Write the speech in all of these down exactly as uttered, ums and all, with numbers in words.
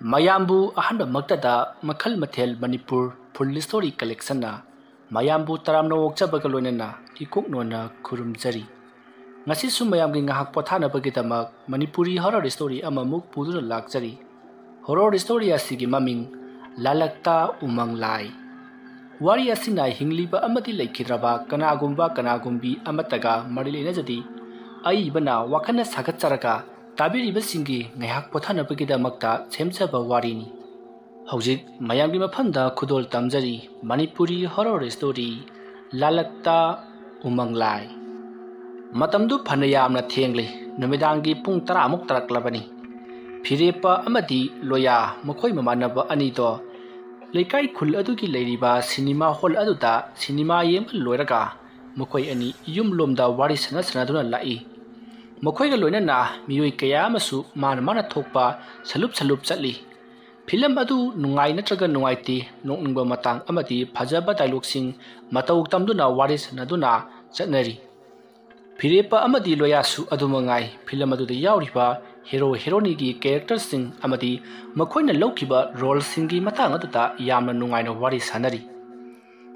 ꯃꯌꯥꯝꯕꯨ ꯑꯍꯥꯟꯕꯃꯛꯇꯗ ꯃꯈꯜ ꯃꯊꯦꯜ ꯃꯅꯤꯄꯨꯔ ꯐꯨꯜ ꯁ꯭ꯇꯣꯔꯤ ꯀꯂꯦꯛꯁꯟꯅ ꯃꯌꯥꯝꯕꯨ ꯇꯔꯥꯝꯅ ꯑꯣꯛꯆꯕꯒ ꯂꯣꯏꯅꯅ ꯏꯀꯣꯛꯅꯣꯟꯅ ꯈꯨꯔꯨꯝꯖꯔꯤ꯫ ꯉꯁꯤꯁꯨ ꯃꯌꯥꯝꯒꯤ ꯉꯥꯏꯍꯥꯛ ꯄꯣꯊꯥꯅꯕꯒꯤꯗꯃꯛ ꯃꯅꯤꯄꯨꯔꯤ ꯍꯣꯔꯔ ꯁ꯭ꯇꯣꯔꯤ ꯑꯃꯃꯨꯛ ꯄꯨꯗꯨꯅ ꯂꯥꯛꯆꯔꯤ꯫ ꯍꯣꯔꯔ ꯁ꯭ꯇꯣꯔꯤ ꯑꯁꯤꯒꯤ ꯃꯃꯤꯡ ꯂꯥꯂꯛꯇꯥ ꯎꯃꯪ ꯂꯥꯏ꯫ ꯋꯥꯔꯤ ꯑꯁꯤꯅ ꯍꯤꯡꯂꯤꯕ ꯑꯃꯗꯤ ꯂꯩꯈꯤꯗ꯭ꯔꯕ ꯀꯅꯥꯒꯨꯝꯕ ꯀꯅꯥꯒꯨꯝꯕꯤ ꯑꯃꯠꯇꯒ ꯃꯔꯤ ꯂꯩꯅꯖꯗꯦ꯫ ꯑꯏꯕꯅ ꯋꯥꯈꯜꯅ ꯁꯥꯒꯠꯆꯔꯒ ꯇꯥꯕꯤꯔꯤꯕꯁꯤꯡꯒꯤ ꯉꯥꯏꯍꯥꯛ ꯄꯣꯊꯥꯅꯕꯒꯤꯗꯃꯛꯇ ꯁꯦꯝꯖꯕ ꯋꯥꯔꯤꯅꯤ꯫ ꯍꯧꯖꯤꯛ ꯃꯌꯥꯝꯒꯤ ꯃꯐꯝꯗ ꯈꯨꯗꯣꯜ ꯇꯝꯖꯔꯤ ꯃꯅꯤꯄꯨꯔꯤ ꯍꯣꯔꯔ ꯁ꯭ꯇꯣꯔꯤ ꯂꯥꯂꯛꯇꯥ ꯎꯃꯪ ꯂꯥꯏ꯫ ꯃꯇꯝꯗꯨ ꯐꯅ ꯌꯥꯝꯅ ꯊꯦꯡꯂꯤ꯫ ꯅꯨꯃꯤꯗꯥꯡꯒꯤ ꯄꯨꯡ ꯇꯔꯥꯃꯨꯛ ꯇꯥꯔꯛꯂꯕꯅꯤ꯫ ꯐꯤꯔꯦꯞꯄ ꯑꯃꯗꯤ ꯂꯣꯌꯥ, ꯃꯈꯣꯏ ꯃꯃꯥꯟꯅꯕ ꯑꯅꯤꯗꯣ ꯂꯩꯀꯥꯏ ꯈꯨꯜ ꯑꯗꯨꯒꯤ ꯂꯩꯔꯤꯕ ꯁꯤꯅꯦꯃꯥ ꯍꯣꯜ ꯑꯗꯨꯗ ꯁꯤꯅꯦꯃꯥ ꯌꯦꯡꯕ ꯂꯣꯏꯔꯒ ꯃꯈꯣꯏ ꯑꯅꯤ ꯌꯨꯝꯂꯣꯝꯗ ꯋꯥꯔꯤ ꯁꯥꯟꯅ ꯁꯥꯟꯅꯗꯨꯅ ꯂꯥꯛꯏ꯫ ꯃꯈꯣꯏꯒ ꯂꯣꯏꯅꯅ ꯃꯤꯑꯣꯏ ꯀꯌꯥ ꯑꯃꯁꯨ ꯃꯥꯅ ꯃꯥꯅ ꯊꯣꯛꯄ ꯁꯂꯨꯞ ꯁꯂꯨꯞ ꯆꯠꯂꯤ꯫ ꯐꯤꯂꯝ ꯑꯗꯨ ꯅꯨꯡꯉꯥꯏ ꯅꯠꯇ꯭ꯔꯒ ꯅꯨꯡꯉꯥꯏꯇꯦ, ꯅꯣꯛꯅꯤꯡꯕ ꯃꯇꯥꯡ ꯑꯃꯗꯤ ꯐꯖꯕ ꯗꯥꯏꯂꯣꯛꯁꯤꯡ ꯃꯇꯧ ꯇꯝꯗꯨꯅ ꯋꯥꯔꯤ ꯁꯥꯟꯅꯗꯨꯅ ꯆꯠꯅꯔꯤ꯫ ꯐꯤꯔꯦꯞꯄ ꯑꯃꯗꯤ ꯂꯣꯌꯥꯁꯨ ꯑꯗꯨꯃꯉꯥꯏ꯫ ꯐꯤꯂꯝ ꯑꯗꯨꯗ ꯌꯥꯎꯔꯤꯕ ꯍꯦꯔꯣ ꯍꯦꯔꯣꯅꯤꯒꯤ ꯀꯦꯔꯦꯛꯇꯔꯁꯤꯡ ꯑꯃꯗꯤ ꯃꯈꯣꯏꯅ ꯂꯧꯈꯤꯕ ꯔꯣꯜꯁꯤꯡꯒꯤ ꯃꯇꯥꯡ ꯑꯗꯨꯗ ꯌꯥꯝꯅ ꯅꯨꯡꯉꯥꯏꯅ ꯋꯥꯔꯤ ꯁꯥꯟꯅꯔꯤ꯫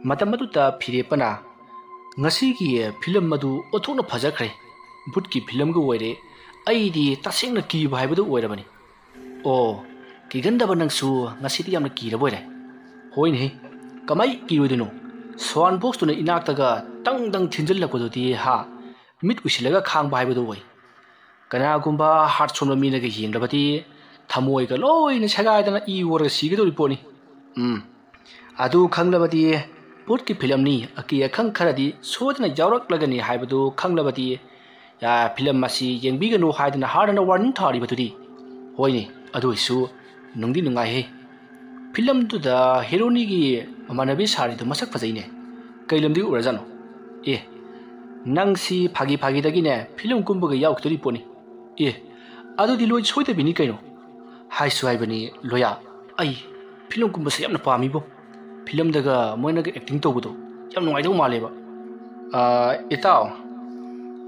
ꯃꯇꯝ ꯑꯗꯨꯗ ꯐꯤꯔꯦꯞꯄꯅ, "ꯉꯁꯤꯒꯤ ꯐꯤꯂꯝ ꯑꯗꯨ ꯑꯣꯟꯊꯣꯛꯅ ꯐꯖꯈ꯭ꯔꯦ꯫ ꯚꯨꯠꯀꯤ ꯐꯤꯂꯝꯒ ꯑꯣꯏꯔꯦ꯫ ꯑꯩꯗꯤ ꯇꯁꯦꯡꯅ ꯀꯤꯕ ꯍꯥꯏꯕꯗꯨ ꯑꯣꯏꯔꯕꯅꯤ꯫" "ꯑꯣ, ꯀꯤꯒꯟꯗꯕ ꯅꯪꯁꯨ ꯉꯁꯤꯗꯤ ꯌꯥꯝꯅ ꯀꯤꯔꯕ ꯑꯣꯏꯔꯦ꯫" "ꯍꯣꯏꯅꯦ, ꯀꯃꯥꯏ ꯀꯤꯔꯣꯏꯗꯣꯏꯅꯣ? ꯁꯥꯎꯟ ꯕꯣꯛꯁꯇꯨꯅ ꯏꯅꯥꯛꯇꯒ ꯇꯪ ꯇꯪ ꯊꯤꯟꯖꯤꯜꯂꯛꯄꯗꯨꯗꯤ ꯍꯥ, ꯃꯤꯠ ꯎꯏꯁꯤꯜꯂꯒ ꯈꯥꯡꯕ ꯍꯥꯏꯕꯗꯨ ꯑꯣꯏ꯫ ꯀꯅꯥꯒꯨꯝꯕ ꯍꯥꯔꯠ ꯁꯣꯟꯕ ꯃꯤꯅꯒ ꯌꯦꯡꯂꯕꯗꯤ ꯊꯃꯣꯏꯒ ꯂꯣꯏꯅ ꯁꯦꯒꯥꯏꯗꯅ ꯏ ꯑꯣꯔꯒ ꯁꯤꯒꯗꯧꯔꯤ ꯄꯣꯠꯅꯤ꯫ ꯎꯝ, ꯑꯗꯨ ꯈꯪꯂꯕꯗꯤ ꯚꯨꯠꯀꯤ ꯐꯤꯂꯝꯅꯤ, ꯑꯀꯤ ꯑꯈꯪ ꯈꯔꯗꯤ ꯁꯣꯏꯗꯅ ꯌꯥꯎꯔꯛꯂꯒꯅꯤ ꯍꯥꯏꯕꯗꯨ ꯈꯪꯂꯕꯗꯤ, ꯌꯥ, ꯐꯤꯂꯝ ꯑꯁꯤ ꯌꯦꯡꯕꯤꯒꯅꯨ ꯍꯥꯏꯗꯅ ꯍꯥꯔꯗꯅ ꯋꯥꯔꯅꯤꯡ ꯊꯥꯔꯤꯕꯗꯨꯗꯤ꯫" "ꯍꯣꯏꯅꯦ, ꯑꯗꯨ ꯑꯣꯏꯁꯨ ꯅꯨꯡꯗꯤ ꯅꯨꯡꯉꯥꯏꯍꯦ꯫ ꯐꯤꯂꯝꯗꯨꯗ ꯍꯦꯔꯣꯅꯤꯒꯤ ꯃꯃꯥꯟꯅꯕꯤ ꯁꯥꯔꯤꯗꯣ ꯃꯁꯛ ꯐꯖꯩꯅꯦ꯫ ꯀꯩ ꯂꯝꯗꯒꯤ ꯑꯣꯏꯔꯖꯥꯠꯅꯣ? ꯑꯦ, ꯅꯪꯁꯤ ꯐꯥꯒꯤ ꯐꯥꯒꯤꯗꯒꯤꯅꯦ ꯐꯤꯂꯝ ꯀꯨꯝꯕꯒ ꯌꯥꯎꯈꯤꯗꯣꯔꯤ ꯄꯣꯠꯅꯤ꯫ ꯑꯦ, ꯑꯗꯨꯗꯤ ꯂꯣꯏ ꯁꯣꯏꯗꯕꯤꯅꯤ ꯀꯩꯅꯣ꯫" "ꯍꯥꯏꯁꯨ ꯍꯥꯏꯕꯅꯤ ꯂꯣꯌꯥ, ꯑꯩ ꯐꯤꯂꯝ ꯀꯨꯝꯕꯁꯦ ꯌꯥꯝꯅ ꯄꯥꯝꯃꯤꯕꯣ꯫ ꯐꯤꯂꯝꯗꯒ ꯃꯣꯏꯅꯒ ꯑꯦꯛꯇꯤꯡ ꯇꯧꯕꯗꯣ ꯌꯥꯝ ꯅꯨꯡꯉꯥꯏꯗꯧ ꯃꯥꯜꯂꯦꯕ꯫" "ꯑꯥ, ꯏꯇꯥꯎ,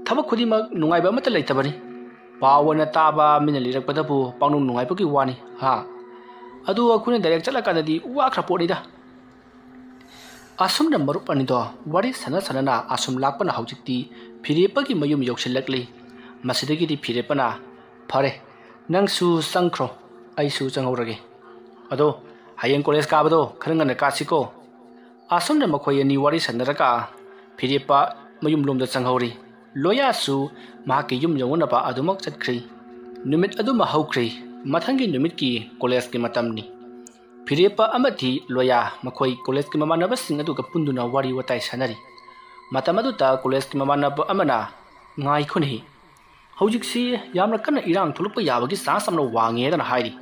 ꯊꯕꯛ ꯈꯨꯗꯤꯡꯃꯛ ꯅꯨꯡꯉꯥꯏꯕ ꯑꯃꯠꯇ ꯂꯩꯇꯕꯅꯤ꯫ ꯄꯥꯎ ꯑꯣꯏꯅ ꯇꯥꯕ ꯃꯤꯅ ꯂꯤꯔꯛꯄꯗꯕꯨ ꯄꯥꯎꯅꯨꯡ ꯅꯨꯡꯉꯥꯏꯕꯒꯤ ꯋꯥꯅꯤ ꯍꯥ꯫ ꯑꯗꯨ ꯑꯩꯈꯣꯏꯅ ꯗꯥꯏꯔꯦꯛ ꯆꯠꯂꯀꯥꯟꯗꯗꯤ ꯋꯥꯈ꯭ꯔ ꯄꯣꯠꯅꯤꯗ꯫ ꯑꯁꯨꯝꯅ ꯃꯔꯨꯞ ꯑꯅꯤꯗꯣ ꯋꯥꯔꯤ ꯁꯥꯟꯅ ꯁꯥꯟꯅꯅ ꯑꯁꯨꯝ ꯂꯥꯛꯄꯅ ꯍꯧꯖꯤꯛꯇꯤ ꯐꯤꯔꯦꯞꯄꯒꯤ ꯃꯌꯨꯝ ꯌꯧꯁꯤꯜꯂꯛꯂꯤ꯫ ꯃꯁꯤꯗꯒꯤꯗꯤ ꯐꯤꯔꯦꯞꯄꯅ, "ꯐꯔꯦ, ꯅꯪꯁꯨ ꯆꯪꯈ꯭ꯔꯣ, ꯑꯩꯁꯨ ꯆꯪꯍꯧꯔꯒꯦ꯫ ꯑꯗꯣ ꯍꯌꯦꯡ ꯀꯣꯂꯦꯖ ꯀꯥꯕꯗꯣ ꯈꯔ ꯉꯟꯅ ꯀꯥꯁꯤꯀꯣ?" ꯑꯁꯨꯝꯅ ꯃꯈꯣꯏ ꯑꯅꯤ ꯋꯥꯔꯤ ꯁꯥꯟꯅꯔꯒ ꯐꯤꯔꯦꯞꯄ ꯃꯌꯨꯝꯂꯣꯝꯗ ꯆꯪꯍꯧꯔꯤ꯫ ꯂꯣꯌꯥꯁꯨ ꯃꯍꯥꯛꯀꯤ ꯌꯨꯝ ꯌꯧꯅꯅꯕ ꯑꯗꯨꯃꯛ ꯆꯠꯈ꯭ꯔꯤ꯫ ꯅꯨꯃꯤꯠ ꯑꯗꯨꯃ ꯍꯧꯈ꯭ꯔꯤ꯫ ꯃꯊꯪꯒꯤ ꯅꯨꯃꯤꯠꯀꯤ ꯀꯣꯂꯦꯖꯀꯤ ꯃꯇꯝꯅꯤ꯫ ꯐꯤꯔꯦꯞꯄ ꯑꯃꯗꯤ ꯂꯣꯌꯥ ꯃꯈꯣꯏ ꯀꯣꯂꯦꯖꯀꯤ ꯃꯃꯥꯟꯅꯕꯁꯤꯡ ꯑꯗꯨꯒ ꯄꯨꯟꯗꯨꯅ ꯋꯥꯔꯤ ꯋꯥꯇꯥꯏ ꯁꯥꯟꯅꯔꯤ꯫ ꯃꯇꯝ ꯑꯗꯨꯗ ꯀꯣꯂꯦꯖꯀꯤ ꯃꯃꯥꯟꯅꯕ ꯑꯃꯅ, "ꯉꯥꯏꯈꯣꯅꯦꯍꯦ, ꯍꯧꯖꯤꯛꯁꯤ ꯌꯥꯝꯅ ꯀꯟꯅ ꯏꯔꯥꯡ ꯊꯣꯛꯂꯛꯄ ꯌꯥꯕꯒꯤ ꯆꯥꯟꯁ ꯌꯥꯝꯅ ꯋꯥꯡꯉꯦꯗꯅ ꯍꯥꯏꯔꯤ꯫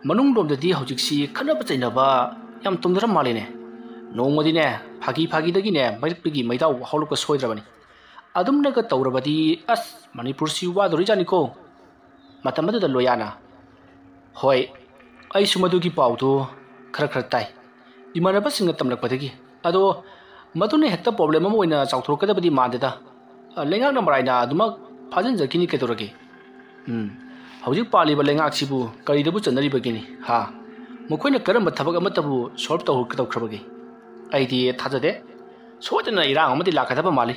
ꯃꯅꯨꯡꯂꯣꯝꯗꯗꯤ ꯍꯧꯖꯤꯛꯁꯤ ꯈꯠꯅꯕ ꯆꯩꯅꯕ ꯌꯥꯝ ꯇꯧꯅꯔ ꯃꯥꯜꯂꯦꯅꯦ꯫ ꯅꯣꯡꯃꯗꯤꯅꯦ, ꯐꯥꯒꯤ ꯐꯥꯒꯤꯗꯒꯤꯅꯦ ꯃꯔꯛꯇꯒꯤ ꯃꯩꯗꯥꯎ ꯍꯧꯔꯛꯄ ꯁꯣꯏꯗ꯭ꯔꯕꯅꯤ꯫ ꯑꯗꯨꯝꯅꯒ ꯇꯧꯔꯕꯗꯤ ꯑꯁ, ꯃꯅꯤꯄꯨꯔꯁꯤ ꯋꯥꯗꯣꯔꯤꯖꯥꯠꯅꯤꯀꯣ"꯫ ꯃꯇꯝ ꯑꯗꯨꯗ ꯂꯣꯌꯥꯅ, "ꯍꯣꯏ, ꯑꯩꯁꯨ ꯃꯗꯨꯒꯤ ꯄꯥꯎꯗꯨ ꯈꯔ ꯈꯔ ꯇꯥꯏ ꯏꯃꯥꯟꯅꯕꯁꯤꯡꯅ ꯇꯝꯂꯛꯄꯗꯒꯤ꯫ ꯑꯗꯣ ꯃꯗꯨꯅ ꯍꯦꯛꯇ ꯄ꯭ꯔꯣꯕ꯭ꯂꯦꯝ ꯑꯃ ꯑꯣꯏꯅ ꯆꯥꯎꯊꯣꯔꯛꯀꯗꯕꯗꯤ ꯃꯥꯟꯗꯦꯗ꯫ ꯑ, ꯂꯩꯉꯥꯛꯅ ꯃꯔꯥꯏꯅ ꯑꯗꯨꯃꯛ ꯐꯥꯖꯤꯟꯖꯈꯤꯅꯤ ꯀꯩꯗꯧꯔꯒꯦ? ꯎꯝ, ꯍꯧꯖꯤꯛ ꯄꯥꯜꯂꯤꯕ ꯂꯩꯉꯥꯛꯁꯤꯕꯨ ꯀꯔꯤꯗꯕꯨ ꯆꯠꯅꯔꯤꯕꯒꯦꯅꯤ? ꯍꯥ? ꯃꯈꯣꯏꯅ ꯀꯔꯝꯕ ꯊꯕꯛ ꯑꯃꯠꯇꯕꯨ ꯁꯣꯜꯕ ꯇꯧꯈ꯭ꯔꯕꯒꯦ? ꯑꯩꯗꯤ ꯊꯥꯖꯗꯦ꯫ ꯁꯣꯏꯗꯅ ꯏꯔꯥꯡ ꯑꯃꯗꯤ ꯂꯥꯛꯀꯗꯕ ꯃꯥꯜꯂꯤ"꯫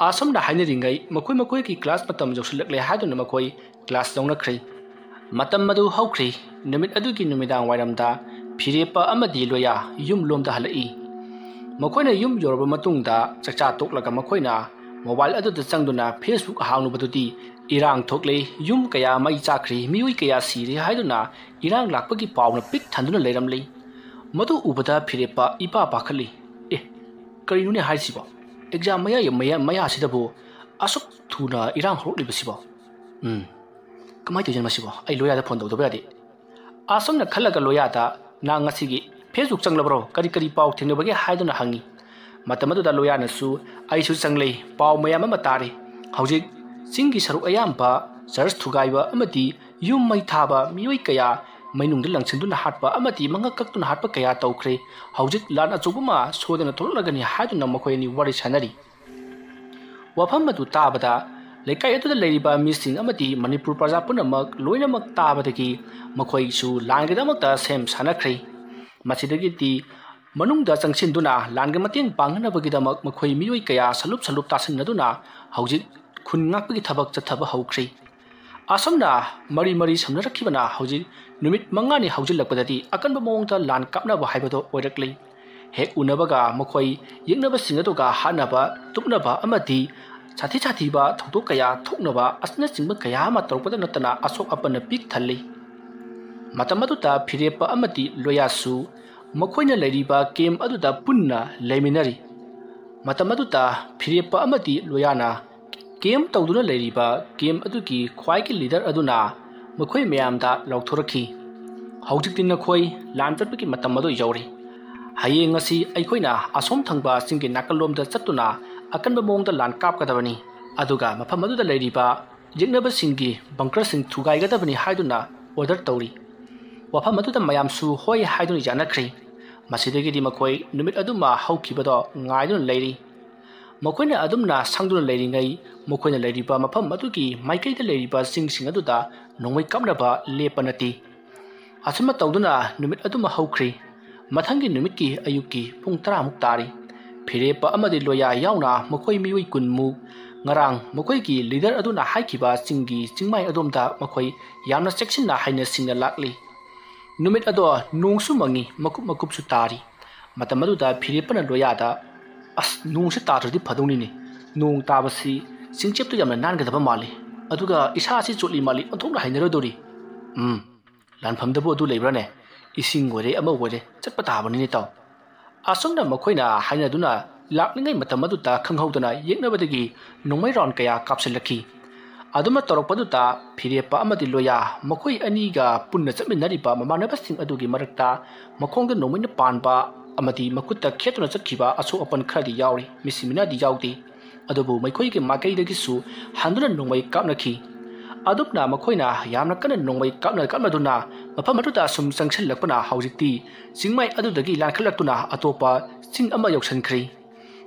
ꯑꯁꯨꯝꯅ ꯍꯥꯏꯅꯔꯤꯉꯩ ꯃꯈꯣꯏ ꯃꯈꯣꯏꯒꯤ ꯀ꯭ꯂꯥꯁ ꯃꯇꯝ ꯌꯧꯁꯤꯜꯂꯛꯂꯦ ꯍꯥꯏꯗꯨꯅ ꯃꯈꯣꯏ ꯀ꯭ꯂꯥꯁ ꯌꯥꯎꯅꯈ꯭ꯔꯦ꯫ ꯃꯇꯝ ꯑꯗꯨ ꯍꯧꯈ꯭ꯔꯦ꯫ ꯅꯨꯃꯤꯠ ꯑꯗꯨꯒꯤ ꯅꯨꯃꯤꯗꯥꯡ ꯋꯥꯏꯔꯝꯗ ꯐꯤꯔꯦꯞꯄ ꯑꯃꯗꯤ ꯂꯣꯌꯥ ꯌꯨꯝ ꯂꯣꯝꯗ ꯍꯜꯂꯛꯏ꯫ ꯃꯈꯣꯏꯅ ꯌꯨꯝ ꯌꯧꯔꯕ ꯃꯇꯨꯡꯗ ꯆꯥꯛꯆꯥ ꯇꯣꯛꯂꯒ ꯃꯈꯣꯏꯅ ꯃꯣꯕꯥꯏꯜ ꯑꯗꯨꯗ ꯆꯪꯗꯨꯅ Facebook ꯍꯥꯡꯂꯨꯕꯗꯨꯗꯤ ꯏꯔꯥꯡ ꯊꯣꯛꯂꯦ, ꯌꯨꯝ ꯀꯌꯥ ꯃꯩ ꯆꯥꯛꯈ꯭ꯔꯦ, ꯃꯤꯑꯣꯏ ꯀꯌꯥ ꯁꯤꯔꯦ ꯍꯥꯏꯗꯨꯅ ꯏꯔꯥꯡ ꯂꯥꯛꯄꯒꯤ ꯄꯥꯎꯅ ꯄꯤꯛ ꯊꯟꯗꯨꯅ ꯂꯩꯔꯝꯂꯤ꯫ ꯃꯗꯨ ꯎꯕꯗ ꯐꯤꯔꯦꯞꯄ ꯏꯄꯥ ꯄꯥꯈꯠꯂꯤ꯫ "ꯑꯦ, ꯀꯔꯤꯅꯣꯅꯦ ꯍꯥꯏꯔꯤꯁꯤꯕꯣ? ꯑꯦꯛꯖꯥꯝ ꯃꯌꯥ, ꯃꯌꯥ, ꯃꯌꯥꯁꯤꯗꯕꯨ ꯑꯁꯨꯛ ꯊꯨꯅ ꯏꯔꯥꯡ ꯍꯧꯔꯛꯂꯤꯕꯁꯤꯕꯣ? ꯎꯝ, ꯀꯃꯥꯏꯅ ꯇꯧꯗꯣꯏꯅꯣ ꯃꯁꯤꯕꯣ? ꯑꯩ ꯂꯣꯌꯥꯗ ꯐꯣꯟ ꯇꯧꯗꯕ ꯌꯥꯗꯦ"꯫ ꯑꯁꯨꯝꯅ ꯈꯜꯂꯒ ꯂꯣꯌꯥꯗ, "ꯅꯪ ꯉꯁꯤꯒꯤ Facebook ꯆꯪꯂꯕ꯭ꯔꯣ? ꯀꯔꯤ ꯀꯔꯤ ꯄꯥꯎ ꯊꯦꯡꯅꯕꯒꯦ?" ꯍꯥꯏꯗꯨꯅ ꯍꯪꯉꯤ꯫ ꯃꯇꯝ ꯑꯗꯨꯗ ꯂꯣꯌꯥꯅꯁꯨ, "ꯑꯩꯁꯨ ꯆꯪꯂꯦ, ꯄꯥꯎ ꯃꯌꯥꯝ ꯑꯃ ꯇꯥꯔꯦ꯫ ꯍꯧꯖꯤꯛ ꯆꯤꯡꯒꯤ ꯁꯔꯨꯛ ꯑꯌꯥꯝꯕ ꯆꯔꯆ ꯊꯨꯒꯥꯏꯕ ꯑꯃꯗꯤ ꯌꯨꯝ ꯃꯩ ꯊꯥꯕ, ꯃꯤꯑꯣꯏ ꯀꯌꯥ ꯃꯩꯅꯨꯡꯗ ꯂꯪꯁꯤꯟꯗꯨꯅ ꯍꯥꯠꯄ ꯑꯃꯗꯤ ꯃꯉꯛ ꯀꯛꯇꯨꯅ ꯍꯥꯠꯄ ꯀꯌꯥ ꯇꯧꯈ꯭ꯔꯦ꯫ ꯍꯧꯖꯤꯛ ꯂꯥꯟ ꯑꯆꯧꯕ ꯑꯃ ꯁꯣꯏꯗꯅ ꯊꯣꯛꯂꯛꯂꯒꯅꯤ" ꯍꯥꯏꯗꯨꯅ ꯃꯈꯣꯏ ꯑꯅꯤ ꯋꯥꯔꯤ ꯁꯥꯟꯅꯔꯤ꯫ ꯋꯥꯐꯝ ꯑꯗꯨ ꯇꯥꯕꯗ ꯂꯩꯀꯥꯏ ꯑꯗꯨꯗ ꯂꯩꯔꯤꯕ ꯃꯤꯁꯤꯡ ꯑꯃꯗꯤ ꯃꯅꯤꯄꯨꯔ ꯄ꯭ꯔꯖꯥ ꯄꯨꯝꯅꯃꯛ ꯂꯣꯏꯅꯃꯛ ꯇꯥꯕꯗꯒꯤ ꯃꯈꯣꯏꯁꯨ ꯂꯥꯟꯒꯤꯗꯃꯛꯇ ꯁꯦꯝ ꯁꯥꯅꯈ꯭ꯔꯦ꯫ ꯃꯁꯤꯗꯒꯤꯗꯤ ꯃꯅꯨꯡꯗ ꯆꯪꯁꯤꯟꯗꯨꯅ ꯂꯥꯟꯒꯤ ꯃꯇꯦꯡ ꯄꯥꯡꯅꯅꯕꯒꯤꯗꯃꯛ ꯃꯈꯣꯏ ꯃꯤꯑꯣꯏ ꯀꯌꯥ ꯁꯂꯨꯞ ꯁꯂꯨꯞ ꯇꯥꯁꯤꯟꯅꯗꯨꯅ ꯍꯧꯖꯤꯛ ꯈꯨꯟ ꯉꯥꯛꯄꯒꯤ ꯊꯕꯛ ꯆꯠꯊꯕ ꯍꯧꯈ꯭ꯔꯦ꯫ ꯑꯁꯨꯝꯅ ꯃꯔꯤ ꯃꯔꯤ ꯁꯝꯅꯔꯛꯈꯤꯕꯅ ꯍꯧꯖꯤꯛ ꯅꯨꯃꯤꯠ ꯃꯉꯥꯅꯤ ꯍꯧꯖꯤꯜꯂꯛꯄꯗꯗꯤ ꯑꯀꯟꯕ ꯃꯑꯣꯡꯗ ꯂꯥꯟ ꯀꯥꯞꯅꯕ ꯍꯥꯏꯕꯗꯣ ꯑꯣꯏꯔꯛꯂꯤ꯫ ꯍꯦꯛ ꯎꯅꯕꯒ ꯃꯈꯣꯏ ꯌꯦꯛꯅꯕꯁꯤꯡ ꯑꯗꯨꯒ ꯍꯥꯠꯅꯕ, ꯇꯨꯞꯅꯕ ꯑꯃꯗꯤ ꯁꯥꯊꯤ ꯁꯥꯊꯤꯕ ꯊꯧꯗꯣꯛ ꯀꯌꯥ ꯊꯣꯛꯅꯕ ꯑꯁꯤꯅꯆꯤꯡꯕ ꯀꯌꯥ ꯑꯃ ꯇꯧꯔꯛꯄꯗ ꯅꯠꯇꯅ ꯑꯁꯣꯛ ꯑꯄꯟꯅ ꯄꯤꯛ ꯊꯜꯂꯤ꯫ ꯃꯇꯝ ꯑꯗꯨꯗ ꯐꯤꯔꯦꯞꯄ ꯑꯃꯗꯤ ꯂꯣꯌꯥꯁꯨ ꯃꯈꯣꯏꯅ ꯂꯩꯔꯤꯕ ꯀꯦꯝ ꯑꯗꯨꯗ ꯄꯨꯟꯅ ꯂꯩꯃꯤꯟꯅꯔꯤ꯫ ꯃꯇꯝ ꯑꯗꯨꯗ ꯐꯤꯔꯦꯞꯄ ꯑꯃꯗꯤ ꯂꯣꯌꯥꯅ ꯀꯦꯝ ꯇꯧꯗꯨꯅ ꯂꯩꯔꯤꯕ ꯀꯦꯝ ꯑꯗꯨꯒꯤ ꯈ꯭ꯋꯥꯏꯒꯤ ꯂꯤꯗꯔ ꯑꯗꯨꯅ ꯃꯈꯣꯏ ꯃꯌꯥꯝꯗ ꯂꯥꯎꯊꯣꯔꯛꯈꯤ, "ꯍꯧꯖꯤꯛꯇꯤ ꯅꯈꯣꯏ ꯂꯥꯟ ꯆꯠꯄꯒꯤ ꯃꯇꯝ ꯑꯗꯨ ꯌꯧꯔꯦ꯫ ꯍꯌꯦꯡ ꯑꯁꯤ ꯑꯩꯈꯣꯏꯅ ꯑꯁꯣꯝ ꯊꯪꯕ ꯆꯤꯡꯒꯤ ꯅꯥꯀꯜꯂꯣꯝꯗ ꯆꯠꯇꯨꯅ ꯑꯀꯟꯕ ꯃꯑꯣꯡꯗ ꯂꯥꯟ ꯀꯥꯞꯀꯗꯕꯅꯤ꯫ ꯑꯗꯨꯒ ꯃꯐꯝ ꯑꯗꯨꯗ ꯂꯩꯔꯤꯕ ꯌꯦꯛꯅꯕꯁꯤꯡꯒꯤ ꯕꯪꯀꯔꯁꯤꯡ ꯊꯨꯒꯥꯏꯒꯗꯕꯅꯤ" ꯍꯥꯏꯗꯨꯅ ꯑꯣꯔꯗꯔ ꯇꯧꯔꯤ꯫ ꯋꯥꯐꯝ ꯑꯗꯨꯗ ꯃꯌꯥꯝꯁꯨ ꯍꯣꯏ ꯍꯥꯏꯗꯨꯅ ꯌꯥꯅꯈ꯭ꯔꯦ꯫ ꯃꯁꯤꯗꯒꯤꯗꯤ ꯃꯈꯣꯏ ꯅꯨꯃꯤꯠ ꯑꯗꯨꯃ ꯍꯧꯈꯤꯕꯗꯣ ꯉꯥꯏꯗꯨꯅ ꯂꯩꯔꯤ꯫ ꯃꯈꯣꯏꯅ ꯑꯗꯨꯝꯅ ꯁꯪꯗꯨꯅ ꯂꯩꯔꯤꯉꯩ, ꯃꯈꯣꯏꯅ ꯂꯩꯔꯤꯕ ꯃꯐꯝ ꯑꯗꯨꯒꯤ ꯃꯥꯏꯀꯩꯗ ꯂꯩꯔꯤꯕ ꯆꯤꯡꯁꯤꯡ ꯑꯗꯨꯗ ꯅꯣꯡꯃꯩ ꯀꯥꯞꯅꯕ ꯂꯦꯞꯄ ꯅꯠꯇꯦ꯫ ꯑꯁꯨꯝꯅ ꯇꯧꯗꯨꯅ ꯅꯨꯃꯤꯠ ꯑꯗꯨꯃ ꯍꯧꯈ꯭ꯔꯦ꯫ ꯃꯊꯪꯒꯤ ꯅꯨꯃꯤꯠꯀꯤ ꯑꯌꯨꯛꯀꯤ ꯄꯨꯡ ꯇꯔꯥꯃꯨꯛ ꯇꯥꯔꯤ꯫ ꯐꯤꯔꯦꯞꯄ ꯑꯃꯗꯤ ꯂꯣꯌꯥ ꯌꯥꯎꯅ ꯃꯈꯣꯏ ꯃꯤꯑꯣꯏ ꯀꯨꯟꯃꯨꯛ ꯉꯔꯥꯡ ꯃꯈꯣꯏꯒꯤ ꯂꯤꯗꯔ ꯑꯗꯨꯅ ꯍꯥꯏꯈꯤꯕ ꯆꯤꯡꯒꯤ ꯆꯤꯡꯃꯥꯏ ꯑꯗꯣꯝꯗ ꯃꯈꯣꯏ ꯌꯥꯝꯅ ꯆꯦꯛꯁꯤꯟꯅ ꯍꯥꯏꯅ ꯁꯤꯡꯅ ꯂꯥꯛꯂꯤ꯫ ꯅꯨꯃꯤꯠ ꯑꯗꯣ ꯅꯣꯡꯁꯨ ꯃꯪꯉꯤ, ꯃꯀꯨꯞ ꯃꯀꯨꯞꯁꯨ ꯇꯥꯔꯤ꯫ ꯃꯇꯝ ꯑꯗꯨꯗ ꯐꯤꯔꯦꯞꯄꯅ ꯂꯣꯌꯥꯗ, "ꯑꯁ, ꯅꯣꯡꯁꯤ ꯇꯥꯗ꯭ꯔꯗꯤ ꯐꯗꯧꯅꯤꯅꯦ꯫ ꯅꯣꯡ ꯇꯥꯕꯁꯤ ꯆꯤꯡꯆꯦꯞꯇꯨ ꯌꯥꯝꯅ ꯅꯥꯟꯒꯗꯕ ꯃꯥꯜꯂꯤ꯫ ꯑꯗꯨꯒ ꯏꯁꯥꯁꯤ ꯆꯣꯠꯂꯤ ꯃꯥꯜꯂꯤ, ꯑꯣꯟꯊꯣꯛꯅ ꯍꯩꯅꯔꯣꯏꯗꯧꯔꯤ꯫ ꯎꯝ, ꯂꯥꯟꯐꯝꯗꯕꯨ ꯑꯗꯨ ꯂꯩꯕ꯭ꯔꯥꯅꯦ? ꯏꯁꯤꯡ ꯑꯣꯏꯔꯦ, ꯑꯃ ꯑꯣꯏꯔꯦ, ꯆꯠꯄ ꯇꯥꯕꯅꯤꯅꯦ, ꯏꯇꯥꯎ"꯫ ꯑꯁꯨꯝꯅ ꯃꯈꯣꯏꯅ ꯍꯥꯏꯅꯗꯨꯅ ꯂꯥꯛꯂꯤꯉꯩ ꯃꯇꯝ ꯑꯗꯨꯗ ꯈꯪꯍꯧꯗꯅ ꯌꯦꯛꯅꯕꯗꯒꯤ ꯅꯣꯡꯃꯩ ꯔꯥꯎꯟ ꯀꯌꯥ ꯀꯥꯞꯁꯤꯜꯂꯛꯈꯤ꯫ ꯑꯗꯨꯝꯅ ꯇꯧꯔꯛꯄꯗꯨꯗ ꯐꯤꯔꯦꯞꯄ ꯑꯃꯗꯤ ꯂꯣꯌꯥ ꯃꯈꯣꯏ ꯑꯅꯤꯒ ꯄꯨꯟꯅ ꯆꯠꯃꯤꯟꯅꯔꯤꯕ ꯃꯃꯥꯟꯅꯕꯁꯤꯡ ꯑꯗꯨꯒꯤ ꯃꯔꯛꯇ ꯃꯈꯣꯡꯗ ꯅꯣꯡꯃꯩꯅ ꯄꯥꯟꯕ ꯑꯃꯗꯤ ꯃꯈꯨꯠꯇ ꯈꯦꯠꯇꯨꯅ ꯆꯠꯈꯤꯕ ꯑꯁꯣꯛ ꯑꯄꯟ ꯈꯔꯗꯤ ꯌꯥꯎꯔꯤ, ꯃꯤꯁꯤ ꯃꯤꯅꯥꯗꯤ ꯌꯥꯎꯗꯦ꯫ ꯑꯗꯨꯕꯨ ꯃꯈꯣꯏꯒꯤ ꯃꯥꯏꯀꯩꯗꯒꯤꯁꯨ ꯍꯟꯗꯨꯅ ꯅꯣꯡꯃꯩ ꯀꯥꯞꯅꯈꯤ꯫ ꯑꯗꯨꯝꯅ ꯃꯈꯣꯏꯅ ꯌꯥꯝꯅ ꯀꯟꯅ ꯅꯣꯡꯃꯩ ꯀꯥꯞꯅ ꯀꯥꯞꯅꯗꯨꯅ ꯃꯐꯝ ꯑꯗꯨꯗ ꯁꯨꯝ ꯆꯪꯁꯤꯜꯂꯛꯄꯅ ꯍꯧꯖꯤꯛꯇꯤ ꯆꯤꯡꯃꯥꯏ ꯑꯗꯨꯗꯒꯤ ꯂꯥꯟꯈꯠꯂꯛꯇꯨꯅ ꯑꯇꯣꯞꯄ ꯆꯤꯡ ꯑꯃ ꯌꯧꯁꯤꯟꯈ꯭ꯔꯦ꯫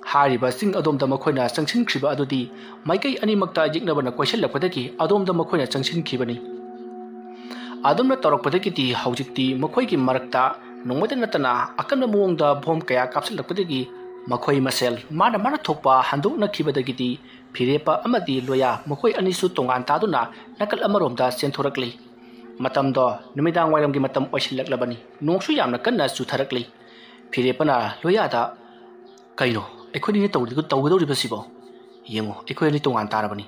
ꯍꯥꯏꯔꯤꯕ ꯆꯤꯡ ꯑꯗꯣꯝꯗ ꯃꯈꯣꯏꯅ ꯆꯪꯁꯤꯟꯈ꯭ꯔꯤꯕ ꯑꯗꯨꯗꯤ ꯃꯥꯏꯀꯩ ꯑꯅꯤꯃꯛꯇ ꯌꯦꯛꯅꯕꯅ ꯀꯣꯏꯁꯤꯜꯂꯛꯄꯗꯒꯤ ꯑꯗꯣꯝꯗ ꯃꯈꯣꯏꯅ ꯆꯪꯁꯤꯟꯈꯤꯕꯅꯤ꯫ ꯑꯗꯨꯝꯅ ꯇꯧꯔꯛꯄꯗꯒꯤꯗꯤ ꯍꯧꯖꯤꯛꯇꯤ ꯃꯈꯣꯏꯒꯤ ꯃꯔꯛꯇ ꯅꯣꯡꯃꯗ ꯅꯠꯇꯅ ꯑꯀꯟꯕ ꯃꯑꯣꯡꯗ ꯕꯣꯝ ꯀꯌꯥ ꯀꯥꯞꯁꯤꯜꯂꯛꯄꯗꯒꯤ ꯃꯈꯣꯏ ꯃꯁꯦꯜ ꯃꯥꯅ ꯃꯥꯅ ꯊꯣꯛꯄ ꯍꯟꯗꯣꯛꯅꯈꯤꯕꯗꯒꯤꯗꯤ ꯐꯤꯔꯦꯞꯄ ꯑꯃꯗꯤ ꯂꯣꯌꯥ ꯃꯈꯣꯏ ꯑꯅꯤꯁꯨ ꯇꯣꯉꯥꯟ ꯇꯥꯗꯨꯅ ꯅꯥꯀꯜ ꯑꯃꯔꯣꯝꯗ ꯆꯦꯟꯊꯣꯔꯛꯂꯤ꯫ ꯃꯇꯝꯗꯣ ꯅꯨꯃꯤꯗꯥꯡ ꯋꯥꯏꯔꯝꯒꯤ ꯃꯇꯝ ꯑꯣꯏꯁꯤꯜꯂꯛꯂꯕꯅꯤ꯫ ꯅꯣꯡꯁꯨ ꯌꯥꯝꯅ ꯀꯟꯅ ꯆꯨꯊꯔꯛꯂꯤ꯫ ꯐꯤꯔꯦꯞꯄꯅ ꯂꯣꯌꯥꯗ, "ꯀꯩꯅꯣ ꯑꯩꯈꯣꯏꯅꯤꯅ ꯇꯧꯔꯤ-, ꯇꯧꯒꯗꯧꯔꯤꯕꯁꯤꯕꯣ? ꯌꯦꯡꯉꯨ, ꯑꯩꯈꯣꯏ ꯑꯅꯤ ꯇꯣꯉꯥꯟ ꯇꯥꯔꯕꯅꯤ꯫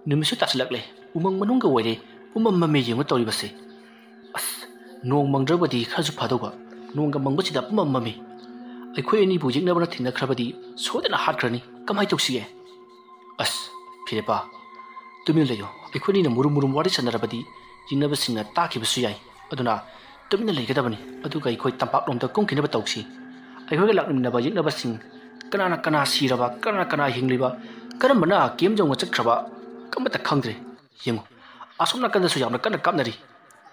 ꯅꯨꯃꯤꯠꯁꯨ ꯇꯥꯁꯤꯜꯂꯛꯂꯦ, ꯎꯃꯪ ꯃꯅꯨꯡꯒ ꯑꯣꯏꯔꯦ, ꯄꯨꯝꯃꯝ ꯃꯝꯃꯦ, ꯌꯦꯡꯉꯨ ꯇꯧꯔꯤꯕꯁꯦ꯫ ꯑꯁ, ꯅꯣꯡ ꯃꯪꯗ꯭ꯔꯕꯗꯤ ꯈꯔꯁꯨ ꯐꯗꯧꯕ, ꯅꯣꯡꯒ ꯃꯪꯕꯁꯤꯗ ꯄꯨꯝꯃꯝ ꯃꯝꯃꯤ꯫ ꯑꯩꯈꯣꯏ ꯑꯅꯤꯕꯨ ꯌꯦꯛꯅꯕꯅ ꯊꯦꯡꯅꯈ꯭ꯔꯕꯗꯤ ꯁꯣꯏꯗꯅ ꯍꯥꯠꯈ꯭ꯔꯅꯤ, ꯀꯃꯥꯏꯅ ꯇꯧꯁꯤꯒꯦ?" "ꯑꯁ, ꯐꯤꯔꯦꯞꯄ, ꯇꯨꯃꯤꯟ ꯂꯩꯌꯨ꯫ ꯑꯩꯈꯣꯏꯅꯤꯅ ꯃꯨꯔꯨꯝ ꯃꯨꯔꯨꯝ ꯋꯥꯔꯤ ꯁꯥꯟꯅꯔꯕꯗꯤ ꯌꯦꯛꯅꯕꯁꯤꯡꯅ ꯇꯥꯈꯤꯕꯁꯨ ꯌꯥꯏ꯫ ꯑꯗꯨꯅ ꯇꯨꯃꯤꯟꯅ ꯂꯩꯒꯗꯕꯅꯤ꯫ ꯑꯗꯨꯒ ꯑꯩꯈꯣꯏ ꯇꯝꯄꯥꯛꯂꯣꯝꯗ ꯀꯨꯝꯈꯤꯅꯕ ꯇꯧꯁꯤ꯫ ꯑꯩꯈꯣꯏꯒ ꯂꯥꯛꯃꯤꯟꯅꯕ ꯌꯦꯛꯅꯕꯁꯤꯡ ꯀꯅꯥꯅ ꯀꯅꯥ ꯁꯤꯔꯕ, ꯀꯅꯥꯅ ꯀꯅꯥ ꯍꯤꯡꯂꯤꯕ, ꯀꯔꯝꯕꯅ ꯀꯦꯝ ꯌꯧꯅ ꯆꯠꯈ꯭ꯔꯕ, ꯑꯃꯠꯇ ꯈꯪꯗ꯭ꯔꯦ꯫ ꯌꯦꯡꯉꯨ, ꯑꯁꯣꯝ ꯅꯥꯀꯟꯗꯁꯨ ꯌꯥꯝꯅ ꯀꯟꯅ ꯀꯥꯞꯅꯔꯤ꯫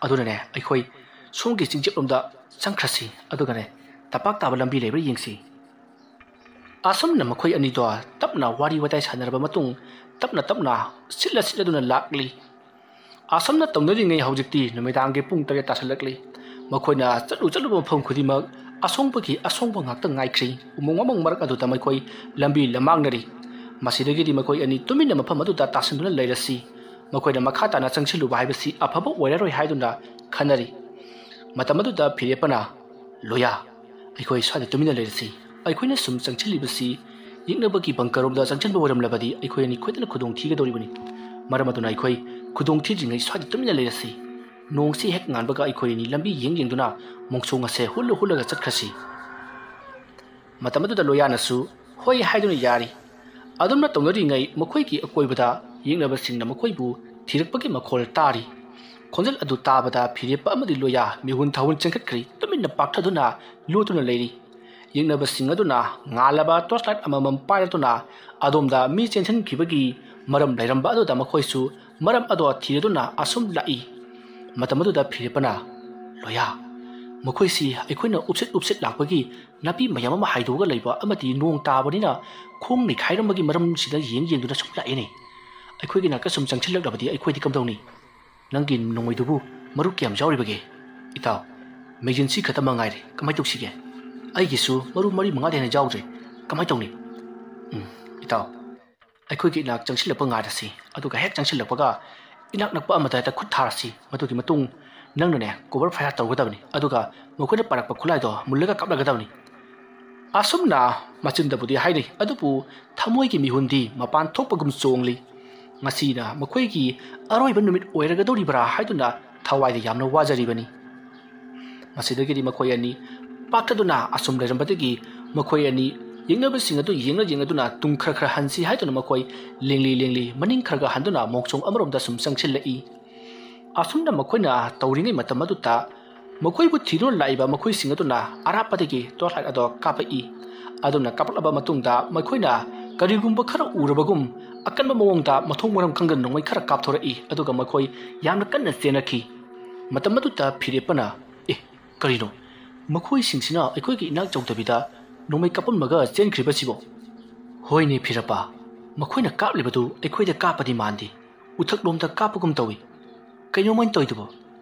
ꯑꯗꯨꯅꯅꯦ ꯑꯩꯈꯣꯏ ꯁꯣꯝꯒꯤ ꯆꯤꯡꯆꯦꯞꯂꯣꯝꯗ ꯆꯪꯈ꯭ꯔꯁꯤ꯫ ꯑꯗꯨꯒꯅꯦ ꯇꯝꯄꯥꯛ ꯇꯥꯕ ꯂꯝꯕꯤ ꯂꯩꯕ꯭ꯔꯥ ꯌꯦꯡꯁꯤ꯫" ꯑꯁꯨꯝꯅ ꯃꯈꯣꯏ ꯑꯅꯤꯗꯣ ꯇꯞꯅ ꯋꯥꯔꯤ ꯋꯥꯇꯥꯏ ꯁꯥꯟꯅꯔꯕ ꯃꯇꯨꯡ ꯇꯞꯅ ꯇꯞꯅ ꯁꯤꯠꯂ ꯁꯤꯠꯂꯗꯨꯅ ꯂꯥꯛꯂꯤ꯫ ꯑꯁꯨꯝꯅ ꯇꯧꯅꯔꯤꯉꯩ ꯍꯧꯖꯤꯛꯇꯤ ꯅꯨꯃꯤꯗꯥꯡꯒꯤ ꯄꯨꯡ ꯇꯔꯦꯠ ꯇꯥꯁꯤꯜꯂꯛꯂꯤ꯫ ꯃꯈꯣꯏꯅ ꯆꯠꯂꯨ ꯆꯠꯂꯨꯕ ꯃꯐꯝ ꯈꯨꯗꯤꯡꯃꯛ ꯑꯁꯣꯡꯕꯒꯤ ꯑꯁꯣꯡꯕ ꯉꯥꯛꯇ ꯉꯥꯏꯈ꯭ꯔꯤ꯫ ꯎꯃꯪ ꯋꯥꯃꯪ ꯃꯔꯛ ꯑꯗꯨꯗ ꯃꯈꯣꯏ ꯂꯝꯕꯤ ꯂꯝꯃꯥꯡꯅꯔꯤ꯫ ꯃꯁꯤꯗꯒꯤꯗꯤ ꯃꯈꯣꯏ ꯑꯅꯤ ꯇꯨꯃꯤꯟꯅ ꯃꯐꯝ ꯑꯗꯨꯗ ꯇꯥꯁꯤꯟꯗꯨꯅ ꯂꯩꯔꯁꯤ꯫ ꯃꯈꯣꯏꯅ ꯃꯈꯥ ꯇꯥꯅ ꯆꯪꯁꯤꯜꯂꯨꯕ ꯍꯥꯏꯕꯁꯤ ꯑꯐꯕ ꯑꯣꯏꯔꯔꯣꯏ ꯍꯥꯏꯗꯨꯅ ꯈꯟꯅꯔꯤ꯫ ꯃꯇꯝ ꯑꯗꯨꯗ ꯐꯤꯔꯦꯞꯄꯅ, "ꯂꯣꯌꯥ, ꯑꯩꯈꯣꯏ ꯁ꯭ꯋꯥꯏꯗ ꯇꯨꯃꯤꯟꯅ ꯂꯩꯔꯁꯤ꯫ ꯑꯩꯈꯣꯏꯅ ꯁꯨꯝ ꯆꯪꯁꯤꯜꯂꯤꯕꯁꯤ ꯌꯦꯛꯅꯕꯒꯤ ꯕꯪꯀꯔꯣꯝꯗ ꯆꯪꯁꯤꯟꯕ ꯑꯣꯏꯔꯝꯂꯕꯗꯤ ꯑꯩꯈꯣꯏ ꯑꯅꯤ ꯈꯣꯏꯗꯅ ꯈꯨꯗꯣꯡ ꯊꯤꯒꯗꯧꯔꯤꯕꯅꯤ꯫ ꯃꯔꯝ ꯑꯗꯨꯅ ꯑꯩꯈꯣꯏ ꯈꯨꯗꯣꯡ ꯊꯤꯗ꯭ꯔꯤꯉꯩ ꯁ꯭ꯋꯥꯏꯗ ꯇꯨꯃꯤꯟꯅ ꯂꯩꯔꯁꯤ꯫ ꯅꯣꯡꯁꯤ ꯍꯦꯛ ꯉꯥꯟꯕꯒ ꯑꯩꯈꯣꯏ ꯑꯅꯤ ꯂꯝꯕꯤ ꯌꯦꯡ ꯌꯦꯡꯗꯨꯅ ꯃꯣꯡꯁꯣꯡ ꯑꯁꯦ ꯍꯨꯜꯂ ꯍꯨꯜꯂꯒ ꯆꯠꯈ꯭ꯔꯁꯤ꯫" ꯃꯇꯝ ꯑꯗꯨꯗ ꯂꯣꯌꯥꯅꯁꯨ ꯍꯣꯏ ꯍꯥꯏꯗꯨꯅ ꯌꯥꯔꯤ꯫ ꯑꯗꯨꯝꯅ ꯇꯧꯅꯔꯤꯉꯩ ꯃꯈꯣꯏꯒꯤ ꯑꯀꯣꯏꯕꯗ ꯌꯦꯛꯅꯕꯁꯤꯡꯅ ꯃꯈꯣꯏꯕꯨ ꯊꯤꯔꯛꯄꯒꯤ ꯃꯈꯣꯜ ꯇꯥꯔꯤ꯫ ꯈꯣꯟꯖꯦꯜ ꯑꯗꯨ ꯇꯥꯕꯗ ꯐꯤꯔꯦꯞꯄ ꯑꯃꯗꯤ ꯂꯣꯌꯥ ꯃꯤꯍꯨꯟ ꯊꯥꯍꯨꯟ ꯆꯦꯟꯈꯠꯈ꯭ꯔꯤ꯫ ꯇꯨꯃꯤꯟꯅ ꯄꯥꯛꯊꯗꯨꯅ ꯂꯣꯠꯇꯨꯅ ꯂꯩꯔꯤ꯫ ꯌꯦꯛꯅꯕꯁꯤꯡ ꯑꯗꯨꯅ ꯉꯥꯜꯂꯕ ꯇꯣꯔꯆ ꯂꯥꯏꯠ ꯑꯃꯃꯝ ꯄꯥꯏꯔꯗꯨꯅ ꯑꯗꯣꯝꯗ ꯃꯤ ꯆꯦꯟꯁꯤꯟꯈꯤꯕꯒꯤ ꯃꯔꯝ ꯂꯩꯔꯝꯕ ꯑꯗꯨꯗ ꯃꯈꯣꯏꯁꯨ ꯃꯔꯝ ꯑꯗꯣ ꯊꯤꯔꯗꯨꯅ ꯑꯁꯨꯝ ꯂꯥꯛꯏ꯫ ꯃꯇꯝ ꯑꯗꯨꯗ ꯐꯤꯔꯦꯞꯄꯅ, "ꯂꯣꯌꯥ, ꯃꯈꯣꯏꯁꯤ ꯑꯩꯈꯣꯏꯅ ꯎꯞꯁꯤꯠ ꯎꯞꯁꯤꯠ ꯂꯥꯛꯄꯒꯤ ꯅꯥꯄꯤ ꯃꯌꯥꯝ ꯑꯃ ꯍꯥꯏꯗꯣꯛꯑꯒ ꯂꯩꯕ ꯑꯃꯗꯤ ꯅꯣꯡ ꯇꯥꯕꯅꯤꯅ ꯈꯣꯡ ꯅꯩꯈꯥꯏꯔꯝꯕꯒꯤ ꯃꯔꯝꯁꯤꯗ ꯌꯦꯡ ꯌꯦꯡꯗꯨꯅ ꯁꯨꯝ ꯂꯥꯛꯑꯦꯅꯦ꯫ ꯑꯩꯈꯣꯏꯒꯤ ꯅꯥꯛꯇ ꯁꯨꯝ ꯆꯪꯁꯤꯜꯂꯛꯂꯕꯗꯤ ꯑꯩꯈꯣꯏꯗꯤ ꯀꯝꯗꯧꯅꯤ? ꯅꯪꯒꯤ ꯅꯣꯡꯃꯩꯗꯨꯕꯨ ꯃꯔꯨ ꯀꯌꯥꯝ ꯌꯥꯎꯔꯤꯕꯒꯦ? ꯏꯇꯥꯎ, magazine ꯁꯤ ꯈꯛꯇꯃꯛ ꯉꯥꯏꯔꯦ, ꯀꯃꯥꯏꯅ ꯇꯧꯁꯤꯒꯦ? ꯑꯩꯒꯤꯁꯨ ꯃꯔꯨ ꯃꯔꯤ ꯃꯉꯥꯗꯩ ꯍꯦꯟꯅ ꯌꯥꯎꯗ꯭ꯔꯦ, ꯀꯃꯥꯏꯅ ꯇꯧꯅꯤ? ꯎꯝ, ꯏꯇꯥꯎ, ꯑꯩꯈꯣꯏꯒꯤ ꯏꯅꯥꯛ ꯆꯪꯁꯤꯜꯂꯛꯄ ꯉꯥꯏꯔꯁꯤ, ꯑꯗꯨꯒ ꯍꯦꯛ ꯆꯪꯁꯤꯜꯂꯛꯄꯒ ꯏꯅꯥꯛ ꯅꯛꯄ ꯑꯃꯗ ꯍꯦꯛꯇ ꯈꯨꯠ ꯊꯥꯔꯁꯤ꯫ ꯃꯗꯨꯒꯤ ꯃꯇꯨꯡ ꯅꯪꯅꯅꯦ cover fire ꯇꯧꯒꯗꯕꯅꯤ, ꯑꯗꯨꯒ ꯃꯈꯣꯏꯅ ꯄꯥꯏꯔꯛꯄ ꯈꯨꯠꯂꯥꯏꯗꯣ ꯃꯨꯜꯂꯒ ꯀꯥꯞꯂꯒꯗꯕꯅꯤ꯫ ꯑꯁꯨꯝꯅ ꯃꯆꯤꯟꯗꯕꯨꯗꯤ ꯍꯥꯏꯅꯩ, ꯑꯗꯨꯕꯨ ꯊꯃꯣꯏꯒꯤ ꯃꯤꯍꯨꯟꯗꯤ ꯃꯄꯥꯟ ꯊꯣꯛꯄꯒꯨꯝ ꯆꯣꯡꯂꯤ꯫ ꯃꯁꯤꯅ ꯃꯈꯣꯏꯒꯤ ꯑꯔꯣꯏꯕ ꯅꯨꯃꯤꯠ ꯑꯣꯏꯔꯒꯗꯧꯔꯤꯕ꯭ꯔꯥ ꯍꯥꯏꯗꯨꯅ ꯊꯋꯥꯏꯗ ꯌꯥꯝꯅ ꯋꯥꯖꯔꯤꯕꯅꯤ꯫ ꯃꯁꯤꯗꯒꯤꯗꯤ ꯃꯈꯣꯏ ꯑꯅꯤ ꯄꯥꯛꯊꯗꯨꯅ ꯑꯁꯨꯝ ꯂꯩꯔꯝꯕꯗꯒꯤ ꯃꯈꯣꯏ ꯑꯅꯤ ꯌꯦꯡꯅꯕꯁꯤꯡ ꯑꯗꯨ ꯌꯦꯡꯅ ꯌꯦꯡꯗꯨꯅ ꯇꯨꯡ ꯈꯔ ꯈꯔ ꯍꯟꯁꯤ ꯍꯥꯏꯗꯨꯅ ꯃꯈꯣꯏ ꯂꯦꯡꯂꯤ ꯂꯦꯡꯂꯤ ꯃꯅꯤꯡ ꯈꯔ ꯈꯔ ꯍꯟꯗꯨꯅ ꯃꯣꯡꯁꯣꯡ ꯑꯃꯔꯣꯝꯗ ꯁꯨꯝ ꯆꯪꯁꯤꯜꯂꯛꯏ꯫ ꯑꯁꯨꯝꯅ ꯃꯈꯣꯏꯅ ꯇꯧꯔꯤꯉꯩ ꯃꯇꯝ ꯑꯗꯨꯗ ꯃꯈꯣꯏꯕꯨ ꯊꯤꯗꯨꯅ ꯂꯥꯛꯏꯕ ꯃꯈꯣꯏꯁꯤꯡ ꯑꯗꯨꯅ ꯑꯔꯥꯞꯄꯗꯒꯤ torch light ꯑꯗꯣ ꯀꯥꯞꯄꯛꯏ꯫ ꯑꯗꯨꯝꯅ ꯀꯥꯞꯂꯛꯂꯕ ꯃꯇꯨꯡꯗ ꯃꯈꯣꯏꯅ ꯀꯔꯤꯒꯨꯝꯕ ꯈꯔ ꯎꯔꯕꯒꯨꯝ ꯑꯀꯟꯕ ꯃꯑꯣꯡꯗ ꯃꯊꯣꯡ ꯃꯔꯝ ꯈꯪꯗꯅ ꯅꯣꯡꯃꯩ ꯈꯔ ꯀꯥꯞꯊꯣꯔꯛꯏ, ꯑꯗꯨꯒ ꯃꯈꯣꯏ ꯌꯥꯝꯅ ꯀꯟꯅ ꯆꯦꯟꯅꯈꯤ꯫ ꯃꯇꯝ ꯑꯗꯨꯗ ꯐꯤꯔꯦꯞꯄꯅ, "ꯑꯦ, ꯀꯔꯤꯅꯣ? ꯃꯈꯣꯏꯁꯤꯡꯁꯤꯅ ꯑꯩꯈꯣꯏꯒꯤ ꯏꯅꯥꯛ ꯌꯧꯗꯕꯤꯗ ꯅꯣꯡꯃꯩ ꯀꯥꯞꯄꯝꯃꯒ ꯆꯦꯟꯈ꯭ꯔꯤꯕꯁꯤꯕꯣ?" "ꯍꯣꯏꯅꯦ ꯐꯤꯔꯞꯄ, ꯃꯈꯣꯏꯅ ꯀꯥꯞꯂꯤꯕꯗꯨ ꯑꯩꯈꯣꯏꯗ ꯀꯥꯞꯄꯗꯤ ꯃꯥꯟꯗꯦ, ꯎꯊꯛꯂꯣꯝꯗ ꯀꯥꯞꯄꯒꯨꯝ ꯇꯧꯏ꯫ ꯀꯩꯅꯣꯃꯥꯏꯅ ꯇꯧꯔꯤꯗꯨꯕꯣ?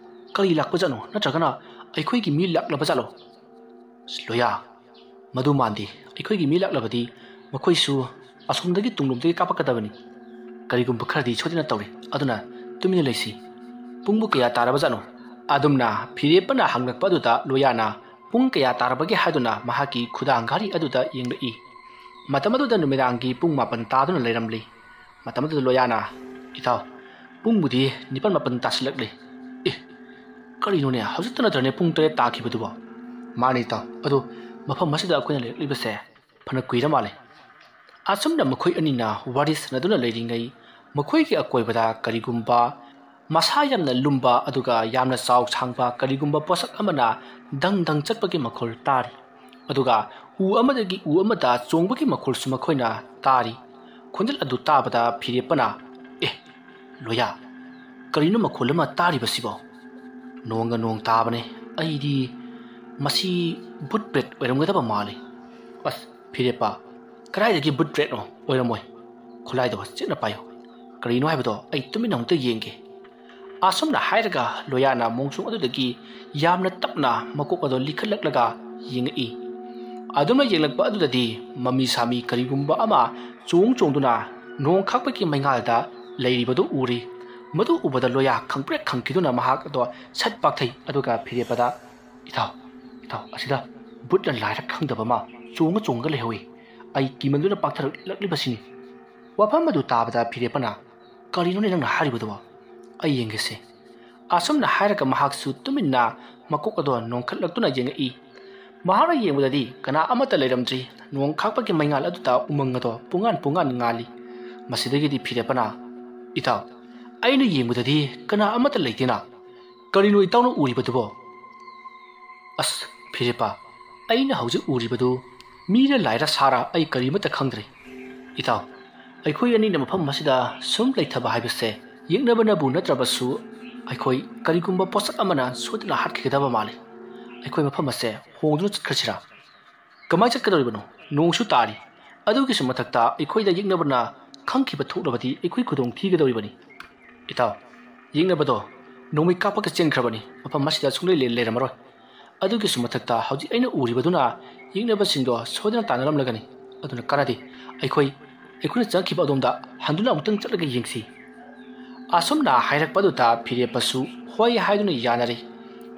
ꯀꯔꯤ ꯂꯥꯛꯄꯖꯥꯠꯅꯣ? ꯅꯠꯇ꯭ꯔꯒꯅ ꯑꯩꯈꯣꯏꯒꯤ ꯃꯤ ꯂꯥꯛꯂꯕꯖꯥꯠꯂꯣ?" "ꯑꯁ, ꯂꯣꯌꯥ, ꯃꯗꯨ ꯃꯥꯟꯗꯦ꯫ ꯑꯩꯈꯣꯏꯒꯤ ꯃꯤ ꯂꯥꯛꯂꯕꯗꯤ ꯃꯈꯣꯏꯁꯨ ꯑꯁꯣꯝꯗꯒꯤ ꯇꯨꯡꯂꯣꯝꯗꯒꯤ ꯀꯥꯞꯄꯛꯀꯗꯕꯅꯤ꯫ ꯀꯔꯤꯒꯨꯝꯕ ꯈꯔꯗꯤ ꯁꯣꯏꯗꯅ ꯇꯧꯔꯤ, ꯑꯗꯨꯅ ꯇꯨꯃꯤꯟꯅ ꯂꯩꯁꯤ꯫ ꯄꯨꯡꯕꯨ ꯀꯌꯥ ꯇꯥꯔꯕꯖꯥꯠꯅꯣ?" ꯑꯗꯨꯝꯅ ꯐꯤꯔꯦꯞꯄꯅ ꯍꯪꯂꯛꯄ ꯑꯗꯨꯗ ꯂꯣꯌꯥꯅ ꯄꯨꯡ ꯀꯌꯥ ꯇꯥꯔꯕꯒꯦ ꯍꯥꯏꯗꯨꯅ ꯃꯍꯥꯛꯀꯤ ꯈꯨꯗꯥꯡ ꯘꯔꯤ ꯑꯗꯨꯗ ꯌꯦꯡꯂꯛꯏ꯫ ꯃꯇꯝ ꯑꯗꯨꯗ ꯅꯨꯃꯤꯗꯥꯡꯒꯤ ꯄꯨꯡ ꯃꯥꯄꯟ ꯇꯥꯗꯨꯅ ꯂꯩꯔꯝꯂꯤ꯫ ꯃꯇꯝ ꯑꯗꯨꯗ ꯂꯣꯌꯥꯅ, "ꯏꯇꯥꯎ, ꯄꯨꯡꯕꯨꯗꯤ ꯅꯤꯄꯥꯟ ꯃꯥꯄꯟ ꯇꯥꯁꯤꯜꯂꯛꯂꯤ꯫ ꯑꯦ, ꯀꯔꯤꯅꯣꯅꯦ, ꯍꯧꯖꯤꯛꯇ ꯅꯠꯇ꯭ꯔꯅꯦ ꯄꯨꯡ ꯇꯔꯦꯠ ꯇꯥꯈꯤꯕꯗꯨꯕꯣ?" "ꯃꯥꯅꯤ ꯏꯇꯥꯎ, ꯑꯗꯨ ꯃꯐꯝ ꯑꯁꯤꯗ ꯑꯩꯈꯣꯏꯅ ꯂꯩꯔꯛꯂꯤꯕꯁꯦ ꯐꯅ ꯀꯨꯏꯔ ꯃꯥꯜꯂꯦ꯫" ꯑꯁꯨꯝꯅ ꯃꯈꯣꯏ ꯑꯅꯤꯅ ꯋꯥꯔꯤ ꯁꯥꯟꯅꯗꯨꯅ ꯂꯩꯔꯤꯉꯩ, ꯃꯈꯣꯏꯒꯤ ꯑꯀꯣꯏꯕꯗ ꯀꯔꯤꯒꯨꯝꯕ ꯃꯁꯥ ꯌꯥꯝꯅ ꯂꯨꯝꯕ ꯑꯗꯨꯒ ꯌꯥꯝꯅ ꯆꯥꯎ ꯁꯥꯡꯕ ꯀꯔꯤꯒꯨꯝꯕ ꯄꯣꯠꯁꯛ ꯑꯃꯅ ꯗꯪ ꯗꯪ ꯆꯠꯄꯒꯤ ꯃꯈꯣꯜ ꯇꯥꯔꯤ꯫ ꯑꯗꯨꯒ ꯎ ꯑꯃꯗꯒꯤ ꯎ ꯑꯃꯗ ꯆꯣꯡꯕꯒꯤ ꯃꯈꯣꯜꯁꯨ ꯃꯈꯣꯏꯅ ꯇꯥꯔꯤ꯫ ꯈꯣꯟꯖꯦꯜ ꯑꯗꯨ ꯇꯥꯕꯗ ꯐꯤꯔꯦꯞꯄꯅ, "ꯑꯦ, ꯂꯣꯌꯥ, ꯀꯔꯤꯅꯣ ꯃꯈꯣꯜ ꯑꯃ ꯇꯥꯔꯤꯕꯁꯤꯕꯣ? ꯅꯣꯡꯒ ꯅꯣꯡ ꯇꯥꯕꯅꯦ꯫ ꯑꯩꯗꯤ "ꯃꯁꯤ ꯕꯨꯠ ꯕ꯭ꯔꯦꯗ ꯑꯣꯏꯔꯝꯒꯗꯕ ꯃꯥꯜꯂꯤ꯫ ꯑꯁ, ꯐꯤꯔꯦꯞꯄ, ꯀꯗꯥꯏꯗꯒꯤ ꯕꯨꯠ ꯕ꯭ꯔꯦꯗꯅꯣ? ꯑꯣꯏꯔꯝꯃꯣꯏ꯫ ꯈꯨꯠꯂꯥꯏꯗꯣ ꯆꯦꯠꯅ ꯄꯥꯏꯌꯨ꯫ ꯀꯔꯤꯅꯣ ꯍꯥꯏꯕꯗꯣ ꯑꯩ ꯇꯨꯃꯤꯟꯅ ꯑꯃꯨꯛꯇ ꯌꯦꯡꯒꯦ"꯫ ꯑꯁꯨꯝꯅ ꯍꯥꯏꯔꯒ ꯂꯣꯌꯥꯅ ꯃꯣꯡꯁꯣꯡ ꯑꯗꯨꯗꯒꯤ ꯌꯥꯝꯅ ꯇꯞꯅ ꯃꯀꯣꯛ ꯑꯗꯨ ꯂꯤꯈꯠꯂꯛꯂꯒ ꯌꯦꯡꯉꯛꯏ꯫ ꯑꯗꯨꯝꯅ ꯌꯦꯡꯂꯛꯄ ꯑꯗꯨꯗꯗꯤ ꯃꯃꯤ ꯁꯥꯃꯤ ꯀꯔꯤꯒꯨꯝꯕ ꯑꯃ ꯆꯣꯡ ꯆꯣꯡꯗꯨꯅ ꯅꯣꯡ ꯈꯥꯛꯄꯒꯤ ꯃꯩꯉꯥꯜꯗ ꯂꯩꯔꯤꯕꯗꯨ ꯎꯔꯤ꯫ ꯃꯗꯨ ꯎꯕꯗ ꯂꯣꯌꯥ ꯈꯪꯄ꯭ꯔꯦꯛ ꯈꯪꯈꯤꯗꯨꯅ ꯃꯍꯥꯛ ꯑꯗꯣ ꯁꯠ ꯄꯥꯛꯊꯩ, ꯑꯗꯨꯒ ꯐꯤꯔꯦꯞꯄꯗ, "ꯏꯇꯥꯎ, ꯏꯇꯥꯎ, ꯑꯁꯤꯗ ꯕꯨꯠꯅ ꯂꯥꯏꯔ ꯈꯪꯗꯕ ꯑꯃ ꯆꯣꯡꯉ ꯆꯣꯡꯉꯒ ꯂꯩꯍꯧꯏ꯫ ꯑꯩ ꯀꯤꯃꯟꯗꯨꯅ ꯄꯥꯛꯊꯔꯛꯂꯛꯂꯤꯕꯁꯤꯅꯤ"꯫ ꯋꯥꯐꯝ ꯑꯗꯨ ꯇꯥꯕꯗ ꯐꯤꯔꯦꯞꯄꯅ, "ꯀꯔꯤꯅꯣꯅꯦ ꯅꯪꯅ ꯍꯥꯏꯔꯤꯕꯗꯨꯕꯣ? ꯑꯩ ꯌꯦꯡꯒꯦꯁꯦ"꯫ ꯑꯁꯨꯝꯅ ꯍꯥꯏꯔꯒ ꯃꯍꯥꯛꯁꯨ ꯇꯨꯃꯤꯟꯅ ꯃꯀꯣꯛ ꯑꯗꯣ ꯅꯣꯡꯈꯠꯂꯛꯇꯨꯅ ꯌꯦꯡꯉꯛꯏ꯫ ꯃꯍꯥꯛꯅ ꯌꯦꯡꯕꯗꯗꯤ ꯀꯅꯥ ꯑꯃꯠꯇ ꯂꯩꯔꯝꯗ꯭ꯔꯤ꯫ ꯅꯣꯡ ꯈꯥꯛꯄꯒꯤ ꯃꯩꯉꯥꯜ ꯑꯗꯨꯗ ꯎꯃꯪ ꯑꯗꯣ ꯄꯨꯡꯉꯥꯟ ꯄꯨꯡꯉꯥꯟ ꯉꯥꯜꯂꯤ꯫ ꯃꯁꯤꯗꯒꯤꯗꯤ ꯐꯤꯔꯦꯞꯄꯅ, "ꯏꯇꯥꯎ, ꯑꯩꯅ ꯌꯦꯡꯕꯗꯗꯤ ꯀꯅꯥ ꯑꯃꯠꯇ ꯂꯩꯇꯦꯅ꯫ ꯀꯔꯤꯅꯣ ꯏꯇꯥꯎꯅ ꯎꯔꯤꯕꯗꯨꯕꯣ?" "ꯑꯁ, ꯐꯤꯔꯦꯞꯄ, ꯑꯩꯅ ꯍꯧꯖꯤꯛ ꯎꯔꯤꯕꯗꯨ ꯃꯤꯔ ꯂꯥꯏꯔ ꯁꯥꯔ ꯑꯩ ꯀꯔꯤꯃꯠꯇ ꯈꯪꯗ꯭ꯔꯦ꯫ ꯏꯇꯥꯎ, ꯑꯩꯈꯣꯏ ꯑꯅꯤꯅ ꯃꯐꯝ ꯑꯁꯤꯗ ꯁꯨꯝ ꯂꯩꯊꯕ ꯍꯥꯏꯕꯁꯦ ꯌꯦꯛꯅꯕꯅꯕꯨ ꯅꯠꯇ꯭ꯔꯕꯁꯨ ꯑꯩꯈꯣꯏ ꯀꯔꯤꯒꯨꯝꯕ ꯄꯣꯠꯁꯛ ꯑꯃꯅ ꯁꯣꯏꯗꯅ ꯍꯥꯠꯈꯤꯒꯗꯕ ꯃꯥꯜꯂꯤ꯫ ꯑꯩꯈꯣꯏ ꯃꯐꯝ ꯑꯁꯦ ꯍꯣꯡꯗꯨꯅ ꯆꯠꯈ꯭ꯔꯁꯤꯔꯥ? ꯀꯃꯥꯏ ꯆꯠꯀꯗꯧꯔꯤꯕꯅꯣ? ꯅꯣꯡꯁꯨ ꯇꯥꯔꯤ꯫ ꯑꯗꯨꯒꯤꯁꯨ ꯃꯊꯛꯇ ꯑꯩꯈꯣꯏꯗ ꯌꯦꯛꯅꯕꯅ ꯈꯪꯈꯤꯕ ꯊꯣꯛꯂꯕꯗꯤ ꯑꯩꯈꯣꯏ ꯈꯨꯗꯣꯡ ꯊꯤꯒꯗꯧꯔꯤꯕꯅꯤ"꯫ "ꯏꯇꯥꯎ, ꯌꯦꯛꯅꯕꯗꯣ ꯅꯣꯡꯃꯩ ꯀꯥꯞꯄꯒ ꯆꯦꯟꯈ꯭ꯔꯕꯅꯤ꯫ ꯃꯐꯝ ꯑꯁꯤꯗ ꯁꯨꯡꯂꯩ ꯂꯩ-, ꯂꯩꯔꯝꯃꯔꯣꯏ꯫ ꯑꯗꯨꯒꯤꯁꯨ ꯃꯊꯛꯇ ꯍꯧꯖꯤꯛ ꯑꯩꯅ ꯎꯔꯤꯕꯗꯨꯅ ꯌꯦꯛꯅꯕꯁꯤꯡꯗꯣ ꯁꯣꯏꯗꯅ ꯇꯥꯟꯅꯔꯝꯂꯒꯅꯤ꯫ ꯑꯗꯨꯅ ꯀꯥꯟꯅꯗꯦ꯫ ꯑꯩꯈꯣꯏ, ꯑꯩꯈꯣꯏꯅ ꯆꯪꯈꯤꯕ ꯑꯗꯣꯝꯗ ꯍꯟꯗꯨꯅ ꯑꯃꯨꯛꯇꯪ ꯆꯠꯂꯒ ꯌꯦꯡꯁꯤ"꯫ ꯑꯁꯨꯝꯅ ꯍꯥꯏꯔꯛꯄꯗꯨꯗ ꯐꯤꯔꯦꯞꯄꯁꯨ ꯍꯣꯏ ꯍꯥꯏꯗꯨꯅ ꯌꯥꯅꯔꯦ꯫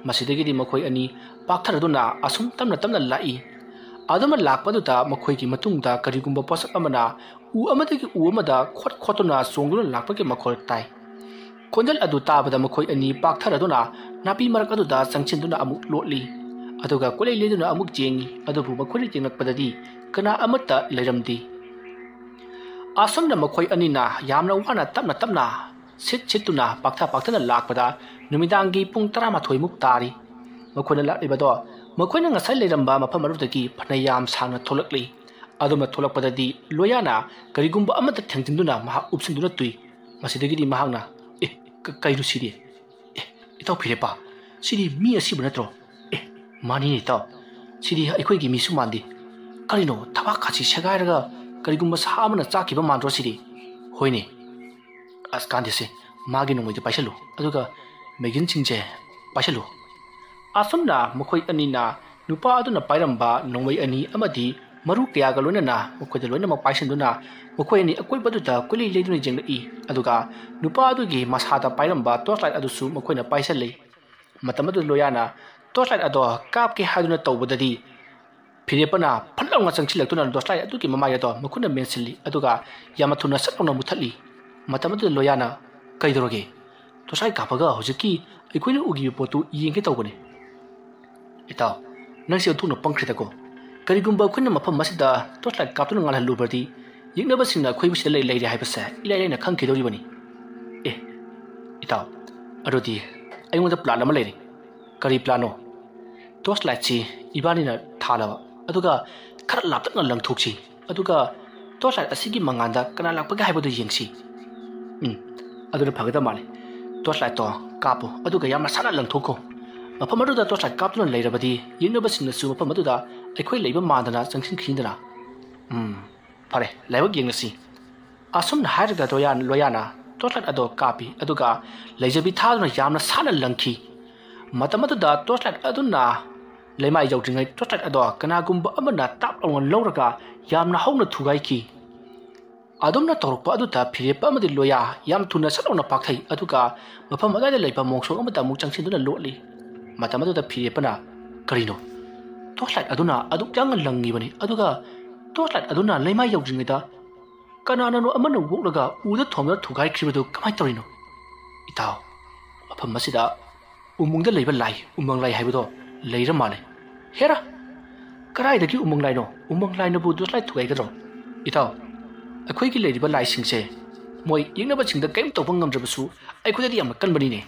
ꯃꯁꯤꯗꯒꯤꯗꯤ ꯃꯈꯣꯏ ꯑꯅꯤ ꯄꯥꯛꯊꯔꯗꯨꯅ ꯑꯁꯨꯝ ꯇꯞꯅ ꯇꯞꯅ ꯂꯥꯛꯏ꯫ ꯑꯗꯨꯝꯅ ꯂꯥꯛꯄꯗꯨꯗ ꯃꯈꯣꯏꯒꯤ ꯃꯇꯨꯡꯗ ꯀꯔꯤꯒꯨꯝꯕ ꯄꯣꯠꯁꯛ ꯑꯃꯅ ꯎ ꯑꯃꯗꯒꯤ ꯎ ꯑꯃꯗ ꯈꯣꯠ ꯈꯣꯠꯇꯨꯅ ꯆꯣꯡꯗꯨꯅ ꯂꯥꯛꯄꯒꯤ ꯃꯈꯣꯜ ꯇꯥꯏ꯫ ꯈꯣꯟꯖꯦꯜ ꯑꯗꯨ ꯇꯥꯕꯗ ꯃꯈꯣꯏ ꯑꯅꯤ ꯄꯥꯛꯊꯔꯗꯨꯅ ꯅꯥꯄꯤ ꯃꯔꯛ ꯑꯗꯨꯗ ꯆꯪꯁꯤꯟꯗꯨꯅ ꯑꯃꯨꯛ ꯂꯣꯠꯂꯤ꯫ ꯑꯗꯨꯒ ꯀꯣꯏꯂꯩ ꯂꯩꯗꯨꯅ ꯑꯃꯨꯛ ꯌꯦꯡꯉꯤ, ꯑꯗꯨꯕꯨ ꯃꯈꯣꯏꯅ ꯌꯦꯡꯂꯛꯄꯗꯗꯤ ꯀꯅꯥ ꯑꯃꯠꯇ ꯂꯩꯔꯝꯗꯦ꯫ ꯑꯁꯨꯝꯅ ꯃꯈꯣꯏ ꯑꯅꯤꯅ ꯌꯥꯝꯅ ꯋꯥꯅ ꯇꯞꯅ ꯇꯞꯅ ꯁꯤꯠ ꯁꯤꯠꯇꯨꯅ ꯄꯥꯛꯊ ꯄꯥꯛꯊꯅ ꯂꯥꯛꯄꯗ ꯅꯨꯃꯤꯗꯥꯡꯒꯤ ꯄꯨꯡ ꯇꯔꯥꯃꯥꯊꯣꯏꯃꯨꯛ ꯇꯥꯔꯤ꯫ ꯃꯈꯣꯏꯅ ꯂꯥꯛꯂꯤꯕꯗꯣ ꯃꯈꯣꯏꯅ ꯉꯁꯥꯏ ꯂꯩꯔꯝꯕ ꯃꯐꯝ ꯑꯗꯨꯗꯒꯤ ꯐꯅ ꯌꯥꯝ ꯁꯥꯡꯅ ꯊꯣꯛꯂꯛꯂꯤ꯫ ꯑꯗꯨꯝꯅ ꯊꯣꯛꯂꯛꯄꯗꯗꯤ ꯂꯣꯌꯥꯅ ꯀꯔꯤꯒꯨꯝꯕ ꯑꯃꯠꯇ ꯊꯦꯡꯖꯤꯟꯗꯨꯅ ꯃꯍꯥꯛ ꯎꯞꯁꯤꯟꯗꯨꯅ ꯇꯨꯏ꯫ ꯃꯁꯤꯗꯒꯤꯗꯤ ꯃꯍꯥꯛꯅ, "ꯑꯦ, ꯀ-, ꯀꯩꯅꯣ ꯁꯤꯗꯤ? ꯑꯦ, ꯏꯇꯥꯎ ꯐꯤꯔꯦꯞꯄ, ꯁꯤꯗꯤ ꯃꯤ ꯑꯁꯤꯕ ꯅꯠꯇ꯭ꯔꯣ? ꯑꯦ, "ꯃꯥꯅꯤꯅꯦ ꯏꯇꯥꯎ, ꯁꯤꯗꯤ ꯑꯩꯈꯣꯏꯒꯤ ꯃꯤꯁꯨ ꯃꯥꯟꯗꯦ꯫ ꯀꯔꯤꯅꯣ, ꯊꯕꯥꯛ ꯈꯥꯁꯤ ꯁꯦꯒꯥꯏꯔꯒ ꯀꯔꯤꯒꯨꯝꯕ ꯁꯥ ꯑꯃꯅ ꯆꯥꯈꯤꯕ ꯃꯥꯟꯗ꯭ꯔꯣ ꯁꯤꯗꯤ?" "ꯍꯣꯏꯅꯦ, ꯑꯁ ꯀꯥꯟꯗꯦꯁꯦ, ꯃꯥꯒꯤ ꯅꯣꯡꯃꯩꯗꯨ ꯄꯥꯏꯁꯜꯂꯨ, ꯑꯗꯨꯒ ꯃꯦꯒꯤꯟꯁꯤꯡꯁꯦ ꯄꯥꯏꯁꯜꯂꯨ꯫" ꯑꯁꯨꯝꯅ ꯃꯈꯣꯏ ꯑꯅꯤꯅ ꯅꯨꯄꯥ ꯑꯗꯨꯅ ꯄꯥꯏꯔꯝꯕ ꯅꯣꯡꯃꯩ ꯑꯅꯤ ꯑꯃꯗꯤ ꯃꯔꯨ ꯀꯌꯥꯒ ꯂꯣꯏꯅꯅ ꯃꯈꯣꯏꯗ ꯂꯣꯏꯅꯃꯛ ꯄꯥꯏꯁꯤꯟꯗꯨꯅ ꯃꯈꯣꯏ ꯑꯅꯤ ꯑꯀꯣꯏꯕꯗꯨꯗ ꯀꯣꯏꯂꯩ ꯂꯩꯗꯨꯅ ꯌꯦꯡꯂꯛꯏ꯫ ꯑꯗꯨꯒ ꯅꯨꯄꯥ ꯑꯗꯨꯒꯤ ꯃꯁꯥꯗ ꯄꯥꯏꯔꯝꯕ ꯇꯣꯔꯆ ꯂꯥꯏꯠ ꯑꯗꯨꯁꯨ ꯃꯈꯣꯏꯅ ꯄꯥꯏꯁꯤꯜꯂꯤ꯫ ꯃꯇꯝ ꯑꯗꯨꯗ ꯂꯣꯌꯥꯅ ꯇꯣꯔꯆ ꯂꯥꯏꯠ ꯑꯗꯣ ꯀꯥꯞꯀꯦ ꯍꯥꯏꯗꯨꯅ ꯇꯧꯕꯗꯗꯤ ꯐꯤꯔꯦꯞꯄꯅ ꯐꯠ ꯂꯥꯎꯅ ꯆꯪꯁꯤꯜꯂꯛꯇꯨꯅ ꯇꯣꯔꯆ ꯂꯥꯏꯠ ꯑꯗꯨꯒꯤ ꯃꯃꯥꯏ ꯑꯗꯣ ꯃꯈꯨꯠꯅ ꯃꯦꯟꯁꯤꯜꯂꯤ, ꯑꯗꯨꯒ ꯌꯥꯝꯅ ꯊꯨꯅ ꯁꯠ ꯂꯥꯎꯅ ꯃꯨꯊꯠꯂꯤ꯫ ꯃꯇꯝ ꯑꯗꯨꯗ ꯂꯣꯌꯥꯅ, "ꯀꯩꯗꯧꯔꯒꯦ? ꯇꯣꯔꯆ ꯂꯥꯏꯠ ꯀꯥꯞꯄꯒ ꯍꯧꯖꯤꯛꯀꯤ ꯑꯩꯈꯣꯏꯅ ꯎꯈꯤꯕ ꯄꯣꯠꯇꯨ ꯌꯦꯡꯒꯦ ꯇꯧꯕꯅꯤ꯫" "ꯏꯇꯥꯎ, ꯅꯪꯁꯦ ꯑꯣꯟꯊꯣꯛꯅ ꯄꯪꯈ꯭ꯔꯦꯗꯀꯣ꯫ ꯀꯔꯤꯒꯨꯝꯕ ꯑꯩꯈꯣꯏꯅ ꯃꯐꯝ ꯑꯁꯤꯗ ꯇꯣꯔꯆ ꯂꯥꯏꯠ ꯀꯥꯞꯇꯨꯅ ꯉꯥꯜꯍꯜꯂꯨꯕꯗꯤ ꯌꯦꯛꯅꯕꯁꯤꯡꯅ ꯑꯩꯈꯣꯏꯕꯨ ꯁꯤꯗ ꯂꯩ-, ꯂꯩꯔꯦ ꯍꯥꯏꯕꯁꯦ ꯏꯂꯥꯏ ꯂꯥꯏꯅ ꯈꯪꯈꯤꯗꯧꯔꯤꯕꯅꯤ꯫" "ꯑꯦ, ꯏꯇꯥꯎ, ꯑꯗꯨꯗꯤ ꯑꯩꯉꯣꯟꯗ ꯄ꯭ꯂꯥꯟ ꯑꯃ ꯂꯩꯔꯤ꯫" "ꯀꯔꯤ ꯄ꯭ꯂꯥꯟꯅꯣ?" "ꯇꯣꯔꯆ ꯂꯥꯏꯠꯁꯤ ꯏꯕꯥꯅꯤꯅ ꯊꯥꯜꯂꯕ, ꯑꯗꯨꯒ ꯈꯔ ꯂꯥꯞꯇꯛꯅ ꯂꯪꯊꯣꯛꯁꯤ, ꯑꯗꯨꯒ ꯇꯣꯔꯆ ꯂꯥꯏꯠ ꯑꯁꯤꯒꯤ ꯃꯉꯥꯜꯗ ꯀꯅꯥ ꯂꯥꯛꯄꯒꯦ ꯍꯥꯏꯕꯗꯨ ꯌꯦꯡꯁꯤ꯫" "ꯎꯝ, ꯑꯗꯨꯅ ꯐꯒꯗꯕ ꯃꯥꯜꯂꯤ꯫ ꯇꯣꯔꯆ ꯂꯥꯏꯠꯇꯣ ꯀꯥꯞꯄꯨ, ꯑꯗꯨꯒ ꯌꯥꯝꯅ ꯁꯥꯟꯅ ꯂꯪꯊꯣꯛꯈꯣ꯫ ꯃꯐꯝ ꯑꯗꯨꯗ ꯇꯣꯔꯆ ꯂꯥꯏꯠ ꯀꯥꯞꯇꯨꯅ ꯂꯩꯔꯕꯗꯤ ꯌꯦꯛꯅꯕꯁꯤꯡꯅꯁꯨ ꯃꯐꯝ ꯑꯗꯨꯗ ꯑꯩꯈꯣꯏ ꯂꯩꯕ ꯃꯥꯟꯗꯅ ꯆꯪꯁꯤꯟꯈꯤꯅꯤꯗꯅ꯫" "ꯎꯝ, ꯐꯔꯦ, ꯂꯥꯏꯕꯛ ꯌꯦꯡꯂꯁꯤ꯫" ꯑꯁꯨꯝꯅ ꯍꯥꯏꯔꯒ ꯂꯣꯌꯥ-, ꯂꯣꯌꯥꯅ ꯇꯣꯔꯆ ꯂꯥꯏꯠ ꯑꯗꯣ ꯀꯥꯞꯄꯤ, ꯑꯗꯨꯒ ꯂꯩꯖꯕꯤ ꯊꯥꯗꯨꯅ ꯌꯥꯝꯅ ꯁꯥꯟꯅ ꯂꯪꯈꯤ꯫ ꯃꯇꯝ ꯑꯗꯨꯗ ꯇꯣꯔꯆ ꯂꯥꯏꯠ ꯑꯗꯨꯅ ꯂꯩꯃꯥꯏ ꯌꯧꯗ꯭ꯔꯤꯉꯩ ꯇꯣꯔꯆ ꯂꯥꯏꯠ ꯑꯗꯣ ꯀꯅꯥꯒꯨꯝꯕ ꯑꯃꯅ ꯇꯥꯞ ꯂꯥꯎꯅ ꯂꯧꯔꯒ ꯌꯥꯝꯅ ꯍꯧꯅ ꯊꯨꯒꯥꯏꯈꯤ꯫ ꯑꯗꯨꯝꯅ ꯇꯧꯔꯛꯄ ꯑꯗꯨꯗ ꯐꯤꯔꯦꯞꯄ ꯑꯃꯗꯤ ꯂꯣꯌꯥ ꯌꯥꯝ ꯊꯨꯅ ꯁꯠ ꯂꯥꯎꯅ ꯄꯥꯛꯊꯩ, ꯑꯗꯨꯒ ꯃꯐꯝ ꯑꯗꯨꯋꯥꯏꯗ ꯂꯩꯕ ꯃꯣꯡꯁꯣꯡ ꯑꯃꯗ ꯑꯃꯨꯛ ꯆꯪꯁꯤꯟꯗꯨꯅ ꯂꯣꯠꯂꯤ꯫ ꯃꯇꯝ ꯑꯗꯨꯗ ꯐꯤꯔꯦꯞꯄꯅ, "ꯀꯔꯤꯅꯣ? ꯇꯣꯔꯆ ꯂꯥꯏꯠ ꯑꯗꯨꯅ ꯑꯗꯨꯛ ꯌꯥꯡꯅ ꯂꯪꯉꯤꯕꯅꯤ, ꯑꯗꯨꯒ ꯇꯣꯔꯆ ꯂꯥꯏꯠ ꯑꯗꯨꯅ ꯂꯩꯃꯥꯏ ꯌꯧꯗ꯭ꯔꯤꯉꯩꯗ ꯀꯅꯥꯅꯅꯣ ꯑꯃꯅ ꯑꯣꯛꯂꯒ ꯎꯗ ꯊꯣꯝꯗꯨꯅ ꯊꯨꯒꯥꯏꯈ꯭ꯔꯤꯕꯗꯨ ꯀꯃꯥꯏꯅ ꯇꯧꯔꯤꯅꯣ?" "ꯏꯇꯥꯎ, ꯃꯐꯝ ꯑꯁꯤꯗ ꯎꯃꯪꯗ ꯂꯩꯕ ꯂꯥꯏ, ꯎꯃꯪ ꯂꯥꯏ ꯍꯥꯏꯕꯗꯣ ꯂꯩꯔ ꯃꯥꯜꯂꯦ꯫" "ꯍꯦꯔꯥ, ꯀꯗꯥꯏꯗꯒꯤ ꯎꯃꯪ ꯂꯥꯏꯅꯣ? ꯎꯃꯪ ꯂꯥꯏꯅꯕꯨ ꯇꯣꯔꯆ ꯂꯥꯏꯠ ꯊꯨꯒꯥꯏꯒꯗ꯭ꯔꯣ?" "ꯏꯇꯥꯎ, ꯑꯩꯈꯣꯏꯒꯤ ꯂꯩꯔꯤꯕ ꯂꯥꯏꯁꯤꯡꯁꯦ ꯃꯣꯏ ꯌꯦꯛꯅꯕꯁꯤꯡꯗ ꯀꯔꯤꯝ ꯇꯧꯕ ꯉꯝꯗ꯭ꯔꯕꯁꯨ ꯑꯩꯈꯣꯏꯗꯗꯤ ꯌꯥꯝꯅ ꯀꯟꯕꯅꯤꯅꯦ꯫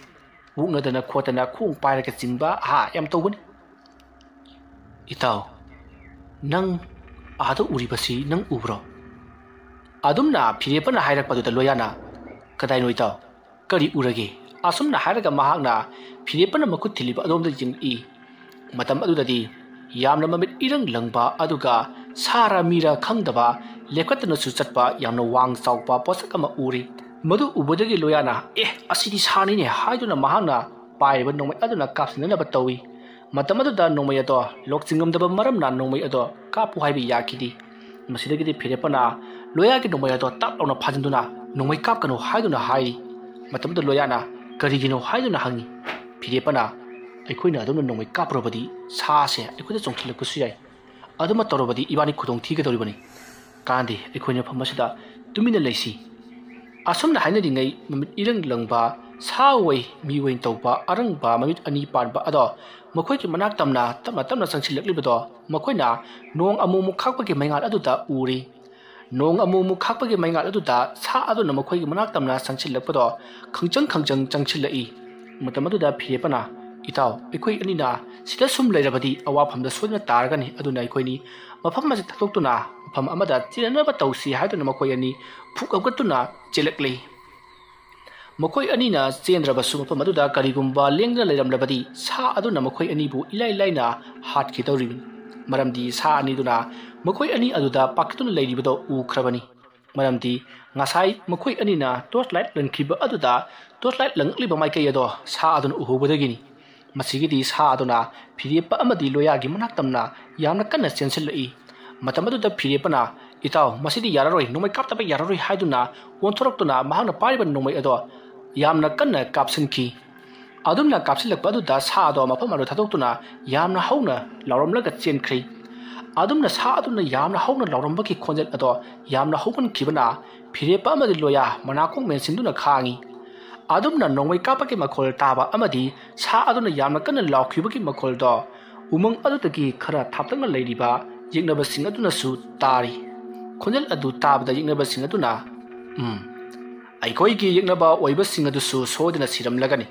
ꯑꯣꯛꯅꯗꯅ ꯈꯣꯠꯇꯅ ꯈꯣꯡ ꯄꯥꯏꯔꯒ ꯆꯤꯡꯕ, ꯑꯍꯥ, ꯌꯥꯝ ꯇꯧꯕꯅꯤ꯫" "ꯏꯇꯥꯎ, ꯅꯪ ꯑꯥꯗ ꯎꯔꯤꯕꯁꯤ ꯅꯪ ꯎꯕ꯭ꯔꯣ?" ꯑꯗꯨꯝꯅ ꯐꯤꯔꯦꯞꯄꯅ ꯍꯥꯏꯔꯛꯄꯗꯨꯗ ꯂꯣꯌꯥꯅ, "ꯀꯗꯥꯏꯅꯣ ꯏꯇꯥꯎ? ꯀꯔꯤ ꯎꯔꯒꯦ?" ꯑꯁꯨꯝꯅ ꯍꯥꯏꯔꯒ ꯃꯍꯥꯛꯅ ꯐꯤꯔꯦꯞꯄꯅ ꯃꯈꯨꯠ ꯊꯤꯜꯂꯤꯕ ꯑꯗꯣꯝꯗ ꯌꯦꯡꯂꯛꯏ꯫ ꯃꯇꯝ ꯑꯗꯨꯗꯗꯤ ꯌꯥꯝꯅ ꯃꯃꯤꯠ ꯏꯔꯪ ꯂꯪꯕ, ꯑꯗꯨꯒ ꯁꯥꯔ ꯃꯤꯔ ꯈꯪꯗꯕ, ꯂꯦꯞꯈꯠꯇꯅꯁꯨ ꯆꯠꯄ ꯌꯥꯝꯅ ꯋꯥꯡ ꯆꯥꯎꯕ ꯄꯣꯠꯁꯛ ꯑꯃ ꯎꯔꯤ꯫ ꯃꯗꯨ ꯎꯕꯗꯒꯤ ꯂꯣꯌꯥꯅ, "ꯑꯦ, ꯑꯁꯤꯗꯤ ꯁꯥꯅꯤꯅꯦ" ꯍꯥꯏꯗꯨꯅ ꯃꯍꯥꯛꯅ ꯄꯥꯏꯔꯤꯕ ꯅꯣꯡꯃꯩ ꯑꯗꯨꯅ ꯀꯥꯞꯁꯤꯟꯅꯅꯕ ꯇꯧꯏ꯫ ꯃꯇꯝ ꯑꯗꯨꯗ ꯅꯣꯡꯃꯩ ꯑꯗꯣ ꯂꯣꯛ ꯆꯤꯡꯉꯝꯗꯕ ꯃꯔꯝꯅ ꯅꯣꯡꯃꯩ ꯑꯗꯣ ꯀꯥꯞꯄꯨ ꯍꯥꯏꯕ ꯌꯥꯈꯤꯗꯦ꯫ ꯃꯁꯤꯗꯒꯤꯗꯤ ꯐꯤꯔꯦꯞꯄꯅ ꯂꯣꯌꯥꯒꯤ ꯅꯣꯡꯃꯩ ꯑꯗꯣ ꯇꯞ ꯂꯥꯎꯅ ꯐꯥꯖꯤꯟꯗꯨꯅ, "ꯅꯣꯡꯃꯩ ꯀꯥꯞꯀꯅꯨ" ꯍꯥꯏꯗꯨꯅ ꯍꯥꯏꯔꯤ꯫ ꯃꯇꯝꯗꯨꯗ ꯂꯣꯌꯥꯅ, "ꯀꯔꯤꯒꯤꯅꯣ?" ꯍꯥꯏꯗꯨꯅ ꯍꯪꯉꯤ꯫ ꯐꯤꯔꯦꯞꯄꯅ, "ꯑꯩꯈꯣꯏꯅ ꯑꯗꯨꯝꯅ ꯅꯣꯡꯃꯩ ꯀꯥꯞꯄꯨꯔꯕꯗꯤ ꯁꯥ ꯑꯁꯦ ꯑꯩꯈꯣꯏꯗ ꯆꯣꯡꯁꯤꯜꯂꯛꯄꯁꯨ ꯌꯥꯏ꯫ ꯑꯗꯨꯃ ꯇꯧꯔꯕꯗꯤ ꯏꯕꯥꯅꯤ ꯈꯨꯗꯣꯡ ꯊꯤꯒꯗꯧꯔꯤꯕꯅꯤ꯫ ꯀꯥꯟꯗꯦ, ꯑꯩꯈꯣꯏꯅ ꯃꯐꯝ ꯑꯁꯤꯗ ꯇꯨꯃꯤꯟꯅ ꯂꯩꯁꯤ"꯫ ꯑꯁꯨꯝꯅ ꯍꯥꯏꯅꯔꯤꯉꯩ, ꯃꯃꯤꯠ ꯏꯔꯪ ꯂꯪꯕ ꯁꯥ ꯑꯣꯏ ꯃꯤ ꯑꯣꯏꯅ ꯇꯧꯕ ꯑꯔꯪꯕ ꯃꯃꯤꯠ ꯑꯅꯤ ꯄꯥꯟꯕ ꯑꯗꯣ ꯃꯈꯣꯏꯒꯤ ꯃꯅꯥꯛ ꯇꯝꯅ ꯇꯞꯅ ꯇꯞꯅ ꯆꯪꯁꯤꯜꯂꯛꯂꯤꯕꯗꯣ ꯃꯈꯣꯏꯅ ꯅꯣꯡ ꯑꯃꯨꯛ ꯑꯃꯨꯛ ꯈꯥꯛꯄꯒꯤ ꯃꯩꯉꯥꯜ ꯑꯗꯨꯗ ꯎꯔꯤ꯫ ꯅꯣꯡ ꯑꯃꯨꯛ ꯑꯃꯨꯛ ꯈꯥꯛꯄꯒꯤ ꯃꯩꯉꯥꯜ ꯑꯗꯨꯗ ꯁꯥ ꯑꯗꯨꯅ ꯃꯈꯣꯏꯒꯤ ꯃꯅꯥꯛ ꯇꯝꯅ ꯆꯪꯁꯤꯜꯂꯛꯄꯗꯣ ꯈꯪꯆꯪ ꯈꯪꯆꯪ ꯆꯪꯁꯤꯜꯂꯛꯏ꯫ ꯃꯇꯝ ꯑꯗꯨꯗ ꯐꯤꯔꯦꯞꯄꯅ, "ꯏꯇꯥꯎ, ꯑꯩꯈꯣꯏ ꯑꯅꯤꯅ ꯁꯤꯗ ꯁꯨꯝ ꯂꯩꯔꯕꯗꯤ ꯑꯋꯥꯐꯝꯗ ꯁꯣꯏꯗꯅ ꯇꯥꯔꯒꯅꯤ, ꯑꯗꯨꯅ ꯑꯩꯈꯣꯏꯅꯤ ꯃꯐꯝ ꯑꯁꯤ ꯊꯥꯗꯣꯛꯇꯨꯅ ꯃꯐꯝ ꯑꯃꯗ ꯆꯦꯟꯅꯅꯕ ꯇꯧꯁꯤ" ꯍꯥꯏꯗꯨꯅ ꯃꯈꯣꯏ ꯑꯅꯤ ꯐꯨꯛ ꯍꯧꯒꯠꯇꯨꯅ ꯆꯦꯜꯂꯛꯂꯤ꯫ ꯃꯈꯣꯏ ꯑꯅꯤꯅ ꯆꯦꯟꯗ꯭ꯔꯕꯁꯨ ꯃꯐꯝ ꯑꯗꯨꯗ ꯀꯔꯤꯒꯨꯝꯕ ꯂꯦꯡꯗꯅ ꯂꯩꯔꯝꯂꯕꯗꯤ ꯁꯥ ꯑꯗꯨꯅ ꯃꯈꯣꯏ ꯑꯅꯤꯕꯨ ꯏꯂꯥꯏ ꯂꯥꯏꯅ ꯍꯥꯠꯈꯤꯗꯧꯔꯤꯕꯅꯤ꯫ ꯃꯔꯝꯗꯤ ꯁꯥ ꯑꯅꯤꯗꯨꯅ ꯃꯈꯣꯏ ꯑꯅꯤ ꯑꯗꯨꯗ ꯄꯥꯛꯇꯨꯅ ꯂꯩꯔꯤꯕꯗꯣ ꯎꯈ꯭ꯔꯕꯅꯤ꯫ ꯃꯔꯝꯗꯤ ꯉꯁꯥꯏ ꯃꯈꯣꯏ ꯑꯅꯤꯅ torch light ꯂꯪꯈꯤꯕ ꯑꯗꯨꯗ torch light ꯂꯪꯂꯛꯂꯤꯕ ꯃꯥꯏꯀꯩ ꯑꯗꯣ ꯁꯥ ꯑꯗꯨꯅ ꯎꯍꯧꯕꯗꯒꯤꯅꯤ꯫ ꯃꯁꯤꯒꯤꯗꯤ ꯁꯥ ꯑꯗꯨꯅ ꯐꯤꯔꯦꯞꯄ ꯑꯃꯗꯤ ꯂꯣꯌꯥꯒꯤ ꯃꯅꯥꯛ ꯇꯝꯅ ꯌꯥꯝꯅ ꯀꯟꯅ ꯆꯦꯟꯁꯤꯜꯂꯛꯏ꯫ ꯃꯇꯝ ꯑꯗꯨꯗ ꯐꯤꯔꯦꯞꯄꯅ, "ꯏꯇꯥꯎ, ꯃꯁꯤꯗꯤ ꯌꯥꯔꯔꯣꯏ, ꯅꯣꯡꯃꯩ ꯀꯥꯞꯇꯕ ꯌꯥꯔꯔꯣꯏ" ꯍꯥꯏꯗꯨꯅ ꯑꯣꯟꯊꯣꯔꯛꯇꯨꯅ ꯃꯍꯥꯛꯅ ꯄꯥꯏꯔꯤꯕ ꯅꯣꯡꯃꯩ ꯑꯗꯣ ꯌꯥꯝꯅ ꯀꯟꯅ ꯀꯥꯞꯁꯤꯟꯈꯤ꯫ ꯑꯗꯨꯝꯅ ꯀꯥꯞꯁꯤꯜꯂꯛꯄ ꯑꯗꯨꯗ ꯁꯥ ꯑꯗꯣ ꯃꯐꯝ ꯑꯗꯨ ꯊꯥꯗꯣꯛꯇꯨꯅ ꯌꯥꯝꯅ ꯍꯧꯅ ꯂꯥꯎꯔꯝꯂꯒ ꯆꯦꯟꯈ꯭ꯔꯦ꯫ ꯑꯗꯨꯝꯅ ꯁꯥ ꯑꯗꯨꯅ ꯌꯥꯝꯅ ꯍꯧꯅ ꯂꯥꯎꯔꯝꯕꯒꯤ ꯈꯣꯟꯖꯦꯜ ꯑꯗꯣ ꯌꯥꯝꯅ ꯍꯧꯃꯟꯈꯤꯕꯅ ꯐꯤꯔꯦꯞꯄ ꯑꯃꯗꯤ ꯂꯣꯌꯥ ꯃꯅꯥꯀꯣꯡ ꯃꯦꯟꯁꯤꯟꯗꯨꯅ ꯈꯥꯡꯉꯤ꯫ ꯑꯗꯨꯝꯅ ꯅꯣꯡꯃꯩ ꯀꯥꯞꯄꯒꯤ ꯃꯈꯣꯜ ꯇꯥꯕ ꯑꯃꯗꯤ ꯁꯥ ꯑꯗꯨꯅ ꯌꯥꯝꯅ ꯀꯟꯅ ꯂꯥꯎꯈꯤꯕꯒꯤ ꯃꯈꯣꯜꯗꯣ ꯎꯃꯪ ꯑꯗꯨꯗꯒꯤ ꯈꯔ ꯊꯥꯞꯇꯛꯅ ꯂꯩꯔꯤꯕ ꯌꯦꯛꯅꯕꯁꯤꯡ ꯑꯗꯨꯅꯁꯨ ꯇꯥꯔꯤ꯫ ꯈꯣꯟꯖꯦꯜ ꯑꯗꯨ ꯇꯥꯕꯗ ꯌꯦꯛꯅꯕꯁꯤꯡ ꯑꯗꯨꯅ, "ꯎꯝ, ꯑꯩꯈꯣꯏꯒꯤ ꯌꯦꯛꯅꯕ ꯑꯣꯏꯕꯁꯤꯡ ꯑꯗꯨꯁꯨ ꯁꯣꯏꯗꯅ ꯁꯤꯔꯝꯂꯒꯅꯤ꯫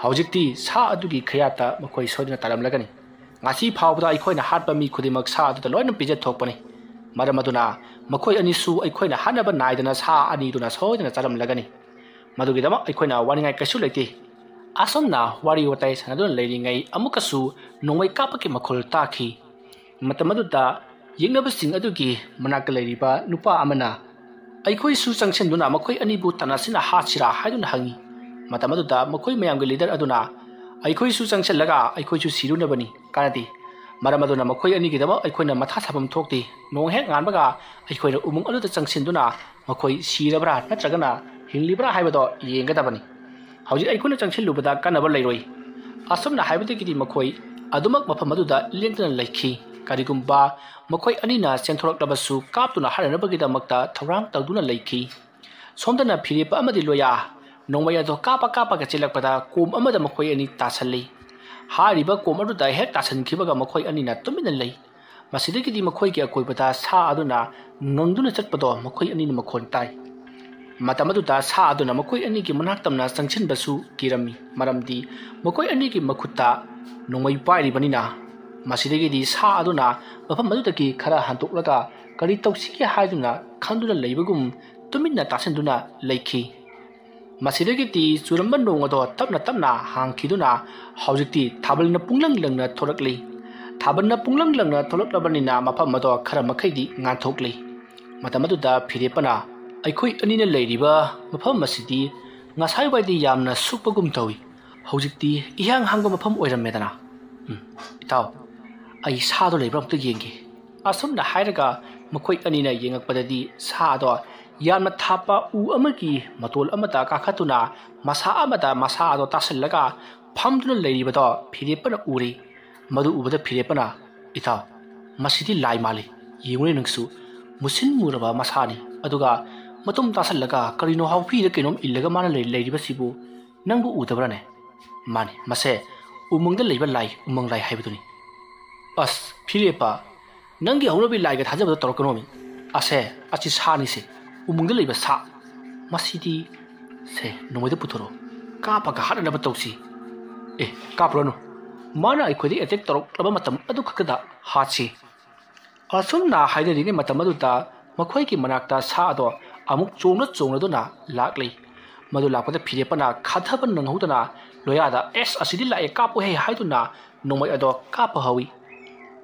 ꯍꯧꯖꯤꯛꯇꯤ ꯁꯥ ꯑꯗꯨꯒꯤ ꯈꯌꯥꯠꯇ ꯃꯈꯣꯏ ꯁꯣꯏꯗꯅ ꯇꯥꯔꯝꯂꯒꯅꯤ꯫ ꯉꯁꯤ ꯐꯥꯎꯕꯗ ꯑꯩꯈꯣꯏꯅ ꯍꯥꯠꯄ ꯃꯤ ꯈꯨꯗꯤꯡꯃꯛ ꯁꯥ ꯑꯗꯨꯗ ꯂꯣꯏꯅ ꯄꯤꯖꯊꯣꯛꯄꯅꯤ꯫ ꯃꯔꯝ ꯑꯗꯨꯅ ꯃꯈꯣꯏ ꯑꯅꯤꯁꯨ ꯑꯩꯈꯣꯏꯅ ꯍꯥꯠꯅꯕ ꯅꯥꯏꯗꯅ ꯁꯥ ꯑꯅꯤꯗꯨꯅ ꯁꯣꯏꯗꯅ ꯆꯥꯔꯝꯂꯒꯅꯤ꯫ ꯃꯗꯨꯒꯤꯗꯃꯛ ꯑꯩꯈꯣꯏꯅ ꯋꯥꯅꯤꯡꯉꯥꯏ ꯀꯩꯁꯨ ꯂꯩꯇꯦ"꯫ ꯑꯁꯨꯝꯅ ꯋꯥꯔꯤ ꯋꯥꯇꯥꯏ ꯁꯥꯟꯅꯗꯨꯅ ꯂꯩꯔꯤꯉꯩ ꯑꯃꯨꯛꯀꯁꯨ ꯅꯣꯡꯃꯩ ꯀꯥꯞꯄꯒꯤ ꯃꯈꯣꯜ ꯇꯥꯈꯤ꯫ ꯃꯇꯝ ꯑꯗꯨꯗ ꯌꯦꯛꯅꯕꯁꯤꯡ ꯑꯗꯨꯒꯤ ꯃꯅꯥꯛꯇ ꯂꯩꯔꯤꯕ ꯅꯨꯄꯥ ꯑꯃꯅ, "ꯑꯩꯈꯣꯏꯁꯨ ꯆꯪꯁꯤꯟꯗꯨꯅ ꯃꯈꯣꯏ ꯑꯅꯤꯕꯨ ꯇꯥꯟꯅꯁꯤꯟꯅ ꯍꯥꯠꯁꯤꯔꯥ?" ꯍꯥꯏꯗꯨꯅ ꯍꯪꯉꯤ꯫ ꯃꯇꯝ ꯑꯗꯨꯗ ꯃꯈꯣꯏ ꯃꯌꯥꯝꯒꯤ ꯂꯤꯗꯔ ꯑꯗꯨꯅ, "ꯑꯩꯈꯣꯏꯁꯨ ꯆꯪꯁꯤꯜꯂꯒ ꯑꯩꯈꯣꯏꯁꯨ ꯁꯤꯔꯨꯅꯕꯅꯤ, ꯀꯥꯟꯅꯗꯦ꯫ ꯃꯔꯝ ꯑꯗꯨꯅ ꯃꯈꯣꯏ ꯑꯅꯤꯒꯤꯗꯃꯛ ꯑꯩꯈꯣꯏꯅ ꯃꯊꯥ ꯁꯥꯐꯝ ꯊꯣꯛꯇꯦ꯫ ꯅꯣꯡ ꯍꯦꯛ ꯉꯥꯟꯕꯒ ꯑꯩꯈꯣꯏꯅ ꯎꯃꯪ ꯑꯗꯨꯗ ꯆꯪꯁꯤꯟꯗꯨꯅ ꯃꯈꯣꯏ ꯁꯤꯔꯕ꯭ꯔꯥ ꯅꯠꯇ꯭ꯔꯒꯅ ꯍꯤꯡꯂꯤꯕ꯭ꯔꯥ ꯍꯥꯏꯕꯗꯣ ꯌꯦꯡꯒꯗꯕꯅꯤ꯫ ꯍꯧꯖꯤꯛ ꯑꯩꯈꯣꯏꯅ ꯆꯪꯁꯤꯜꯂꯨꯕꯗ ꯀꯥꯟꯅꯕ ꯂꯩꯔꯣꯏ꯫" ꯑꯁꯨꯝꯅ ꯍꯥꯏꯕꯗꯒꯤꯗꯤ ꯃꯈꯣꯏ ꯑꯗꯨꯃꯛ ꯃꯐꯝ ꯑꯗꯨꯗ ꯂꯦꯡꯗꯅ ꯂꯩꯈꯤ꯫ ꯀꯔꯤꯒꯨꯝꯕ ꯃꯈꯣꯏ ꯑꯅꯤꯅ ꯆꯦꯟꯊꯣꯔꯛꯂꯕꯁꯨ ꯀꯥꯞꯇꯨꯅ ꯍꯥꯠꯅꯅꯕꯒꯤꯗꯃꯛꯇ ꯊꯧꯔꯥꯡ ꯇꯧꯗꯨꯅ ꯂꯩꯈꯤ꯫ ꯁꯣꯝꯗꯅ ꯐꯤꯔꯦꯞꯄ ꯑꯃꯗꯤ ꯂꯣꯌꯥ ꯅꯣꯡꯃꯩ ꯑꯗꯨ ꯀꯥꯞꯄ ꯀꯥꯞꯄꯒ ꯆꯦꯜꯂꯛꯄꯗ ꯀꯣꯝ ꯑꯃꯗ ꯃꯈꯣꯏ ꯑꯅꯤ ꯇꯥꯁꯜꯂꯤ꯫ ꯍꯥꯏꯔꯤꯕ ꯀꯣꯝ ꯑꯗꯨꯗ ꯍꯦꯛ ꯇꯥꯁꯟꯈꯤꯕꯒ ꯃꯈꯣꯏ ꯑꯅꯤꯅ ꯇꯨꯃꯤꯟꯅ ꯂꯩ꯫ ꯃꯁꯤꯗꯒꯤꯗꯤ ꯃꯈꯣꯏꯒꯤ ꯑꯀꯣꯏꯕꯗ ꯁꯥ ꯑꯗꯨꯅ ꯉꯪꯗꯨꯅ ꯆꯠꯄꯗꯣ ꯃꯈꯣꯏ ꯑꯅꯤꯅ ꯃꯈꯣꯟ ꯇꯥꯏ꯫ ꯃꯇꯝ ꯑꯗꯨꯗ ꯁꯥ ꯑꯗꯨꯅ ꯃꯈꯣꯏ ꯑꯅꯤꯒꯤ ꯃꯅꯥꯛ ꯇꯝꯅ ꯆꯪꯁꯤꯟꯕꯁꯨ ꯀꯤꯔꯝꯃꯤ, ꯃꯔꯝꯗꯤ ꯃꯈꯣꯏ ꯑꯅꯤꯒꯤ ꯃꯈꯨꯠꯇ ꯅꯣꯡꯃꯩ ꯄꯥꯏꯔꯤꯕꯅꯤꯅ꯫ ꯃꯁꯤꯗꯒꯤꯗꯤ ꯁꯥ ꯑꯗꯨꯅ ꯃꯐꯝ ꯑꯗꯨꯗꯒꯤ ꯈꯔ ꯍꯟꯗꯣꯛꯂꯒ ꯀꯔꯤ ꯇꯧꯁꯤꯒꯦ ꯍꯥꯏꯗꯨꯅ ꯈꯟꯗꯨꯅ ꯂꯩꯕꯒꯨꯝ ꯇꯨꯃꯤꯟꯅ ꯇꯥꯁꯤꯟꯗꯨꯅ ꯂꯩꯈꯤ꯫ ꯃꯁꯤꯗꯒꯤꯗꯤ ꯆꯨꯔꯝꯕ ꯅꯣꯡ ꯑꯗꯣ ꯇꯞꯅ ꯇꯞꯅ ꯍꯥꯡꯈꯤꯗꯨꯅ ꯍꯧꯖꯤꯛꯇꯤ ꯊꯥꯕꯜꯅ ꯄꯨꯡꯂꯪ ꯂꯪꯅ ꯊꯣꯔꯛꯂꯤ꯫ ꯊꯥꯕꯜꯅ ꯄꯨꯡꯂꯪ ꯂꯪꯅ ꯊꯣꯛꯂꯛꯂꯕꯅꯤꯅ ꯃꯐꯝ ꯑꯗꯣ ꯈꯔ ꯃꯈꯩꯗꯤ ꯉꯥꯟꯊꯣꯛꯂꯤ꯫ ꯃꯇꯝ ꯑꯗꯨꯗ ꯐꯤꯔꯦꯞꯄꯅ, "ꯑꯩꯈꯣꯏ ꯑꯅꯤꯅ ꯂꯩꯔꯤꯕ ꯃꯐꯝ ꯑꯁꯤꯗꯤ ꯉꯁꯥꯏꯋꯥꯏꯗꯤ ꯌꯥꯝꯅ ꯁꯨꯛꯄꯒꯨꯝ ꯇꯧꯏ꯫ ꯍꯧꯖꯤꯛꯇꯤ ꯏꯍꯥꯡ ꯍꯥꯡꯕ ꯃꯐꯝ ꯑꯣꯏꯔꯝꯃꯦꯗꯅ꯫ ꯎꯝ, ꯏꯇꯥꯎ, ꯑꯩ ꯁꯥꯗꯣ ꯂꯩꯕ꯭ꯔꯥ ꯑꯝꯇ ꯌꯦꯡꯒꯦ꯫" ꯑꯁꯨꯝꯅ ꯍꯥꯏꯔꯒ ꯃꯈꯣꯏ ꯑꯅꯤꯅ ꯌꯦꯡꯉꯛꯄꯗꯗꯤ ꯁꯥ ꯑꯗꯣ ꯌꯥꯝꯅ ꯊꯥꯞꯄ ꯎ ꯑꯃꯒꯤ ꯃꯇꯣꯜ ꯑꯃꯗ ꯀꯥꯈꯠꯇꯨꯅ ꯃꯁꯥ ꯑꯃꯗ ꯃꯁꯥ ꯑꯗꯣ ꯇꯥꯁꯤꯜꯂꯒ ꯐꯝꯗꯨꯅ ꯂꯩꯔꯤꯕꯗꯣ ꯐꯤꯔꯦꯞꯄꯅ ꯎꯔꯤ꯫ ꯃꯗꯨ ꯎꯕꯗ ꯐꯤꯔꯦꯞꯄꯅ, "ꯏꯇꯥꯎ, ꯃꯁꯤꯗꯤ ꯂꯥꯏ ꯃꯥꯜꯂꯤ꯫ ꯌꯦꯡꯉꯨꯅꯦ ꯅꯪꯁꯨ, ꯃꯨꯁꯤꯟ ꯃꯨꯔꯕ ꯃꯁꯥꯅꯤ꯫ ꯑꯗꯨꯒ ꯃꯇꯨꯝ ꯇꯥꯁꯤꯜꯂꯒ ꯀꯔꯤꯅꯣ ꯍꯥꯎꯐꯤꯗ ꯀꯩꯅꯣꯝ ꯏꯜꯂꯒ ꯃꯥꯅ ꯂꯩ-, ꯂꯩꯔꯤꯕꯁꯤꯕꯨ ꯅꯪꯕꯨ ꯎꯗꯕ꯭ꯔꯥꯅꯦ?" "ꯃꯥꯅꯤ, ꯃꯁꯦ ꯎꯃꯪꯗ ꯂꯩꯕ ꯂꯥꯏ, ꯎꯃꯪ ꯂꯥꯏ ꯍꯥꯏꯕꯗꯨꯅꯤ꯫" "ꯑꯁ, ꯐꯤꯔꯦꯞꯄ, ꯅꯪꯒꯤ ꯍꯧꯅꯕꯤ ꯂꯥꯏꯒ ꯊꯥꯖꯕꯗ ꯇꯧꯔꯛꯀꯅꯣꯃꯤ꯫ ꯑꯁꯦ, ꯑꯁꯤ ꯁꯥꯅꯤꯁꯦ, ꯎꯃꯪꯗ ꯂꯩꯕ ꯁꯥ꯫ ꯃꯁꯤꯗꯤ, ꯁꯦ, ꯅꯣꯡꯃꯩꯗ ꯄꯨꯊꯣꯔꯛꯑꯣ, ꯀꯥꯞꯄꯒ ꯍꯥꯠꯅꯅꯕ ꯇꯧꯁꯤ꯫" "ꯑꯦ, ꯀꯥꯞꯄꯨꯔꯅꯨ, ꯃꯥꯅ ꯑꯩꯈꯣꯏꯗ ꯑꯦꯇꯦꯛ ꯇꯧꯔꯛꯂꯕ ꯃꯇꯝ ꯑꯗꯨ ꯈꯛꯇꯗ ꯍꯥꯠꯁꯤ꯫" ꯑꯁꯨꯝꯅ ꯍꯥꯏꯅꯔꯤꯉꯩ ꯃꯇꯝ ꯑꯗꯨꯗ ꯃꯈꯣꯏꯒꯤ ꯃꯅꯥꯛꯇ ꯁꯥ ꯑꯗꯣ ꯑꯃꯨꯛ ꯆꯣꯡꯅ ꯆꯣꯡꯅꯗꯨꯅ ꯂꯥꯛꯂꯤ꯫ ꯃꯗꯨ ꯂꯥꯛꯄꯗ ꯐꯤꯔꯦꯞꯄꯅ ꯈꯟꯊꯕ ꯅꯪꯍꯧꯗꯅ ꯂꯣꯌꯥꯗ, "ꯑꯦꯁ, ꯑꯁꯤꯗꯤ ꯂꯥꯛꯑꯦ, ꯀꯥꯞꯄꯨꯍꯦ" ꯍꯥꯏꯗꯨꯅ ꯅꯣꯡꯃꯩ ꯑꯗꯣ ꯀꯥꯞꯄ ꯍꯧꯏ꯫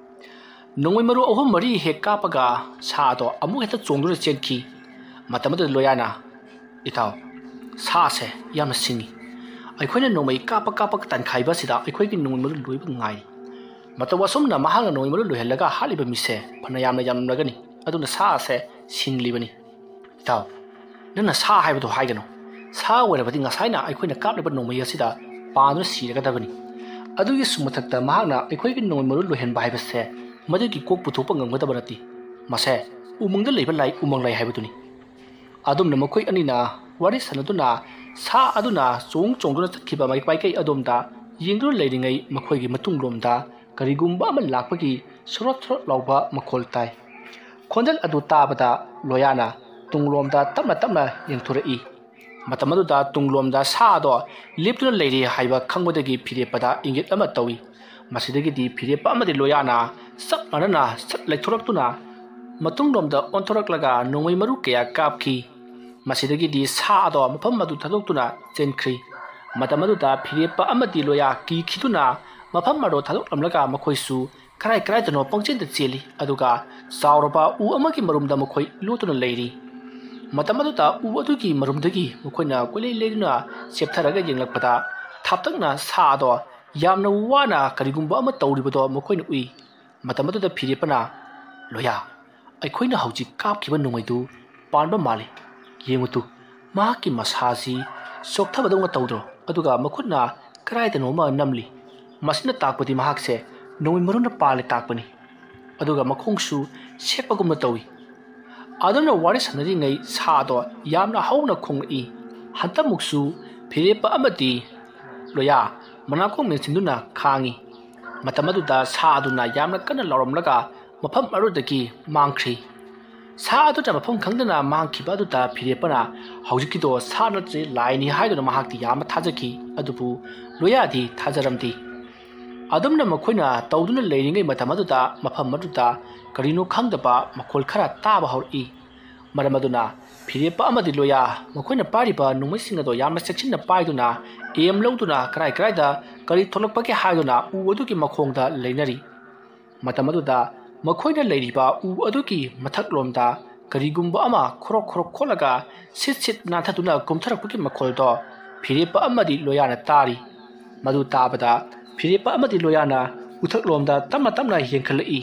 ꯅꯣꯡꯃꯩ ꯃꯔꯨ ꯑꯍꯨꯝ ꯃꯔꯤ ꯍꯦꯛ ꯀꯥꯞꯄꯒ ꯁꯥ ꯑꯗꯣ ꯑꯃꯨꯛ ꯍꯦꯛꯇ ꯆꯣꯡꯗꯨꯅ ꯆꯦꯟꯈꯤ꯫ ꯃꯇꯝ ꯑꯗꯨꯗ ꯂꯣꯌꯥꯅ, "ꯏꯇꯥꯎ, ꯁꯥꯁꯦ ꯌꯥꯝꯅ ꯁꯤꯡꯉꯤ꯫ ꯑꯩꯈꯣꯏꯅ ꯅꯣꯡꯃꯩ ꯀꯥꯞꯄ ꯀꯥꯞꯄꯒ ꯇꯥꯟꯈꯥꯏꯕ ꯑꯁꯤꯗ ꯑꯩꯈꯣꯏꯒꯤ ꯅꯣꯡꯃꯩ ꯃꯔꯨ ꯂꯣꯏꯕ ꯉꯥꯏꯔꯤ꯫" ꯃꯇꯧ ꯑꯁꯨꯝꯅ ꯃꯍꯥꯛꯅ ꯅꯣꯡꯃꯩ ꯃꯔꯨ ꯂꯣꯏꯍꯜꯂꯒ ꯍꯥꯠꯂꯤꯕ ꯃꯤꯁꯦ ꯐꯅ ꯌꯥꯝꯅ ꯌꯥꯝꯂꯝꯂꯒꯅꯤ꯫ ꯑꯗꯨꯅ ꯁꯥ ꯑꯁꯦ ꯁꯤꯡꯂꯤꯕꯅꯤ꯫ "ꯏꯇꯥꯎ, ꯅꯪꯅ ꯁꯥ ꯍꯥꯏꯕꯗꯣ ꯍꯥꯏꯒꯅꯨ꯫ ꯁꯥ ꯑꯣꯏꯔꯕꯗꯤ ꯉꯁꯥꯏꯅ ꯑꯩꯈꯣꯏꯅ ꯀꯥꯞꯂꯤꯕ ꯅꯣꯡꯃꯩ ꯑꯁꯤꯗ ꯄꯥꯟꯗꯨꯅ ꯁꯤꯔꯒꯗꯕꯅꯤ꯫ ꯑꯗꯨꯒꯤꯁꯨ ꯃꯊꯛꯇ ꯃꯍꯥꯛꯅ ꯑꯩꯈꯣꯏꯒꯤ ꯅꯣꯡꯃꯩ ꯃꯔꯨ ꯂꯣꯏꯍꯟꯕ ꯍꯥꯏꯕꯁꯦ ꯃꯗꯨꯒꯤ ꯀꯣꯛ ꯄꯨꯊꯣꯛꯄ ꯉꯝꯒꯗꯕ ꯅꯠꯇꯦ꯫ ꯃꯁꯦ ꯎꯃꯪꯗ ꯂꯩꯕ ꯂꯥꯏ ꯎꯃꯪ ꯂꯥꯏ ꯍꯥꯏꯕꯗꯨꯅꯤ꯫" ꯑꯗꯨꯝꯅ ꯃꯈꯣꯏ ꯑꯅꯤꯅ ꯋꯥꯔꯤ ꯁꯥꯟꯅꯗꯨꯅ ꯁꯥ ꯑꯗꯨꯅ ꯆꯣꯡ ꯆꯣꯡꯗꯨꯅ ꯆꯠꯈꯤꯕ ꯃꯥꯏꯀꯩ ꯑꯗꯣꯝꯗ ꯌꯦꯡꯗꯨꯅ ꯂꯩꯔꯤꯉꯩ ꯃꯈꯣꯏꯒꯤ ꯃꯇꯨꯡꯂꯣꯝꯗ ꯀꯔꯤꯒꯨꯝꯕ ꯑꯃ ꯂꯥꯛꯄꯒꯤ ꯁꯣꯔꯣꯠ ꯁꯣꯔꯣꯠ ꯂꯥꯎꯕ ꯃꯈꯣꯜ ꯇꯥꯏ꯫ ꯈꯣꯟꯖꯦꯜ ꯑꯗꯨ ꯇꯥꯕꯗ ꯂꯣꯌꯥꯅ ꯇꯨꯡꯂꯣꯝꯗ ꯇꯞꯅ ꯇꯞꯅ ꯌꯦꯡꯊꯣꯔꯛꯏ꯫ ꯃꯇꯝ ꯑꯗꯨꯗ ꯇꯨꯡꯂꯣꯝꯗ ꯁꯥ ꯑꯗꯣ ꯂꯦꯞꯇꯨꯅ ꯂꯩꯔꯤ ꯍꯥꯏꯕ ꯈꯪꯕꯗꯒꯤ ꯐꯤꯔꯦꯞꯄꯗ ꯏꯪꯒꯤꯠ ꯑꯃ ꯇꯧꯏ꯫ ꯃꯁꯤꯗꯒꯤꯗꯤ ꯐꯤꯔꯦꯞꯄ ꯑꯃꯗꯤ ꯂꯣꯌꯥꯅ ꯆꯞ ꯃꯥꯟꯅꯅ ꯁꯠ ꯂꯩꯊꯣꯔꯛꯇꯨꯅ ꯃꯇꯨꯡꯂꯣꯝꯗ ꯑꯣꯟꯊꯣꯔꯛꯂꯒ ꯅꯣꯡꯃꯩ ꯃꯔꯨ ꯀꯌꯥ ꯀꯥꯞꯈꯤ꯫ ꯃꯁꯤꯗꯒꯤꯗꯤ ꯁꯥ ꯑꯗꯣ ꯃꯐꯝ ꯑꯗꯨ ꯊꯥꯗꯣꯛꯇꯨꯅ ꯆꯦꯟꯈ꯭ꯔꯤ꯫ ꯃꯇꯝ ꯑꯗꯨꯗ ꯐꯤꯔꯦꯞꯄ ꯑꯃꯗꯤ ꯂꯣꯌꯥ ꯀꯤꯈꯤꯗꯨꯅ ꯃꯐꯝ ꯑꯗꯨ ꯊꯥꯗꯣꯛꯂꯝꯂꯒ ꯃꯈꯣꯏꯁꯨ ꯀꯔꯥꯏ ꯀꯔꯥꯏꯗꯅꯣ ꯄꯪꯆꯦꯟꯗ ꯆꯦꯜꯂꯤ, ꯑꯗꯨꯒ ꯆꯥꯎꯔꯕ ꯎ ꯑꯃꯒꯤ ꯃꯔꯨꯝꯗ ꯃꯈꯣꯏ ꯂꯣꯠꯇꯨꯅ ꯂꯩꯔꯤ꯫ ꯃꯇꯝ ꯑꯗꯨꯗ ꯎ ꯑꯗꯨꯒꯤ ꯃꯔꯨꯝꯗꯒꯤ ꯃꯈꯣꯏꯅ ꯀꯣꯏꯂꯩ ꯂꯩꯗꯨꯅ ꯆꯦꯞꯊꯔꯒ ꯌꯦꯡꯂꯛꯄꯗ ꯊꯥꯞꯇꯛꯅ ꯁꯥ ꯑꯗꯣ ꯌꯥꯝꯅ ꯋꯥꯅ ꯀꯔꯤꯒꯨꯝꯕ ꯑꯃ ꯇꯧꯔꯤꯕꯗꯣ ꯃꯈꯣꯏꯅ ꯎꯏ꯫ ꯃꯇꯝ ꯑꯗꯨꯗ ꯐꯤꯔꯦꯞꯄꯅ, "ꯂꯣꯌꯥ, ꯑꯩꯈꯣꯏꯅ ꯍꯧꯖꯤꯛ ꯀꯥꯞꯈꯤꯕ ꯅꯣꯡꯃꯩꯗꯨ ꯄꯥꯟꯕ ꯃꯥꯜꯂꯤ꯫ ꯌꯦꯡꯉꯨ ꯇꯨ, ꯃꯍꯥꯛꯀꯤ ꯃꯁꯥꯁꯤ ꯆꯣꯛꯊꯕꯗꯧꯅ ꯇꯧꯗ꯭ꯔꯣ? ꯑꯗꯨꯒ ꯃꯈꯨꯠꯅ ꯀꯗꯥꯏꯗꯅꯣ ꯑꯃ ꯅꯝꯂꯤ꯫ ꯃꯁꯤꯅ ꯇꯥꯛꯄꯗꯤ ꯃꯍꯥꯛꯁꯦ ꯅꯣꯡꯃꯩ ꯃꯔꯨꯅ ꯄꯥꯜꯂꯦ ꯇꯥꯛꯄꯅꯤ꯫ ꯑꯗꯨꯒ ꯃꯈꯣꯡꯁꯨ ꯁꯦꯛꯄꯒꯨꯝꯅ ꯇꯧꯏ꯫" ꯑꯗꯨꯝꯅ ꯋꯥꯔꯤ ꯁꯥꯟꯅꯔꯤꯉꯩ ꯁꯥ ꯑꯗꯣ ꯌꯥꯝꯅ ꯍꯧꯅ ꯈꯣꯡꯂꯛꯏ꯫ ꯍꯟꯇꯛꯃꯨꯛꯁꯨ ꯐꯤꯔꯦꯞꯄ ꯑꯃꯗꯤ ꯂꯣꯌꯥ ꯃꯅꯥꯀꯣꯡ ꯃꯦꯟꯁꯤꯟꯗꯨꯅ ꯈꯥꯡꯉꯤ꯫ ꯃꯇꯝ ꯑꯗꯨꯗ ꯁꯥ ꯑꯗꯨꯅ ꯌꯥꯝꯅ ꯀꯟꯅ ꯂꯥꯎꯔꯝꯂꯒ ꯃꯐꯝ ꯑꯗꯨꯗꯒꯤ ꯃꯥꯡꯈ꯭ꯔꯤ꯫ ꯁꯥ ꯑꯗꯨꯅ ꯃꯐꯝ ꯈꯪꯗꯅ ꯃꯥꯡꯈꯤꯕ ꯑꯗꯨꯗ ꯐꯤꯔꯦꯞꯄꯅ ꯍꯧꯖꯤꯛꯀꯤꯗꯣ ꯁꯥ ꯅꯠꯇ꯭ꯔꯦ ꯂꯥꯏꯅꯤ ꯍꯥꯏꯗꯨꯅ ꯃꯍꯥꯛꯇꯤ ꯌꯥꯝꯅ ꯊꯥꯖꯈꯤ꯫ ꯑꯗꯨꯕꯨ ꯂꯣꯌꯥꯗꯤ ꯊꯥꯖꯔꯝꯗꯦ꯫ ꯑꯗꯨꯝꯅ ꯃꯈꯣꯏꯅ ꯇꯧꯗꯨꯅ ꯂꯩꯔꯤꯉꯩ ꯃꯇꯝ ꯑꯗꯨꯗ ꯃꯐꯝ ꯑꯗꯨꯗ ꯀꯔꯤꯅꯣ ꯈꯪꯗꯕ ꯃꯈꯣꯜ ꯈꯔ ꯇꯥꯕ ꯍꯧꯔꯛꯏ꯫ ꯃꯔꯝ ꯑꯗꯨꯅ ꯐꯤꯔꯦꯞꯄ ꯑꯃꯗꯤ ꯂꯣꯌꯥ ꯃꯈꯣꯏꯅ ꯄꯥꯏꯔꯤꯕ ꯅꯣꯡꯃꯩꯁꯤꯡ ꯑꯗꯣ ꯌꯥꯝꯅ ꯆꯦꯛꯁꯤꯟꯅ ꯄꯥꯏꯗꯨꯅ, ꯑꯦꯝ ꯂꯧꯗꯨꯅ ꯀꯔꯥꯏ ꯀꯔꯥꯏꯗ ꯀꯔꯤ ꯊꯣꯛꯂꯛꯄꯒꯦ ꯍꯥꯏꯗꯨꯅ ꯎ ꯑꯗꯨꯒꯤ ꯃꯈꯣꯡꯗ ꯂꯩꯅꯔꯤ꯫ ꯃꯇꯝ ꯑꯗꯨꯗ ꯃꯈꯣꯏꯅ ꯂꯩꯔꯤꯕ ꯎ ꯑꯗꯨꯒꯤ ꯃꯊꯛꯂꯣꯝꯗ ꯀꯔꯤꯒꯨꯝꯕ ꯑꯃ ꯈꯣꯔꯣꯛ ꯈꯣꯔꯣꯛ ꯈꯣꯠꯂꯒ ꯁꯤꯠ ꯁꯤꯠ ꯅꯥꯟꯊꯗꯨꯅ ꯀꯨꯝꯊꯔꯛꯄꯒꯤ ꯃꯈꯣꯜꯗꯣ ꯐꯤꯔꯦꯞꯄ ꯑꯃꯗꯤ ꯂꯣꯌꯥꯅ ꯇꯥꯔꯤ꯫ ꯃꯗꯨ ꯇꯥꯕꯗ ꯐꯤꯔꯦꯞꯄ ꯑꯃꯗꯤ ꯂꯣꯌꯥꯅ ꯎꯊꯛꯂꯣꯝꯗ ꯇꯞꯅ ꯇꯞꯅ ꯌꯦꯡꯈꯠꯂꯛꯏ꯫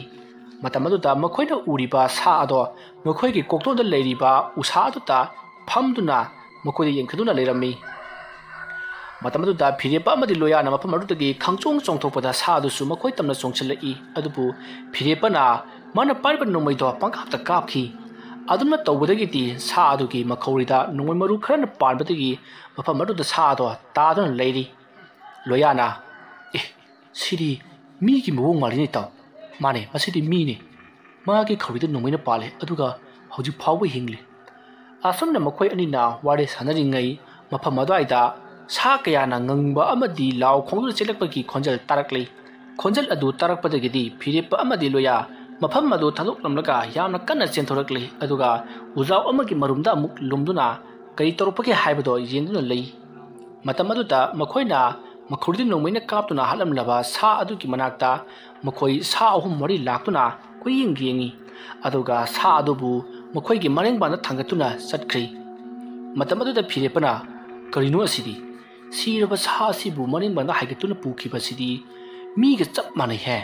ꯃꯇꯝ ꯑꯗꯨꯗ ꯃꯈꯣꯏꯅ ꯎꯔꯤꯕ ꯁꯥ ꯑꯗꯣ ꯃꯈꯣꯏꯒꯤ ꯀꯣꯛꯇꯣꯟꯗ ꯂꯩꯔꯤꯕ ꯎꯁꯥ ꯑꯗꯨꯗ ꯐꯝꯗꯨꯅ ꯃꯈꯣꯏꯗ ꯌꯦꯡꯈꯠꯇꯨꯅ ꯂꯩꯔꯝꯃꯤ꯫ ꯃꯇꯝ ꯑꯗꯨꯗ ꯐꯤꯔꯦꯞꯄ ꯑꯃꯗꯤ ꯂꯣꯌꯥꯅ ꯃꯐꯝ ꯑꯗꯨꯗꯒꯤ ꯈꯪꯆꯣꯡ ꯆꯣꯡꯊꯣꯛꯄꯗ ꯁꯥ ꯑꯗꯨꯁꯨ ꯃꯈꯣꯏ ꯇꯝꯅ ꯆꯣꯡꯁꯤꯜꯂꯛꯏ꯫ ꯑꯗꯨꯕꯨ ꯐꯤꯔꯦꯞꯄꯅ ꯃꯥꯅ ꯄꯥꯏꯔꯤꯕ ꯅꯣꯡꯃꯩꯗꯣ ꯄꯪꯀꯥꯞꯇ ꯀꯥꯞꯈꯤ꯫ ꯑꯗꯨꯝꯅ ꯇꯧꯕꯗꯒꯤꯗꯤ ꯁꯥ ꯑꯗꯨꯒꯤ ꯃꯈꯧꯔꯤꯗ ꯅꯣꯡꯃꯩ ꯃꯔꯨ ꯈꯔꯅ ꯄꯥꯟꯕꯗꯒꯤ ꯃꯐꯝ ꯑꯗꯨꯗ ꯁꯥ ꯑꯗꯣ ꯇꯥꯗꯨꯅ ꯂꯩꯔꯤ꯫ ꯂꯣꯌꯥꯅ, "ꯑꯦ, ꯁꯤꯗꯤ ꯃꯤꯒꯤ ꯃꯑꯣꯡ ꯃꯥꯜꯂꯤꯅꯦ ꯏꯇꯥꯎ꯫ ꯃꯥꯅꯦ, ꯃꯁꯤꯗꯤ ꯃꯤꯅꯦ꯫ ꯃꯥꯒꯤ ꯈꯧꯔꯤꯗ ꯅꯣꯡꯃꯩꯅ ꯄꯥꯜꯂꯦ, ꯑꯗꯨꯒ ꯍꯧꯖꯤꯛ ꯐꯥꯎꯕ ꯍꯤꯡꯂꯤ꯫" ꯑꯁꯨꯝꯅ ꯃꯈꯣꯏ ꯑꯅꯤꯅ ꯋꯥꯔꯤ ꯁꯥꯟꯅꯔꯤꯉꯩ ꯃꯐꯝ ꯑꯗꯨꯋꯥꯏꯗ ꯁꯥ ꯀꯌꯥꯅ ꯉꯪꯕ ꯑꯃꯗꯤ ꯂꯥꯎ ꯈꯣꯡꯗꯨꯅ ꯆꯦꯜꯂꯛꯄꯒꯤ ꯈꯣꯟꯖꯦꯜ ꯇꯥꯔꯛꯂꯤ꯫ ꯈꯣꯟꯖꯦꯜ ꯑꯗꯨ ꯇꯥꯔꯛꯄꯗꯒꯤꯗꯤ ꯐꯤꯔꯦꯞꯄ ꯑꯃꯗꯤ ꯂꯣꯌꯥ ꯃꯐꯝ ꯑꯗꯨ ꯊꯥꯗꯣꯛꯂꯝꯂꯒ ꯌꯥꯝꯅ ꯀꯟꯅ ꯆꯦꯟꯊꯣꯔꯛꯂꯤ, ꯑꯗꯨꯒ ꯎꯖꯥꯎ ꯑꯃꯒꯤ ꯃꯔꯨꯝꯗ ꯑꯃꯨꯛ ꯂꯨꯝꯗꯨꯅ ꯀꯔꯤ ꯇꯧꯔꯛꯄꯒꯦ ꯍꯥꯏꯕꯗꯣ ꯌꯦꯡꯗꯨꯅ ꯂꯩ꯫ ꯃꯇꯝ ꯑꯗꯨꯗ ꯃꯈꯣꯏꯅ ꯃꯈꯧꯔꯤꯗ ꯅꯣꯡꯃꯩꯅ ꯀꯥꯞꯇꯨꯅ ꯍꯥꯠꯂꯝꯂꯕ ꯁꯥ ꯑꯗꯨꯒꯤ ꯃꯅꯥꯛꯇ ꯃꯈꯣꯏ ꯁꯥ ꯑꯍꯨꯝ ꯃꯔꯤ ꯂꯥꯛꯇꯨꯅ ꯀꯣꯏꯌꯦꯡ ꯌꯦꯡꯉꯤ, ꯑꯗꯨꯒ ꯁꯥ ꯑꯗꯨꯕꯨ ꯃꯈꯣꯏꯒꯤ ꯃꯔꯦꯡꯕꯥꯟꯗ ꯊꯥꯡꯒꯠꯇꯨꯅ ꯆꯠꯈ꯭ꯔꯤ꯫ ꯃꯇꯝ ꯑꯗꯨꯗ ꯐꯤꯔꯦꯞꯄꯅ, "ꯀꯔꯤꯅꯣ ꯑꯁꯤꯗꯤ? ꯁꯤꯔꯕ ꯁꯥ ꯑꯁꯤꯕꯨ ꯃꯔꯦꯡꯕꯥꯟꯗ ꯍꯥꯏꯒꯠꯇꯨꯅ ꯄꯨꯈꯤꯕꯁꯤꯗꯤ ꯃꯤꯒ ꯆꯞ ꯃꯥꯟꯅꯩꯍꯦ꯫"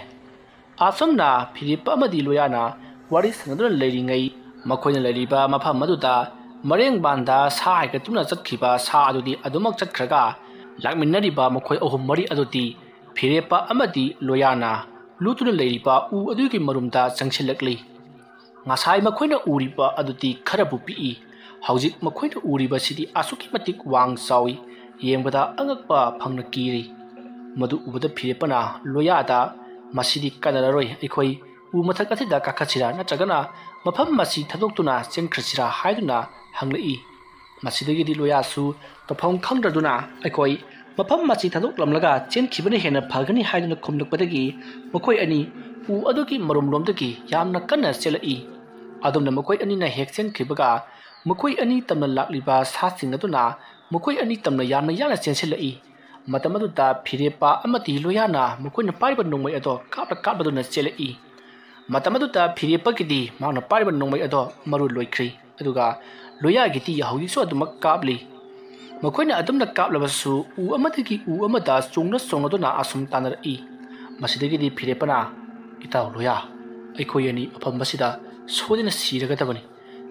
ꯑꯁꯨꯝꯅ ꯐꯤꯔꯦꯞꯄ ꯑꯃꯗꯤ ꯂꯣꯌꯥꯅ ꯋꯥꯔꯤ ꯁꯥꯟꯅꯗꯨꯅ ꯂꯩꯔꯤꯉꯩ, ꯃꯈꯣꯏꯅ ꯂꯩꯔꯤꯕ ꯃꯐꯝ ꯑꯗꯨꯗ ꯃꯔꯦꯡꯕꯥꯟꯗ ꯁꯥ ꯍꯥꯏꯒꯠꯇꯨꯅ ꯆꯠꯈꯤꯕ ꯁꯥ ꯑꯗꯨꯗꯤ ꯑꯗꯨꯃꯛ ꯆꯠꯈ꯭ꯔꯒ, ꯂꯥꯛꯃꯤꯟꯅꯔꯤꯕ ꯃꯈꯣꯏ ꯑꯍꯨꯝ ꯃꯔꯤ ꯑꯗꯨꯗꯤ ꯐꯤꯔꯦꯞꯄ ꯑꯃꯗꯤ ꯂꯣꯌꯥꯅ ꯂꯨꯠꯇꯨꯅ ꯂꯩꯔꯤꯕ ꯎ ꯑꯗꯨꯒꯤ ꯃꯔꯨꯝꯗ ꯆꯪꯁꯤꯜꯂꯛꯂꯤ꯫ ꯉꯁꯥꯏ ꯃꯈꯣꯏꯅ ꯎꯔꯤꯕ ꯑꯗꯨꯗꯤ ꯈꯔꯕꯨ ꯄꯤꯛꯏ, ꯍꯧꯖꯤꯛ ꯃꯈꯣꯏꯅ ꯎꯔꯤꯕꯁꯤꯗꯤ ꯑꯁꯨꯛꯀꯤ ꯃꯇꯤꯛ ꯋꯥꯡ ꯆꯥꯎꯏ, ꯌꯦꯡꯕꯗ ꯑꯉꯛꯄ ꯐꯪꯅ ꯀꯤꯔꯤ꯫ ꯃꯗꯨ ꯎꯕꯗ ꯐꯤꯔꯦꯞꯄꯅ ꯂꯣꯌꯥꯗ, "ꯃꯁꯤꯗꯤ ꯀꯥꯟꯅꯔꯔꯣꯏ, ꯑꯩꯈꯣꯏ ꯎ ꯃꯊꯛ ꯑꯁꯤꯗ ꯀꯥꯈꯠꯁꯤꯔꯥ ꯅꯠꯇ꯭ꯔꯒꯅ ꯃꯐꯝ ꯑꯁꯤ ꯊꯥꯗꯣꯛꯇꯨꯅ ꯆꯦꯟꯈ꯭ꯔꯁꯤꯔꯥ?" ꯍꯥꯏꯗꯨꯅ ꯍꯪꯂꯛꯏ꯫ ꯃꯁꯤꯗꯒꯤꯗꯤ ꯂꯣꯌꯥꯁꯨ ꯇꯧꯐꯝ ꯈꯪꯗ꯭ꯔꯗꯨꯅ, "ꯑꯩꯈꯣꯏ ꯃꯐꯝ ꯑꯁꯤ ꯊꯥꯗꯣꯛꯂꯝꯂꯒ ꯆꯦꯟꯈꯤꯕꯅ ꯍꯦꯟꯅ ꯐꯒꯅꯤ" ꯍꯥꯏꯗꯨꯅ ꯈꯨꯝꯂꯛꯄꯗꯒꯤ ꯃꯈꯣꯏ ꯑꯅꯤ ꯎ ꯑꯗꯨꯒꯤ ꯃꯔꯨꯝꯂꯣꯝꯗꯒꯤ ꯌꯥꯝꯅ ꯀꯟꯅ ꯆꯦꯜꯂꯛꯏ꯫ ꯑꯗꯨꯝꯅ ꯃꯈꯣꯏ ꯑꯅꯤꯅ ꯍꯦꯛ ꯆꯦꯟꯈꯤꯕꯒ, ꯃꯈꯣꯏ ꯑꯅꯤ ꯇꯝꯅ ꯂꯥꯛꯂꯤꯕ ꯁꯥꯁꯤꯡ ꯑꯗꯨꯅ ꯃꯈꯣꯏ ꯑꯅꯤ ꯇꯝꯅ ꯌꯥꯝꯅ ꯌꯥꯡꯅ ꯆꯦꯟꯁꯤꯜꯂꯛꯏ꯫ ꯃꯇꯝ ꯑꯗꯨꯗ ꯐꯤꯔꯦꯞꯄ ꯑꯃꯗꯤ ꯂꯣꯌꯥꯅ ꯃꯈꯣꯏꯅ ꯄꯥꯏꯔꯤꯕ ꯅꯣꯡꯃꯩ ꯑꯗꯣ ꯀꯥꯞꯂ ꯀꯥꯞꯂꯗꯨꯅ ꯆꯦꯜꯂꯛꯏ꯫ ꯃꯇꯝ ꯑꯗꯨꯗ ꯐꯤꯔꯦꯞꯄꯒꯤꯗꯤ ꯃꯍꯥꯛꯅ ꯄꯥꯏꯔꯤꯕ ꯅꯣꯡꯃꯩ ꯑꯗꯣ ꯃꯔꯨ ꯂꯣꯏꯈ꯭ꯔꯤ, ꯑꯗꯨꯒ ꯂꯣꯌꯥꯒꯤꯗꯤ ꯍꯧꯖꯤꯛꯁꯨ ꯑꯗꯨꯃꯛ ꯀꯥꯞꯂꯤ꯫ ꯃꯈꯣꯏꯅ ꯑꯗꯨꯝꯅ ꯀꯥꯞꯂꯕꯁꯨ ꯎ ꯑꯃꯗꯒꯤ ꯎ ꯑꯃꯗ ꯆꯣꯡꯅ ꯆꯣꯡꯅꯗꯨꯅ ꯑꯁꯨꯝ ꯇꯥꯟꯅꯔꯛꯏ꯫ ꯃꯁꯤꯗꯒꯤꯗꯤ ꯐꯤꯔꯦꯞꯄꯅ, "ꯏꯇꯥꯎ ꯂꯣꯌꯥ, ꯑꯩꯈꯣꯏ ꯑꯅꯤ ꯃꯐꯝ ꯑꯁꯤꯗ ꯁꯣꯏꯗꯅ ꯁꯤꯔꯒꯗꯕꯅꯤ꯫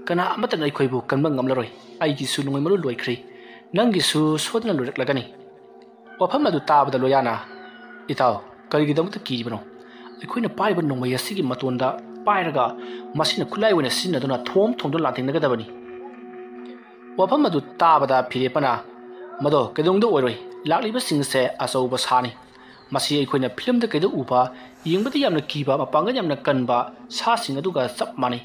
ꯀꯅꯥ ꯑꯃꯠꯇꯅ ꯑꯩꯈꯣꯏꯕꯨ ꯀꯟꯕ ꯉꯝꯂꯔꯣꯏ꯫ ꯑꯩꯒꯤꯁꯨ ꯅꯣꯡꯃꯩ ꯃꯔꯨ ꯂꯣꯏꯈ꯭ꯔꯦ꯫ ꯅꯪꯒꯤꯁꯨ ꯁꯣꯏꯗꯅ ꯂꯣꯏꯔꯛꯂꯒꯅꯤ꯫" ꯋꯥꯐꯝ ꯑꯗꯨ ꯇꯥꯕꯗ ꯂꯣꯌꯥꯅ, "ꯏꯇꯥꯎ, ꯀꯔꯤꯒꯤꯗꯃꯛꯇ ꯀꯤꯔꯤꯕꯅꯣ? ꯑꯩꯈꯣꯏꯅ ꯄꯥꯏꯔꯤꯕ ꯅꯣꯡꯃꯩ ꯑꯁꯤꯒꯤ ꯃꯇꯣꯟꯗ ꯄꯥꯏꯔꯒ ꯃꯁꯤꯅ ꯈꯨꯠꯂꯥꯏ ꯑꯣꯏꯅ ꯁꯤꯖꯤꯟꯅꯗꯨꯅ ꯊꯣꯝ ꯊꯣꯝꯗꯨꯅ ꯂꯥꯟꯊꯦꯡꯅꯒꯗꯕꯅꯤ꯫" ꯋꯥꯐꯝ ꯑꯗꯨ ꯇꯥꯕꯗ ꯐꯤꯔꯦꯞꯄꯅ, "ꯃꯗꯣ ꯀꯩꯗꯧꯅꯨꯡꯗ ꯑꯣꯏꯔꯣꯏ꯫ ꯂꯥꯛꯂꯤꯕꯁꯤꯡꯁꯦ ꯑꯆꯧꯕ ꯁꯥꯅꯤ꯫ ꯃꯁꯤ ꯑꯩꯈꯣꯏꯅ ꯐꯤꯂꯝꯗ ꯀꯩꯗ ꯎꯕ, ꯌꯦꯡꯕꯗ ꯌꯥꯝꯅ ꯀꯤꯕ, ꯃꯄꯥꯡꯒꯜ ꯌꯥꯝꯅ ꯀꯟꯕ ꯁꯥꯁꯤꯡ ꯑꯗꯨꯒ ꯆꯞ ꯃꯥꯟꯅꯩ꯫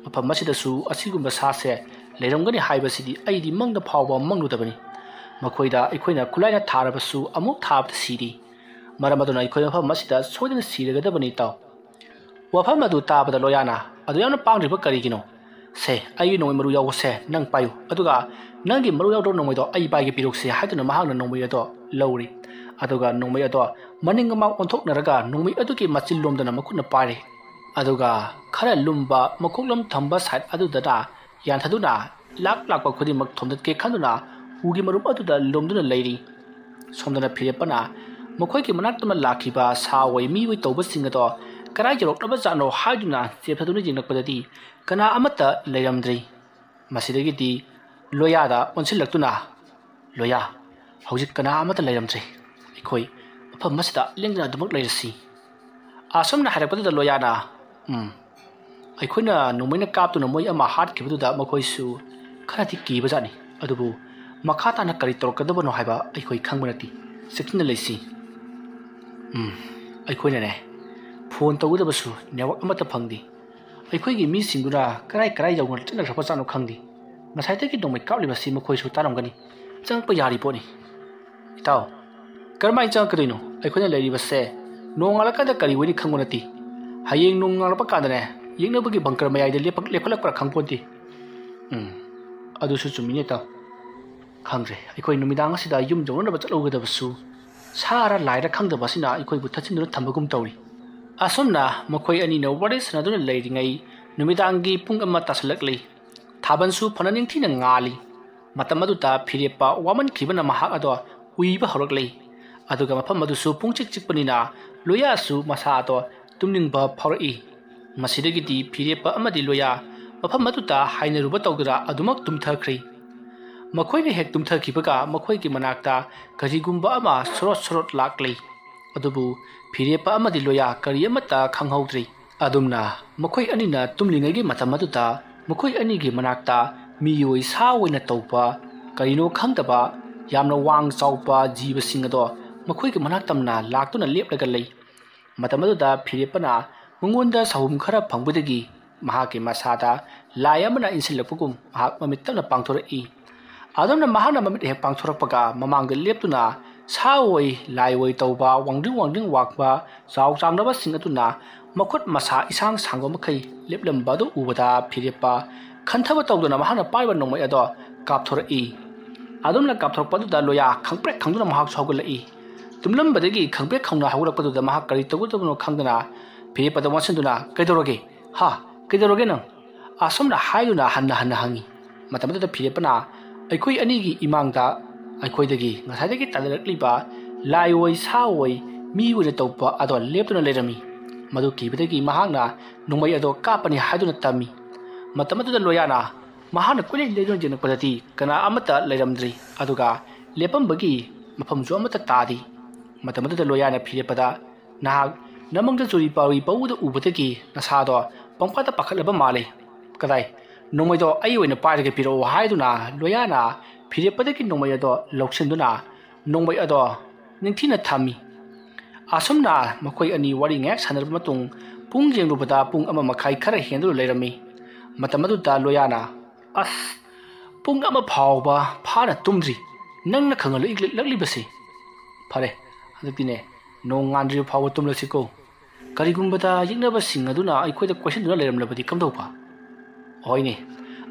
ꯃꯐꯝ ꯑꯁꯤꯗꯁꯨ ꯑꯁꯤꯒꯨꯝꯕ ꯁꯥꯁꯦ ꯂꯩꯔꯝꯒꯅꯤ ꯍꯥꯏꯕꯁꯤꯗꯤ ꯑꯩꯗꯤ ꯃꯪꯗ ꯐꯥꯎꯕ ꯃꯪꯂꯨꯗꯕꯅꯤ꯫ ꯃꯈꯣꯏꯗ ꯑꯩꯈꯣꯏꯅ ꯈꯨꯠꯂꯥꯏꯅ ꯊꯥꯔꯕꯁꯨ ꯑꯃꯨꯛ ꯊꯥꯕꯗ ꯁꯤꯔꯤ꯫ ꯃꯔꯝ ꯑꯗꯨꯅ ꯑꯩꯈꯣꯏ ꯃꯐꯝ ꯑꯁꯤꯗ ꯁꯣꯏꯗꯅ ꯁꯤꯔꯒꯗꯕꯅꯤ, ꯏꯇꯥꯎ꯫" ꯋꯥꯐꯝ ꯑꯗꯨ ꯇꯥꯕꯗ ꯂꯣꯌꯥꯅ, "ꯑꯗꯨ ꯌꯥꯝꯅ ꯄꯥꯡꯗ꯭ꯔꯤꯕ ꯀꯔꯤꯒꯤꯅꯣ? ꯁꯦ, ꯑꯩꯒꯤ ꯅꯣꯡꯃꯩ ꯃꯔꯨ ꯌꯥꯎꯕꯁꯦ ꯅꯪ ꯄꯥꯏꯌꯨ, ꯑꯗꯨꯒ ꯅꯪꯒꯤ ꯃꯔꯨ ꯌꯥꯎꯗꯕ ꯅꯣꯡꯃꯩꯗꯣ ꯑꯩ ꯄꯥꯏꯒꯦ, ꯄꯤꯔꯨꯛꯁꯦ" ꯍꯥꯏꯗꯨꯅ ꯃꯍꯥꯛꯅ ꯅꯣꯡꯃꯩ ꯑꯗꯣ ꯂꯧꯔꯤ꯫ ꯑꯗꯨꯒ ꯅꯣꯡꯃꯩ ꯑꯗꯣ ꯃꯅꯤꯡ ꯃꯃꯥꯡ ꯑꯣꯟꯊꯣꯛꯅꯔꯒ ꯅꯣꯡꯃꯩ ꯑꯗꯨꯒꯤ ꯃꯆꯤꯟꯂꯣꯝꯗꯅ ꯃꯈꯨꯠꯅ ꯄꯥꯏꯔꯤ꯫ ꯑꯗꯨꯒ ꯈꯔ ꯂꯨꯝꯕ ꯃꯈꯣꯛꯂꯝ ꯊꯝꯕ ꯁꯥꯏꯠ ꯑꯗꯨꯗꯅ ꯌꯥꯟꯊꯗꯨꯅ ꯂꯥꯛ ꯂꯥꯛꯄ ꯈꯨꯗꯤꯡꯃꯛ ꯊꯣꯝꯗꯠꯀꯦ ꯈꯟꯗꯨꯅ ꯎꯒꯤ ꯃꯔꯨꯝ ꯑꯗꯨꯗ ꯂꯨꯝꯗꯨꯅ ꯂꯩꯔꯤ꯫ ꯁꯣꯝꯗꯅ ꯐꯤꯔꯦꯞꯄꯅ ꯃꯈꯣꯏꯒꯤ ꯃꯅꯥꯛꯇ ꯂꯥꯛꯈꯤꯕ ꯁꯥ ꯑꯣꯏ ꯃꯤ ꯑꯣꯏ ꯇꯧꯕꯁꯤꯡ ꯑꯗꯣ ꯀꯗꯥꯏ ꯌꯧꯔꯛꯂꯕꯖꯥꯠꯅꯣ ꯍꯥꯏꯗꯨꯅ ꯆꯦꯞꯊꯗꯨꯅ ꯌꯦꯡꯂꯛꯄꯗꯗꯤ ꯀꯅꯥ ꯑꯃꯠꯇ ꯂꯩꯔꯝꯗ꯭ꯔꯤ꯫ ꯃꯁꯤꯗꯒꯤꯗꯤ ꯂꯣꯌꯥꯗ ꯑꯣꯟꯁꯤꯜꯂꯛꯇꯨꯅ, "ꯂꯣꯌꯥ, ꯍꯧꯖꯤꯛ ꯀꯅꯥ ꯑꯃꯠꯇ ꯂꯩꯔꯝꯗ꯭ꯔꯦ꯫ ꯑꯩꯈꯣꯏ ꯃꯐꯝ ꯑꯁꯤꯗ ꯂꯦꯡꯗꯅ ꯑꯗꯨꯃꯛ ꯂꯩꯔꯁꯤ꯫" ꯑꯁꯨꯝꯅ ꯍꯥꯏꯔꯛꯄꯗꯨꯗ ꯂꯣꯌꯥꯅ, "ꯎꯝ, ꯑꯩꯈꯣꯏꯅ ꯅꯣꯡꯃꯩꯅ ꯀꯥꯞꯇꯨꯅ ꯃꯣꯏ ꯑꯃ ꯍꯥꯠꯈꯤꯕꯗꯨꯗ ꯃꯈꯣꯏꯁꯨ ꯈꯔꯗꯤ ꯀꯤꯕꯖꯥꯠꯅꯤ, ꯑꯗꯨꯕꯨ ꯃꯈꯥ ꯇꯥꯅ ꯀꯔꯤ ꯇꯧꯔꯛꯀꯗꯕꯅꯣ ꯍꯥꯏꯕ ꯑꯩꯈꯣꯏ ꯈꯪꯕ ꯅꯠꯇꯦ꯫ ꯆꯦꯛꯁꯤꯟꯅ ꯂꯩꯁꯤ꯫ ꯎꯝ, ꯑꯩꯈꯣꯏꯅꯅꯦ, ꯐꯣꯟ ꯇꯧꯒꯗꯕꯁꯨ ꯅꯦꯠꯋꯥꯛ ꯑꯃꯠꯇ ꯐꯪꯗꯦ꯫ ꯑꯩꯈꯣꯏꯒꯤ ꯃꯤꯁꯤꯡꯗꯨꯅ ꯀꯔꯥꯏ ꯀꯔꯥꯏ ꯌꯧꯅ ꯆꯠꯅꯈ꯭ꯔꯕꯖꯥꯠꯅꯣ ꯈꯪꯗꯦ꯫ ꯉꯁꯥꯏꯗꯒꯤ ꯅꯣꯡꯃꯩ ꯀꯥꯞꯂꯤꯕꯁꯤ ꯃꯈꯣꯏꯁꯨ ꯇꯥꯔꯝꯒꯅꯤ꯫ ꯆꯪꯉꯛꯄ ꯌꯥꯔꯤ ꯄꯣꯠꯅꯤ꯫" "ꯏꯇꯥꯎ, ꯀꯔꯝꯍꯥꯏꯅ ꯆꯪꯉꯛꯀꯗꯣꯏꯅꯣ? ꯑꯩꯈꯣꯏꯅ ꯂꯩꯔꯤꯕꯁꯦ ꯅꯣꯡꯉꯥꯜꯂꯀꯥꯟꯗ ꯀꯔꯤ ꯑꯣꯏꯅꯤ ꯈꯪꯕ ꯅꯠꯇꯦ꯫ ꯍꯌꯦꯡ ꯅꯣꯡꯉꯥꯜꯂꯛꯄ ꯀꯥꯟꯗꯅꯦ, ꯌꯦꯛꯅꯕꯒꯤ ꯕꯪꯀꯔ ꯃꯌꯥꯏꯗ ꯂꯦꯞꯄꯛ- ꯂꯦꯞꯈꯠꯂꯛꯄ꯭ꯔꯥ ꯈꯪꯄꯣꯟꯇꯦ꯫ ꯎꯝ, ꯑꯗꯨꯁꯨ ꯆꯨꯝꯃꯤꯅꯦ ꯏꯇꯥꯎ꯫ ꯈꯪꯗ꯭ꯔꯦ, ꯑꯩꯈꯣꯏ ꯅꯨꯃꯤꯗꯥꯡ ꯑꯁꯤꯗ ꯌꯨꯝ ꯌꯧꯅꯅꯕ ꯆꯠꯍꯧꯒꯗꯕꯁꯨ ꯁꯥꯔ ꯂꯥꯏꯔ ꯈꯪꯗꯕ ꯑꯁꯤꯅ ꯑꯩꯈꯣꯏꯕꯨ ꯊꯠꯆꯤꯟꯗꯨꯅ ꯊꯝꯕꯒꯨꯝ ꯇꯧꯔꯤ꯫ ꯑꯁꯨꯝꯅ ꯃꯈꯣꯏ ꯑꯅꯤꯅ ꯋꯥꯔꯤ ꯁꯥꯟꯅꯗꯨꯅ ꯂꯩꯔꯤꯉꯩ ꯅꯨꯃꯤꯗꯥꯡꯒꯤ ꯄꯨꯡ ꯑꯃ ꯇꯥꯁꯤꯜꯂꯛꯂꯤ꯫ ꯊꯥꯕꯜꯁꯨ ꯐꯅ ꯅꯤꯡꯊꯤꯅ ꯉꯥꯜꯂꯤ꯫ ꯃꯇꯝ ꯑꯗꯨꯗ ꯐꯤꯔꯦꯞꯄ ꯋꯥꯃꯟꯈꯤꯕꯅ ꯃꯍꯥꯛ ꯑꯗꯣ ꯎꯏꯕ ꯍꯧꯔꯛꯂꯤ꯫ ꯑꯗꯨꯒ ꯃꯐꯝ ꯑꯗꯨꯁꯨ ꯄꯨꯡꯆꯤꯛ ꯆꯤꯛꯄꯅꯤꯅ ꯂꯣꯌꯥꯁꯨ ꯃꯁꯥ ꯑꯗꯣ ꯇꯨꯝꯅꯤꯡꯕ ꯐꯥꯎꯔꯛꯏ꯫ ꯃꯁꯤꯗꯒꯤꯗꯤ ꯐꯤꯔꯦꯞꯄ ꯑꯃꯗꯤ ꯂꯣꯌꯥ ꯃꯐꯝ ꯑꯗꯨꯗ ꯍꯥꯏꯅꯔꯨꯕ ꯇꯧꯗꯨꯅ ꯑꯗꯨꯃꯛ ꯇꯨꯝꯊꯈ꯭ꯔꯤ꯫ ꯃꯈꯣꯏꯅ ꯍꯦꯛ ꯇꯨꯝꯊꯈꯤꯕꯒ ꯃꯈꯣꯏꯒꯤ ꯃꯅꯥꯛꯇ ꯀꯔꯤꯒꯨꯝꯕ ꯑꯃ ꯁꯣꯔꯣꯠ ꯁꯣꯔꯣꯠ ꯂꯥꯛꯂꯤ꯫ ꯑꯗꯨꯕꯨ ꯐꯤꯔꯦꯞꯄ ꯑꯃꯗꯤ ꯂꯣꯌꯥ ꯀꯔꯤ ꯑꯃꯠꯇ ꯈꯪꯍꯧꯗ꯭ꯔꯤ꯫ ꯑꯗꯨꯝꯅ ꯃꯈꯣꯏ ꯑꯅꯤꯅ ꯇꯨꯝꯂꯤꯉꯩꯒꯤ ꯃꯇꯝ ꯑꯗꯨꯗ ꯃꯈꯣꯏ ꯑꯅꯤꯒꯤ ꯃꯅꯥꯛꯇ ꯃꯤꯑꯣꯏ ꯁꯥ ꯑꯣꯏꯅ ꯇꯧꯕ, ꯀꯔꯤꯅꯣ ꯈꯪꯗꯕ, ꯌꯥꯝꯅ ꯋꯥꯡ ꯆꯥꯎꯕ ꯖꯤꯕꯁꯤꯡ ꯑꯗꯣ ꯃꯈꯣꯏꯒꯤ ꯃꯅꯥꯛ ꯇꯝꯅ ꯂꯥꯛꯇꯨꯅ ꯂꯦꯞꯂꯒ ꯂꯩ꯫ ꯃꯇꯝ ꯑꯗꯨꯗ ꯐꯤꯔꯦꯞꯄꯅ ꯃꯉꯣꯟꯗ ꯁꯥꯍꯨꯝ ꯈꯔ ꯐꯪꯕꯗꯒꯤ ꯃꯍꯥꯛꯀꯤ ꯃꯁꯥꯗ ꯂꯥꯏ ꯑꯃꯅ ꯏꯟꯁꯤꯜꯂꯛꯄꯒꯨꯝ ꯃꯍꯥꯛ ꯃꯃꯤꯠ ꯇꯞꯅ ꯄꯥꯡꯊꯣꯔꯛꯏ꯫ ꯑꯗꯨꯝꯅ ꯃꯍꯥꯛꯅ ꯃꯃꯤꯠ ꯍꯦꯛ ꯄꯥꯡꯊꯣꯔꯛꯄꯒ ꯃꯃꯥꯡꯗ ꯂꯦꯞꯇꯨꯅ ꯁꯥ ꯑꯣꯏ, ꯂꯥꯏ ꯑꯣꯏ ꯇꯧꯕ, ꯋꯥꯡꯗ꯭ꯔꯤꯡ ꯋꯥꯡꯗ꯭ꯔꯤꯡ ꯋꯥꯡꯕ, ꯆꯥꯎ ꯆꯥꯡꯅꯕꯁꯤꯡ ꯑꯗꯨꯅ ꯃꯈꯨꯠ ꯃꯁꯥ ꯏꯁꯥꯡ ꯁꯥꯡꯕ ꯃꯈꯩ ꯂꯦꯞꯂꯝꯕ ꯑꯗꯨ ꯎꯕꯗ ꯐꯤꯔꯦꯞꯄ ꯈꯟꯊꯕ ꯇꯧꯗꯅ ꯃꯍꯥꯛꯅ ꯄꯥꯏꯕ ꯅꯣꯡꯃꯩ ꯑꯗꯣ ꯀꯥꯞꯊꯣꯔꯛꯏ꯫ ꯑꯗꯨꯝꯅ ꯀꯥꯞꯊꯣꯔꯛꯄ ꯑꯗꯨꯗ ꯂꯣꯌꯥ ꯈꯪꯄ꯭ꯔꯦꯛ ꯈꯪꯗꯨꯅ ꯃꯍꯥꯛꯁꯨ ꯍꯧꯒꯠꯂꯛꯏ꯫ ꯇꯨꯝꯂꯝꯕꯗꯒꯤ ꯈꯪꯄ꯭ꯔꯦꯛ ꯈꯪꯅ ꯍꯧꯒꯠꯂꯛꯄꯗꯨꯗ ꯃꯍꯥꯛ ꯀꯔꯤ ꯇꯧꯒꯗꯕꯅꯣ ꯈꯪꯗꯅ ꯐꯤꯔꯦꯞꯄꯗ ꯑꯣꯟꯁꯤꯟꯗꯨꯅ, "ꯀꯩꯗꯧꯔꯒꯦ? ꯍꯥ? ꯀꯩꯗꯧꯔꯒꯦ ꯅꯪ?" ꯑꯁꯨꯝꯅ ꯍꯥꯏꯗꯨꯅ ꯍꯟꯅ ꯍꯟꯅ ꯍꯪꯉꯤ꯫ ꯃꯇꯝ ꯑꯗꯨꯗ ꯐꯤꯔꯦꯞꯄꯅ ꯑꯩꯈꯣꯏ ꯑꯅꯤꯒꯤ ꯏꯃꯥꯡꯗ ꯑꯩꯈꯣꯏꯗꯒꯤ ꯉꯁꯥꯏꯗꯒꯤ ꯇꯥꯟꯅꯔꯛꯂꯤꯕ ꯂꯥꯏꯑꯣꯏ ꯁꯥꯑꯣꯏ ꯃꯤ ꯑꯣꯏꯅ ꯇꯧꯕ ꯑꯗꯣ ꯂꯦꯞꯇꯨꯅ ꯂꯩꯔꯝꯃꯤ꯫ ꯃꯗꯨ ꯀꯤꯕꯗꯒꯤ ꯃꯍꯥꯛꯅ ꯅꯣꯡꯃꯩ ꯑꯗꯣ ꯀꯥꯞꯄꯅꯤ ꯍꯥꯏꯗꯨꯅ ꯇꯝꯃꯤ꯫ ꯃꯇꯝ ꯑꯗꯨꯗ ꯂꯣꯌꯥꯅ ꯃꯍꯥꯛꯅ ꯀꯣꯏꯂꯦꯡ ꯂꯦꯡꯗꯨꯅ ꯌꯦꯡꯂꯛꯄꯗꯗꯤ ꯀꯅꯥ ꯑꯃꯠꯇ ꯂꯩꯔꯝꯗ꯭ꯔꯤ꯫ ꯑꯗꯨꯒ ꯂꯦꯞꯄꯝꯕꯒꯤ ꯃꯐꯝꯁꯨ ꯑꯃꯠꯇ ꯇꯥꯗꯦ꯫ ꯃꯇꯝ ꯑꯗꯨꯗ ꯂꯣꯌꯥꯅ ꯐꯤꯔꯦꯞꯄꯗ, "ꯅꯍꯥꯛ ꯅꯃꯪꯗ ꯆꯨꯔꯤ ꯄꯥꯎꯔꯤ ꯄꯧꯕꯗ ꯎꯕꯗꯒꯤ ꯅꯁꯥꯗꯣ ꯄꯪꯄꯥꯗ ꯄꯥꯈꯠꯂꯕ ꯃꯥꯜꯂꯤ꯫ ꯀꯗꯥꯏ, ꯅꯣꯡꯃꯩꯗꯣ ꯑꯩ ꯑꯣꯏꯅ ꯄꯥꯏꯔꯒ ꯄꯤꯔꯛꯑꯣ" ꯍꯥꯏꯗꯨꯅ ꯂꯣꯌꯥꯅ ꯐꯤꯔꯦꯞꯄꯗꯒꯤ ꯅꯣꯡꯃꯩ ꯑꯗꯣ ꯂꯧꯁꯤꯟꯗꯨꯅ ꯅꯣꯡꯃꯩ ꯑꯗꯣ ꯅꯤꯡꯊꯤꯅ ꯊꯝꯃꯤ꯫ ꯑꯁꯨꯝꯅ ꯃꯈꯣꯏ ꯑꯅꯤ ꯋꯥꯔꯤ ꯉꯥꯏꯍꯥꯛ ꯁꯥꯟꯅꯔꯕ ꯃꯇꯨꯡ ꯄꯨꯡ ꯌꯦꯡꯂꯨꯕꯗ ꯄꯨꯡ ꯑꯃ ꯃꯈꯥꯏ ꯈꯔ ꯍꯦꯟꯗꯨꯅ ꯂꯩꯔꯝꯃꯤ꯫ ꯃꯇꯝ ꯑꯗꯨꯗ ꯂꯣꯌꯥꯅ, "ꯑꯁ, ꯄꯨꯡ ꯑꯃ ꯐꯥꯎꯕ ꯐꯥꯅ ꯇꯨꯝꯗ꯭ꯔꯤ꯫ ꯅꯪꯅ ꯈꯪꯍꯜꯂꯛꯂꯤꯕꯁꯤ? ꯐꯔꯦ, ꯍꯟꯗꯛꯇꯤꯅꯦ, ꯅꯣꯡ ꯉꯥꯟꯗ꯭ꯔꯤꯕ ꯐꯥꯎꯕ ꯇꯨꯝꯂꯁꯤꯀꯣ?" ꯀꯔꯤꯒꯨꯝꯕꯗ ꯌꯦꯛꯅꯕꯁꯤꯡ ꯑꯗꯨꯅ ꯑꯩꯈꯣꯏꯗ ꯀꯣꯏꯁꯤꯟꯗꯨꯅ ꯂꯩꯔꯝꯂꯕꯗꯤ ꯀꯝꯗꯧꯕ? ꯍꯣꯏꯅꯦ,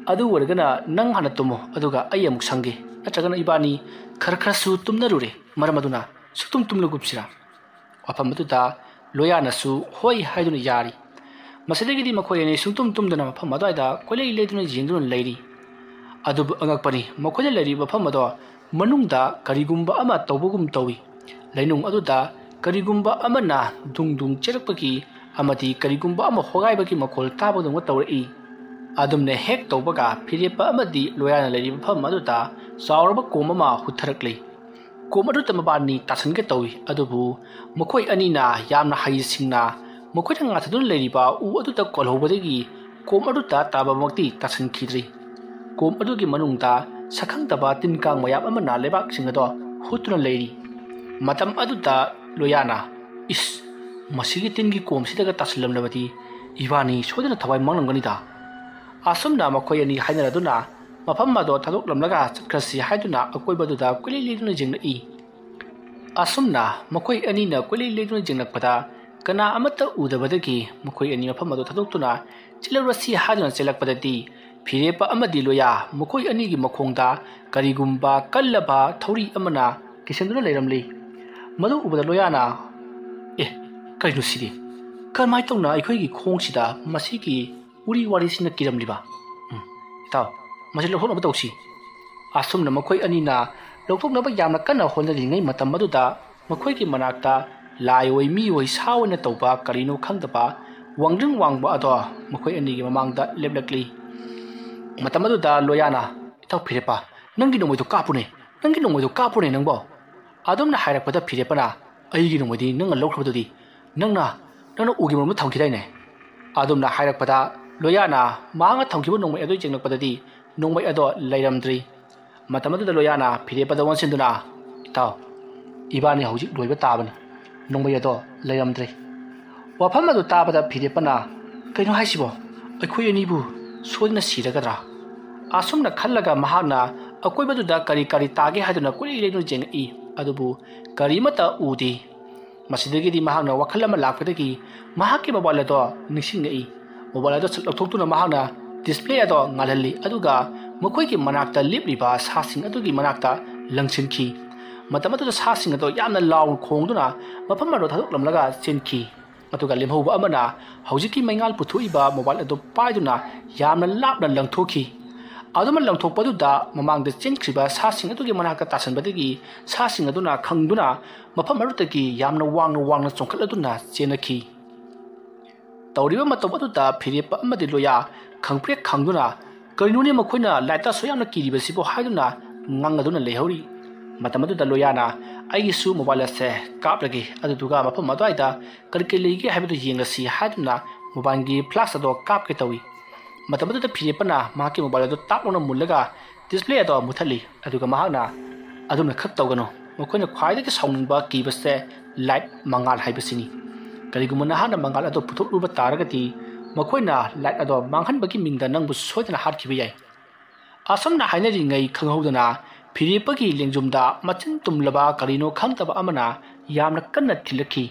ꯑꯗꯨ ꯑꯣꯏꯔꯒꯅ ꯅꯪ ꯍꯥꯟꯅ ꯇꯨꯝꯃꯣ, ꯑꯗꯨꯒ ꯑꯩ ꯑꯃꯨꯛ ꯁꯪꯒꯦ꯫ ꯅꯠꯇ꯭ꯔꯒꯅ ꯏꯕꯥꯅꯤ ꯈꯔ ꯈꯔꯁꯨ ꯇꯨꯝꯅꯔꯨꯔꯦ, ꯃꯔꯝ ꯑꯗꯨꯅ ꯁꯨꯛꯇꯨꯝ ꯇꯨꯝꯂꯒꯨꯝꯁꯤꯔꯥ? ꯋꯥꯐꯝ ꯑꯗꯨꯗ ꯂꯣꯌꯥꯅꯁꯨ ꯍꯣꯏ ꯍꯥꯏꯗꯨꯅ ꯌꯥꯔꯤ꯫ ꯃꯁꯤꯗꯒꯤꯗꯤ ꯃꯈꯣꯏ ꯑꯅꯤ ꯁꯨꯡꯇꯨꯝ ꯇꯨꯝꯗꯅ ꯃꯐꯝ ꯑꯗꯨꯋꯥꯏꯗ ꯀꯣꯏꯂꯩ ꯂꯩꯗꯨꯅ ꯌꯦꯡꯗꯨꯅ ꯂꯩꯔꯤ꯫ ꯑꯗꯨꯕꯨ ꯑꯉꯛꯄꯅꯤ, ꯃꯈꯣꯏꯅ ꯂꯩꯔꯤꯕ ꯃꯐꯝ ꯑꯗꯣ ꯃꯅꯨꯡꯗ ꯀꯔꯤꯒꯨꯝꯕ ꯑꯃ ꯇꯧꯕꯒꯨꯝ ꯇꯧꯏ꯫ ꯂꯩꯅꯨꯡ ꯑꯗꯨꯗ ꯀꯔꯤꯒꯨꯝꯕ ꯑꯃꯅ ꯗꯨꯡ ꯗꯨꯡ ꯆꯦꯜꯂꯛꯄꯒꯤ ꯑꯃꯗꯤ ꯀꯔꯤꯒꯨꯝꯕ ꯑꯃ ꯍꯣꯒꯥꯏꯕꯒꯤ ꯃꯈꯣꯜ ꯇꯥꯕꯗꯧꯅ ꯇꯧꯔꯛꯏ꯫ ꯑꯗꯨꯝꯅ ꯍꯦꯛ ꯇꯧꯕꯒ ꯐꯤꯔꯦꯞꯄ ꯑꯃꯗꯤ ꯂꯣꯌꯥꯅ ꯂꯩꯔꯤꯕ ꯃꯐꯝ ꯑꯗꯨꯗ ꯆꯥꯎꯔꯕ ꯀꯣꯝ ꯑꯃ ꯍꯨꯠꯊꯔꯛꯂꯤ꯫ ꯀꯣꯝ ꯑꯗꯨꯗ ꯃꯕꯥꯅꯤ ꯇꯥꯁꯟꯒꯦ ꯇꯧꯏ, ꯑꯗꯨꯕꯨ ꯃꯈꯣꯏ ꯑꯅꯤꯅ ꯌꯥꯝꯅ ꯍꯩꯁꯤꯡꯅ ꯃꯈꯣꯏꯅ ꯉꯥꯊꯗꯨꯅ ꯂꯩꯔꯤꯕ ꯎ ꯑꯗꯨꯗ ꯀꯣꯜꯍꯧꯕꯗꯒꯤ ꯀꯣꯝ ꯑꯗꯨꯗ ꯇꯥꯕꯃꯛꯇꯤ ꯇꯥꯁꯟꯈꯤꯗ꯭ꯔꯤ꯫ ꯀꯣꯝ ꯑꯗꯨꯒꯤ ꯃꯅꯨꯡꯗ ꯁꯛꯈꯪꯗꯕ ꯇꯤꯟ ꯀꯥꯡ ꯃꯌꯥꯝ ꯑꯃꯅ ꯂꯩꯕꯥꯛꯁꯤꯡ ꯑꯗꯣ ꯍꯨꯠꯇꯨꯅ ꯂꯩꯔꯤ꯫ ꯃꯇꯝ ꯑꯗꯨꯗ ꯂꯣꯌꯥꯅ, "ꯏꯁ, ꯃꯁꯤꯒꯤ ꯇꯤꯟꯒꯤ ꯀꯣꯝꯁꯤꯗꯒ ꯇꯥꯁꯤꯜꯂꯝꯂꯕꯗꯤ ꯏꯕꯥꯅꯤ ꯁꯣꯏꯗꯅ ꯊꯋꯥꯏ ꯃꯥꯡꯂꯝꯒꯅꯤꯗ"꯫ ꯑꯁꯨꯝꯅ ꯃꯈꯣꯏ ꯑꯅꯤ ꯍꯥꯏꯅꯔꯗꯨꯅ ꯃꯐꯝ ꯑꯗꯣ ꯊꯥꯗꯣꯛꯂꯝꯂꯒ ꯆꯠꯈ꯭ꯔꯁꯤ ꯍꯥꯏꯗꯨꯅ ꯑꯀꯣꯏꯕꯗꯨꯗ ꯀꯨꯏꯂꯩ ꯂꯩꯗꯨꯅ ꯌꯦꯡꯂꯛꯏ꯫ ꯑꯁꯨꯝꯅ ꯃꯈꯣꯏ ꯑꯅꯤꯅ ꯀꯨꯏꯂꯩ ꯂꯩꯗꯨꯅ ꯌꯦꯡꯂꯛꯄꯗ ꯀꯅꯥ ꯑꯃꯠꯇ ꯎꯗꯕꯗꯒꯤ ꯃꯈꯣꯏ ꯑꯅꯤ ꯃꯐꯝ ꯑꯗꯨ ꯊꯥꯗꯣꯛꯇꯨꯅ ꯆꯦꯜꯂꯨꯔꯁꯤ ꯍꯥꯏꯗꯨꯅ ꯆꯦꯜꯂꯛꯄꯗꯗꯤ ꯐꯤꯔꯦꯞꯄ ꯑꯃꯗꯤ ꯂꯣꯌꯥ ꯃꯈꯣꯏ ꯑꯅꯤꯒꯤ ꯃꯈꯣꯡꯗ ꯀꯔꯤꯒꯨꯝꯕ ꯀꯜꯂꯕ ꯊꯧꯔꯤ ꯑꯃꯅ ꯀꯤꯁꯤꯟꯗꯨꯅ ꯂꯩꯔꯝꯂꯤ꯫ ꯃꯗꯨ ꯎꯕꯗ ꯂꯣꯌꯥꯅ, "ꯑꯦ, ꯀꯔꯤꯅꯣ ꯁꯤꯗꯤ? ꯀꯔꯝꯍꯥꯏꯅ ꯇꯧꯅ ꯑꯩꯈꯣꯏꯒꯤ ꯈꯣꯡꯁꯤꯗ ꯃꯁꯤꯒꯤ ꯎꯔꯤ ꯋꯥꯔꯤꯁꯤꯅ ꯀꯤꯔꯝꯂꯤꯕ? ꯎꯝ, ꯏꯇꯥꯎ, ꯃꯁꯤ ꯂꯧꯊꯣꯛꯅꯕ ꯇꯧꯁꯤ"꯫ ꯑꯁꯨꯝꯅ ꯃꯈꯣꯏ ꯑꯅꯤꯅ ꯂꯧꯊꯣꯛꯅꯕ ꯌꯥꯝꯅ ꯀꯟꯅ ꯍꯣꯠꯅꯔꯤꯉꯩ ꯃꯇꯝ ꯑꯗꯨꯗ ꯃꯈꯣꯏꯒꯤ ꯃꯅꯥꯛꯇ ꯂꯥꯏ ꯑꯣꯏ ꯃꯤ ꯑꯣꯏ ꯁꯥ ꯑꯣꯏꯅ ꯇꯧꯕ ꯀꯔꯤꯅꯣ ꯈꯪꯗꯕ ꯋꯥꯡꯗ꯭ꯔꯤꯡ ꯋꯥꯡꯕ ꯑꯗꯣ ꯃꯈꯣꯏ ꯑꯅꯤꯒꯤ ꯃꯃꯥꯡꯗ ꯂꯦꯞꯂꯛꯂꯤ꯫ ꯃꯇꯝ ꯑꯗꯨꯗ ꯂꯣꯌꯥꯅ, "ꯏꯇꯥꯎ ꯐꯤꯔꯦꯞꯄ, ꯅꯪꯒꯤ ꯅꯣꯡꯃꯩꯗꯣ ꯀꯥꯞꯄꯨꯅꯦ, ꯅꯪꯒꯤ ꯅꯣꯡꯃꯩꯗꯣ ꯀꯥꯞꯄꯨꯅꯦ ꯅꯪꯕꯣ"꯫ ꯑꯗꯨꯝꯅ ꯍꯥꯏꯔꯛꯄꯗ ꯐꯤꯔꯦꯞꯄꯅ, "ꯑꯩꯒꯤ ꯅꯣꯡꯃꯩꯗꯤ ꯅꯪꯅ ꯂꯧꯈ꯭ꯔꯕꯗꯨꯗꯤ? ꯅꯪꯅ, ꯅꯪꯅ ꯎꯒꯤ ꯃꯔꯨꯝꯗ ꯊꯝꯈꯤꯗꯥꯏꯅꯦ?" ꯑꯗꯨꯝꯅ ꯍꯥꯏꯔꯛꯄꯗ ꯂꯣꯌꯥꯅ ꯃꯍꯥꯛꯅ ꯊꯝꯈꯤꯕ ꯅꯣꯡꯃꯩ ꯑꯗꯨ ꯌꯦꯡꯂꯛꯄꯗꯗꯤ ꯅꯣꯡꯃꯩ ꯑꯗꯣ ꯂꯩꯔꯝꯗ꯭ꯔꯤ꯫ ꯃꯇꯝ ꯑꯗꯨꯗ ꯂꯣꯌꯥꯅ ꯐꯤꯔꯦꯞꯄꯗ ꯑꯣꯟꯁꯤꯟꯗꯨꯅ, "ꯏꯇꯥꯎ, ꯏꯕꯥꯅꯤ ꯍꯧꯖꯤꯛ ꯂꯣꯏꯕ ꯇꯥꯕꯅꯤ, ꯅꯣꯡꯃꯩ ꯑꯗꯣ ꯂꯩꯔꯝꯗ꯭ꯔꯦ"꯫ ꯋꯥꯐꯝ ꯑꯗꯨ ꯇꯥꯕꯗ ꯐꯤꯔꯦꯞꯄꯅ, "ꯀꯩꯅꯣ ꯍꯥꯏꯁꯤꯕꯣ? ꯑꯩꯈꯣꯏ ꯑꯅꯤꯕꯨ ꯁꯣꯏꯗꯅ ꯁꯤꯔꯒꯗ꯭ꯔꯥ?" ꯑꯁꯨꯝꯅ ꯈꯜꯂꯒ ꯃꯍꯥꯛꯅ ꯑꯀꯣꯏꯕꯗꯨꯗ ꯀꯔꯤ ꯀꯔꯤ ꯇꯥꯒꯦ ꯍꯥꯏꯗꯨꯅ ꯀꯨꯏꯂꯩ ꯂꯩꯗꯨꯅ ꯌꯦꯡꯉꯛꯏ, ꯑꯗꯨꯕꯨ ꯀꯔꯤꯃꯠꯇ ꯎꯗꯦ꯫ ꯃꯁꯤꯗꯒꯤꯗꯤ ꯃꯍꯥꯛꯅ ꯋꯥꯈꯜ ꯑꯃ ꯂꯥꯛꯄꯗꯒꯤ ꯃꯍꯥꯛꯀꯤ ꯃꯣꯕꯥꯏꯜ ꯑꯗꯣ ꯅꯤꯡꯁꯤꯡꯉꯛꯏ꯫ ꯃꯣꯕꯥꯏꯜ ꯑꯗꯣ ꯁꯠ ꯂꯧꯊꯣꯛꯇꯨꯅ ꯃꯍꯥꯛꯅ ꯗꯤꯁꯄ꯭ꯂꯦ ꯑꯗꯣ ꯉꯥꯜꯍꯜꯂꯤ, ꯑꯗꯨꯒ ꯃꯈꯣꯏꯒꯤ ꯃꯅꯥꯛꯇ ꯂꯦꯞꯂꯤꯕ ꯁꯥꯁꯤꯡ ꯑꯗꯨꯒꯤ ꯃꯅꯥꯛꯇ ꯂꯪꯁꯤꯟꯈꯤ꯫ ꯃꯇꯝ ꯑꯗꯨꯗ ꯁꯥꯁꯤꯡ ꯑꯗꯣ ꯌꯥꯝꯅ ꯂꯥꯎꯅ ꯈꯣꯡꯗꯨꯅ ꯃꯐꯝ ꯑꯗꯨ ꯊꯥꯗꯣꯛꯂꯝꯂꯒ ꯆꯦꯟꯈꯤ꯫ ꯑꯗꯨꯒ ꯂꯦꯝꯍꯧꯕ ꯑꯃꯅ ꯍꯧꯖꯤꯛꯀꯤ ꯃꯩꯉꯥꯜ ꯄꯨꯊꯣꯛꯏꯕ ꯃꯣꯕꯥꯏꯜ ꯑꯗꯨ ꯄꯥꯏꯗꯨꯅ ꯌꯥꯝꯅ ꯂꯥꯞꯅ ꯂꯪꯊꯣꯛꯈꯤ꯫ ꯑꯗꯨꯃ ꯂꯪꯊꯣꯛꯄꯗꯨꯗ ꯃꯃꯥꯡꯗ ꯆꯦꯟꯈ꯭ꯔꯤꯕ ꯁꯥꯁꯤꯡ ꯑꯗꯨꯒꯤ ꯃꯅꯥꯛꯇ ꯇꯥꯁꯟꯕꯗꯒꯤ ꯁꯥꯁꯤꯡ ꯑꯗꯨꯅ ꯈꯪꯗꯨꯅ ꯃꯐꯝ ꯑꯗꯨꯗꯒꯤ ꯌꯥꯝꯅ ꯋꯥꯡꯅ ꯋꯥꯡꯅ ꯆꯣꯡꯈꯠꯂꯗꯨꯅ ꯆꯦꯟꯅꯈꯤ꯫ ꯇꯧꯔꯤꯕ ꯃꯇꯧ ꯑꯗꯨꯗ ꯐꯤꯔꯦꯞꯄ ꯑꯃꯗꯤ ꯂꯣꯌꯥ ꯈꯪꯄ꯭ꯔꯦꯛ ꯈꯪꯗꯨꯅ, "ꯀꯔꯤꯅꯣꯅꯦ ꯃꯈꯣꯏꯅ ꯂꯥꯏꯠꯇ ꯑꯁꯨꯛ ꯌꯥꯝꯅ ꯀꯤꯔꯤꯕꯁꯤꯕꯨ?" ꯍꯥꯏꯗꯨꯅ ꯉꯥꯡꯅꯗꯨꯅ ꯂꯩꯍꯧꯔꯤ꯫ ꯃꯇꯝ ꯑꯗꯨꯗ ꯂꯣꯌꯥꯅ, "ꯑꯩꯒꯤꯁꯨ ꯃꯣꯕꯥꯏꯜ ꯑꯁꯦ ꯀꯥꯞꯂꯒꯦ, ꯑꯗꯨꯗꯨꯒ ꯃꯐꯝ ꯑꯗꯨꯋꯥꯏꯗ ꯀꯔꯤ ꯀꯔꯤ ꯂꯩꯒꯦ ꯍꯥꯏꯕꯗꯨ ꯌꯦꯡꯂꯁꯤ" ꯍꯥꯏꯗꯨꯅ ꯃꯣꯕꯥꯏꯜꯒꯤ ꯐ꯭ꯂꯥꯁ ꯑꯗꯣ ꯀꯥꯞꯀꯦ ꯇꯧꯏ꯫ ꯃꯇꯝ ꯑꯗꯨꯗ ꯐꯤꯔꯦꯞꯄꯅ ꯃꯍꯥꯛꯀꯤ ꯃꯣꯕꯥꯏꯜ ꯑꯗꯨ ꯇꯥꯞ ꯂꯥꯎꯅ ꯃꯨꯜꯂꯒ ꯗꯤꯁꯄ꯭ꯂꯦ ꯑꯗꯣ ꯃꯨꯊꯠꯂꯤ꯫ ꯑꯗꯨꯒ ꯃꯍꯥꯛꯅ, "ꯑꯗꯨꯝꯅ ꯈꯛ ꯇꯧꯒꯅꯨ, ꯃꯈꯣꯏꯅ ꯈ꯭ꯋꯥꯏꯗꯒꯤ ꯁꯥꯎꯅꯤꯡꯕ ꯀꯤꯕꯁꯦ ꯂꯥꯏꯠ ꯃꯉꯥꯜ ꯍꯥꯏꯕꯁꯤꯅꯤ꯫ ꯀꯔꯤꯒꯨꯝꯕ ꯅꯍꯥꯛꯅ ꯃꯉꯥꯜ ꯑꯗꯣ ꯄꯨꯊꯣꯛꯂꯨꯕ ꯇꯥꯔꯒꯗꯤ ꯃꯈꯣꯏꯅ ꯂꯥꯏꯠ ꯑꯗꯣ ꯃꯥꯡꯍꯟꯕꯒꯤ ꯃꯤꯡꯗ ꯅꯪꯕꯨ ꯁꯣꯏꯗꯅ ꯍꯥꯠꯈꯤꯕ ꯌꯥꯏ"꯫ ꯑꯁꯨꯝꯅ ꯍꯥꯏꯅꯔꯤꯉꯩ ꯈꯪꯍꯧꯗꯅ ꯐꯤꯔꯦꯞꯄꯒꯤ ꯂꯦꯡꯖꯨꯝꯗ ꯃꯆꯤꯟ ꯇꯨꯝꯂꯕ ꯀꯔꯤꯅꯣ ꯈꯪꯗꯕ ꯑꯃꯅ ꯌꯥꯝꯅ ꯀꯟꯅ ꯊꯤꯜꯂꯛꯈꯤ꯫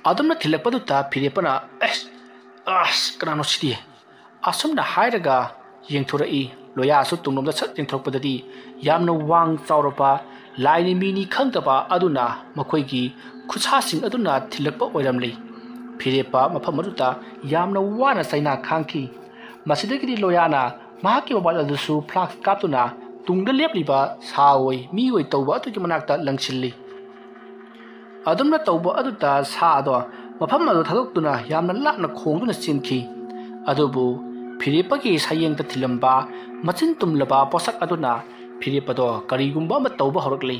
ꯑꯗꯨꯝꯅ ꯊꯤꯜꯂꯛꯄꯗꯨꯗ ꯐꯤꯔꯦꯞꯄꯅ, "ꯑꯦꯁ, ꯑꯁ, ꯀꯅꯥꯅꯣ ꯁꯤꯗꯤ?" ꯑꯁꯨꯝꯅ ꯍꯥꯏꯔꯒ ꯌꯦꯡꯊꯣꯔꯛꯏ꯫ ꯂꯣꯌꯥꯁꯨ ꯇꯨꯡꯂꯣꯝꯗ ꯁꯠ ꯌꯦꯡꯊꯣꯔꯛꯄꯗꯗꯤ ꯌꯥꯝꯅ ꯋꯥꯡ ꯆꯥꯎꯔꯕ, ꯂꯥꯏꯅꯤ ꯃꯤꯅꯤ ꯈꯪꯗꯕ ꯑꯗꯨꯅ ꯃꯈꯣꯏꯒꯤ ꯈꯨꯠꯁꯥꯁꯤꯡ ꯑꯗꯨꯅ ꯊꯤꯜꯂꯛꯄ ꯑꯣꯏꯔꯝꯂꯤ꯫ ꯐꯤꯔꯦꯞꯄ ꯃꯐꯝ ꯑꯗꯨꯗ ꯌꯥꯝꯅ ꯋꯥꯅ ꯆꯩꯅꯥ ꯈꯥꯡꯈꯤ꯫ ꯃꯁꯤꯗꯒꯤꯗꯤ ꯂꯣꯌꯥꯅ ꯃꯍꯥꯛꯀꯤ ꯃꯣꯕꯥꯏꯜ ꯑꯗꯨꯁꯨ ꯐ꯭ꯂꯥꯁ ꯀꯥꯞꯇꯨꯅ ꯇꯨꯡꯗ ꯂꯦꯞꯂꯤꯕ ꯁꯥ ꯑꯣꯏ ꯃꯤ ꯑꯣꯏ ꯇꯧꯕ ꯑꯗꯨꯒꯤ ꯃꯅꯥꯛꯇ ꯂꯪꯁꯤꯜꯂꯤ꯫ ꯑꯗꯨꯝꯅ ꯇꯧꯕ ꯑꯗꯨꯗ ꯁꯥ ꯑꯗꯣ ꯃꯐꯝ ꯑꯗꯨ ꯊꯥꯗꯣꯛꯇꯨꯅ ꯌꯥꯝꯅ ꯂꯥꯞꯅ ꯈꯣꯡꯗꯨꯅ ꯆꯦꯟꯈꯤ꯫ ꯑꯗꯨꯕꯨ ꯐꯤꯔꯦꯞꯄꯒꯤ ꯁꯌꯦꯡꯗ ꯊꯤꯜꯂꯝꯕ ꯃꯆꯤꯟ ꯇꯨꯝꯂꯕ ꯄꯣꯠꯁꯛ ꯑꯗꯨꯅ ꯐꯤꯔꯦꯞꯄꯗꯣ ꯀꯔꯤꯒꯨꯝꯕ ꯑꯃ ꯇꯧꯕ ꯍꯧꯔꯛꯂꯤ꯫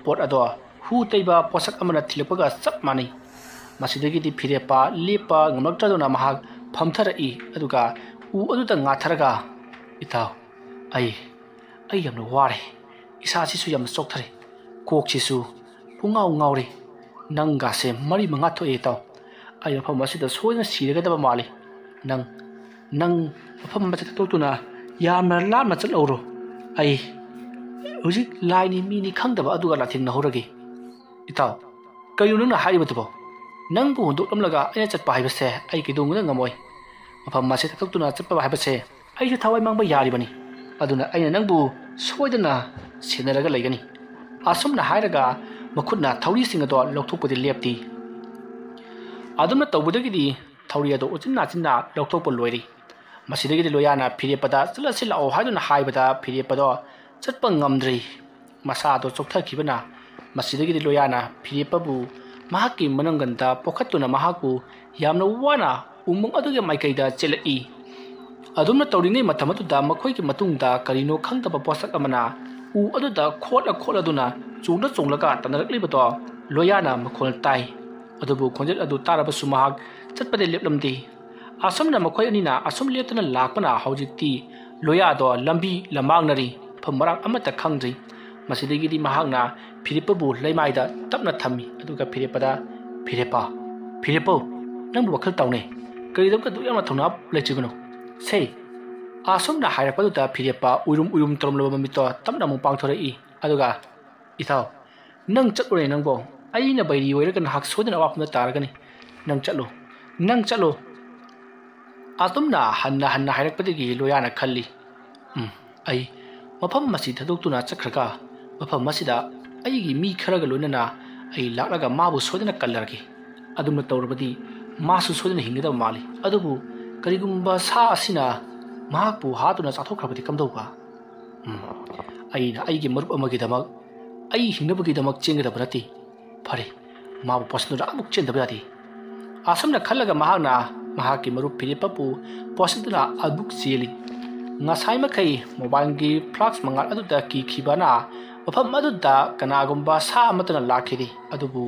ꯄꯣꯠ ꯑꯗꯣ ꯍꯨ ꯇꯩꯕ ꯄꯣꯠꯁꯛ ꯑꯃꯅ ꯊꯤꯜꯂꯛꯄꯒ ꯆꯞ ꯃꯥꯟꯅꯩ꯫ ꯃꯁꯤꯗꯒꯤꯗꯤ ꯐꯤꯔꯦꯞꯄ ꯂꯦꯞꯄ ꯉꯝꯂꯛꯇ꯭ꯔꯗꯨꯅ ꯃꯍꯥꯛ ꯐꯝꯊꯔꯛꯏ, ꯑꯗꯨꯒ ꯎ ꯑꯗꯨꯗ ꯉꯥꯊꯔꯒ, "ꯏꯇꯥꯎ, ꯑꯩ, ꯑꯩ ꯌꯥꯝꯅ ꯋꯥꯔꯦ꯫ ꯏꯁꯥꯁꯤꯁꯨ ꯌꯥꯝꯅ ꯆꯣꯛꯊꯔꯦ꯫ ꯀꯣꯛꯁꯤꯁꯨ ꯄꯨꯡꯉꯥꯎ ꯉꯥꯎꯔꯦ꯫ ꯅꯪꯒꯥꯁꯦ ꯃꯔꯤ ꯃꯉꯥ ꯊꯣꯛꯑꯦ, ꯏꯇꯥꯎ꯫ ꯑꯩ ꯃꯐꯝ ꯑꯁꯤꯗ ꯁꯣꯏꯗꯅ ꯁꯤꯔꯒꯗꯕ ꯃꯥꯜꯂꯤ꯫ ꯅꯪ, ꯅꯪ ꯃꯐꯝ ꯑꯃꯗ ꯊꯥꯗꯣꯛꯇꯨꯅ ꯌꯥꯝꯅ ꯂꯥꯞꯅ ꯆꯠꯍꯧꯔꯣ꯫ ꯑꯩ ꯍꯧꯖꯤꯛ ꯂꯥꯏꯅꯤ ꯃꯤꯅꯤ ꯈꯪꯗꯕ ꯑꯗꯨꯒ ꯂꯥꯊꯦꯡꯅꯍꯧꯔꯒꯦ, ꯏꯇꯥꯎ"꯫ "ꯀꯔꯤꯅꯣ ꯅꯪꯅ ꯍꯥꯏꯔꯤꯕꯗꯨꯕꯣ? ꯅꯪꯕꯨ ꯍꯨꯟꯗꯣꯛꯂꯝꯂꯒ ꯑꯩꯅ ꯆꯠꯄ ꯍꯥꯏꯕꯁꯦ ꯑꯩ ꯀꯩꯗꯧꯅꯨꯡꯗ ꯉꯝꯃꯣꯏ꯫ ꯃꯐꯝ ꯑꯁꯤ ꯊꯥꯗꯣꯛꯇꯨꯅ ꯆꯠꯄ ꯍꯥꯏꯕꯁꯦ ꯑꯩꯁꯨ ꯊꯋꯥꯏ ꯃꯥꯡꯕ ꯌꯥꯔꯤꯕꯅꯤ꯫ ꯑꯗꯨꯅ ꯑꯩꯅ ꯅꯪꯕꯨ ꯁꯣꯏꯗꯅ ꯁꯦꯟꯅꯔꯒ ꯂꯩꯒꯅꯤ"꯫ ꯑꯁꯨꯝꯅ ꯍꯥꯏꯔꯒ ꯃꯈꯨꯠꯅ ꯊꯧꯔꯤꯁꯤꯡ ꯑꯗꯣ ꯂꯧꯊꯣꯛꯄꯗꯤ ꯂꯦꯞꯇꯦ꯫ ꯑꯗꯨꯝꯅ ꯇꯧꯕꯗꯒꯤꯗꯤ ꯊꯧꯔꯤ ꯑꯗꯨ ꯎꯆꯤꯟ ꯅꯥꯆꯤꯟꯅ ꯂꯧꯊꯣꯛꯄ ꯂꯣꯏꯔꯦ꯫ ꯃꯁꯤꯗꯒꯤꯗꯤ ꯂꯣꯌꯥꯅ ꯐꯤꯔꯦꯞꯄꯗ "ꯆꯠꯂꯁꯤ ꯂꯥꯛꯑꯣ" ꯍꯥꯏꯗꯨꯅ ꯍꯥꯏꯕꯗ ꯐꯤꯔꯦꯞꯄꯗꯣ ꯆꯠꯄ ꯉꯝꯗ꯭ꯔꯦ꯫ ꯃꯁꯥꯗꯣ ꯆꯣꯛꯊꯈꯤꯕꯅ꯫ ꯃꯁꯤꯗꯒꯤꯗꯤ ꯂꯣꯌꯥꯅ ꯐꯤꯔꯦꯞꯄꯕꯨ ꯃꯍꯥꯛꯀꯤ ꯃꯅꯪꯒꯟꯗ ꯄꯣꯈꯠꯇꯨꯅ ꯃꯍꯥꯛꯄꯨ ꯌꯥꯝꯅ ꯋꯥꯅ ꯎꯃꯪ ꯑꯗꯨꯒꯤ ꯃꯥꯏꯀꯩꯗ ꯆꯦꯜꯂꯛꯏ꯫ ꯑꯗꯨꯝꯅ ꯇꯧꯔꯤꯉꯩ ꯃꯇꯝ ꯑꯗꯨꯗ ꯃꯈꯣꯏꯒꯤ ꯃꯇꯨꯡꯗ ꯀꯔꯤꯅꯣ ꯈꯪꯗꯕ ꯄꯣꯠꯁꯛ ꯑꯃꯅ ꯎ ꯑꯗꯨꯗ ꯈꯣꯠꯂ ꯈꯣꯠꯂꯗꯨꯅ ꯆꯣꯡꯂ ꯆꯣꯡꯂꯒ ꯇꯥꯟꯅꯔꯛꯂꯤꯕꯗꯣ ꯂꯣꯌꯥꯅ ꯃꯈꯣꯜ ꯇꯥꯏ꯫ ꯑꯗꯨꯕꯨ ꯈꯣꯟꯖꯦꯜ ꯑꯗꯨ ꯇꯥꯔꯕꯁꯨ ꯃꯍꯥꯛ ꯆꯠꯄꯗꯤ ꯂꯦꯞꯂꯝꯗꯦ꯫ ꯑꯁꯨꯝꯅ ꯃꯈꯣꯏ ꯑꯅꯤꯅ ꯑꯁꯨꯝ ꯂꯦꯞꯇꯅ ꯂꯥꯛꯄꯅ ꯍꯧꯖꯤꯛꯇꯤ ꯂꯣꯌꯥꯗꯣ ꯂꯝꯕꯤ ꯂꯝꯃꯥꯡꯅꯔꯤ, ꯃꯐꯝ ꯃꯔꯥꯡ ꯑꯃꯠꯇ ꯈꯪꯗ꯭ꯔꯤ꯫ ꯃꯁꯤꯗꯒꯤꯗꯤ ꯃꯍꯥꯛꯅ ꯐꯤꯔꯦꯞꯄꯕꯨ ꯂꯩꯃꯥꯏꯗ ꯇꯞꯅ ꯊꯝꯃꯤ, ꯑꯗꯨꯒ ꯐꯤꯔꯦꯞꯄꯗ, "ꯐꯤꯔꯦꯞꯄ, ꯐꯤꯔꯦꯞꯄꯧ, ꯅꯪꯕꯨ ꯋꯥꯈꯜ ꯇꯥꯎꯅꯦ꯫ ꯀꯔꯤꯗꯃꯛꯇ ꯑꯗꯨꯛ ꯌꯥꯝꯅ ꯊꯧꯅꯥ ꯂꯩꯇ꯭ꯔꯤꯕꯅꯣ? ꯁꯦ!" ꯑꯁꯨꯝꯅ ꯍꯥꯏꯔꯛꯄꯗꯨꯗ ꯐꯤꯔꯦꯞꯄ ꯎꯏꯔꯨꯝ ꯎꯏꯔꯨꯝ ꯇꯧꯔꯝꯂꯕ ꯃꯃꯤꯠꯇꯣ ꯇꯞꯅ ꯑꯃꯨꯛ ꯄꯥꯡꯊꯣꯔꯛꯏ, ꯑꯗꯨꯒ, "ꯏꯊꯧ, ꯅꯪ ꯆꯠꯂꯨꯅꯦ ꯅꯪꯕꯣ꯫ ꯑꯩꯅ ꯕꯩꯔꯤ ꯑꯣꯏꯔꯒ ꯅꯍꯥꯛ ꯁꯣꯏꯗꯅ ꯑꯋꯥꯐꯝꯗ ꯇꯥꯔꯒꯅꯤ꯫ ꯅꯪ ꯆꯠꯂꯨ, ꯅꯪ ꯆꯠꯂꯨ"꯫ ꯑꯗꯨꯝꯅ ꯍꯟꯅ ꯍꯟꯅ ꯍꯥꯏꯔꯛꯄꯗꯒꯤ ꯂꯣꯌꯥꯅ ꯈꯜꯂꯤ, "ꯎꯝ, ꯑꯩ ꯃꯐꯝ ꯑꯁꯤ ꯊꯥꯗꯣꯛꯇꯨꯅ ꯆꯠꯈ꯭ꯔꯒ ꯃꯐꯝ ꯑꯁꯤꯗ ꯑꯩꯒꯤ ꯃꯤ ꯈꯔꯒ ꯂꯣꯏꯅꯅ ꯑꯩ ꯂꯥꯛꯂꯒ ꯃꯥꯕꯨ ꯁꯣꯏꯗꯅ ꯀꯜꯂꯔꯒꯦ꯫ ꯑꯗꯨꯝꯅ ꯇꯧꯔꯕꯗꯤ ꯃꯥꯁꯨ ꯁꯣꯏꯗꯅ ꯍꯤꯡꯒꯗꯕ ꯃꯥꯜꯂꯤ꯫ ꯑꯗꯨꯕꯨ ꯀꯔꯤꯒꯨꯝꯕ ꯁꯥ ꯑꯁꯤꯅ ꯃꯍꯥꯛꯄꯨ ꯍꯥꯠꯇꯨꯅ ꯆꯥꯊꯣꯛꯈ꯭ꯔꯕꯗꯤ ꯀꯝꯗꯧꯕ? ꯎꯝ, ꯑꯩꯅ ꯑꯩꯒꯤ ꯃꯔꯨꯞ ꯑꯃꯒꯤꯗꯃꯛ, ꯑꯩ ꯍꯤꯡꯅꯕꯒꯤꯗꯃꯛ ꯆꯦꯟꯒꯗꯕ ꯅꯠꯇꯦ꯫ ꯐꯔꯦ, ꯃꯥꯕꯨ ꯄꯣꯠꯁꯤꯟꯗꯨꯅ ꯑꯃꯨꯛ ꯆꯦꯟꯗꯕ ꯌꯥꯗꯦ"꯫ ꯑꯁꯨꯝꯅ ꯈꯜꯂꯒ ꯃꯍꯥꯛꯅ ꯃꯍꯥꯛꯀꯤ ꯃꯔꯨꯞ ꯐꯤꯔꯦꯞꯄꯕꯨ ꯄꯣꯠꯁꯤꯟꯗꯨꯅ ꯑꯃꯨꯛ ꯆꯦꯜꯂꯤ꯫ ꯉꯁꯥꯏ ꯃꯈꯩ ꯃꯣꯕꯥꯏꯜꯒꯤ ꯐ꯭ꯂꯥꯁ ꯃꯉꯥꯜ ꯑꯗꯨꯗ ꯀꯤꯈꯤꯕꯅ ꯃꯐꯝ ꯑꯗꯨꯗ ꯀꯅꯥꯒꯨꯝꯕ ꯁꯥ ꯑꯃꯠꯇꯅ ꯂꯥꯛꯈꯤꯗꯦ꯫ ꯑꯗꯨꯕꯨ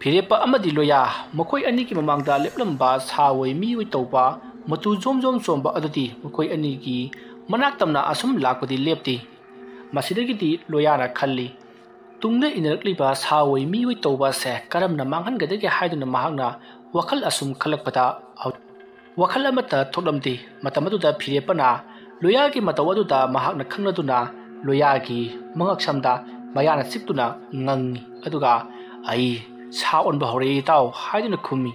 ꯐꯤꯔꯦꯞꯄ ꯑꯃꯗꯤ ꯂꯣꯌꯥ ꯃꯈꯣꯏ ꯑꯅꯤꯒꯤ ꯃꯃꯥꯡꯗ ꯂꯦꯞꯂꯝꯕ ꯁꯥ ꯑꯣꯏ ꯃꯤ ꯑꯣꯏ ꯇꯧꯕ ꯃꯇꯨ ꯖꯣꯝ ꯖꯣꯝ ꯆꯣꯝꯕ ꯑꯗꯨꯗꯤ ꯃꯈꯣꯏ ꯑꯅꯤꯒꯤ ꯃꯅꯥꯛ ꯇꯝꯅ ꯑꯁꯨꯝ ꯂꯥꯛꯄꯗꯤ ꯂꯦꯞꯇꯦ꯫ ꯃꯁꯤꯗꯒꯤꯗꯤ ꯂꯣꯌꯥꯅ ꯈꯜꯂꯤ, ꯇꯨꯡꯗ ꯏꯟꯅꯔꯛꯂꯤꯕ ꯁꯥ ꯑꯣꯏ ꯃꯤ ꯑꯣꯏ ꯇꯧꯕ ꯑꯁꯦ ꯀꯔꯝꯅ ꯃꯥꯡꯍꯟꯒꯗꯒꯦ ꯍꯥꯏꯗꯨꯅ ꯃꯍꯥꯛꯅ ꯋꯥꯈꯜ ꯑꯁꯨꯝ ꯈꯜꯂꯛꯄꯗ, ꯋꯥꯈꯜ ꯑꯃꯠꯇ ꯊꯣꯛꯂꯝꯗꯦ꯫ ꯃꯇꯝ ꯑꯗꯨꯗ ꯐꯤꯔꯦꯞꯄꯅ ꯂꯣꯌꯥꯒꯤ ꯃꯇꯧ ꯑꯗꯨꯗ ꯃꯍꯥꯛꯅ ꯈꯪꯂꯗꯨꯅ ꯂꯣꯌꯥꯒꯤ ꯃꯉꯛꯁꯝꯗ ꯃꯌꯥꯅ ꯆꯤꯛꯇꯨꯅ ꯉꯪꯉꯤ꯫ ꯑꯗꯨꯒ "ꯑꯩ ꯁꯥ ꯑꯣꯟꯕ ꯍꯧꯔꯛꯏ, ꯏꯇꯥꯎ" ꯍꯥꯏꯗꯨꯅ ꯈꯨꯝꯃꯤ꯫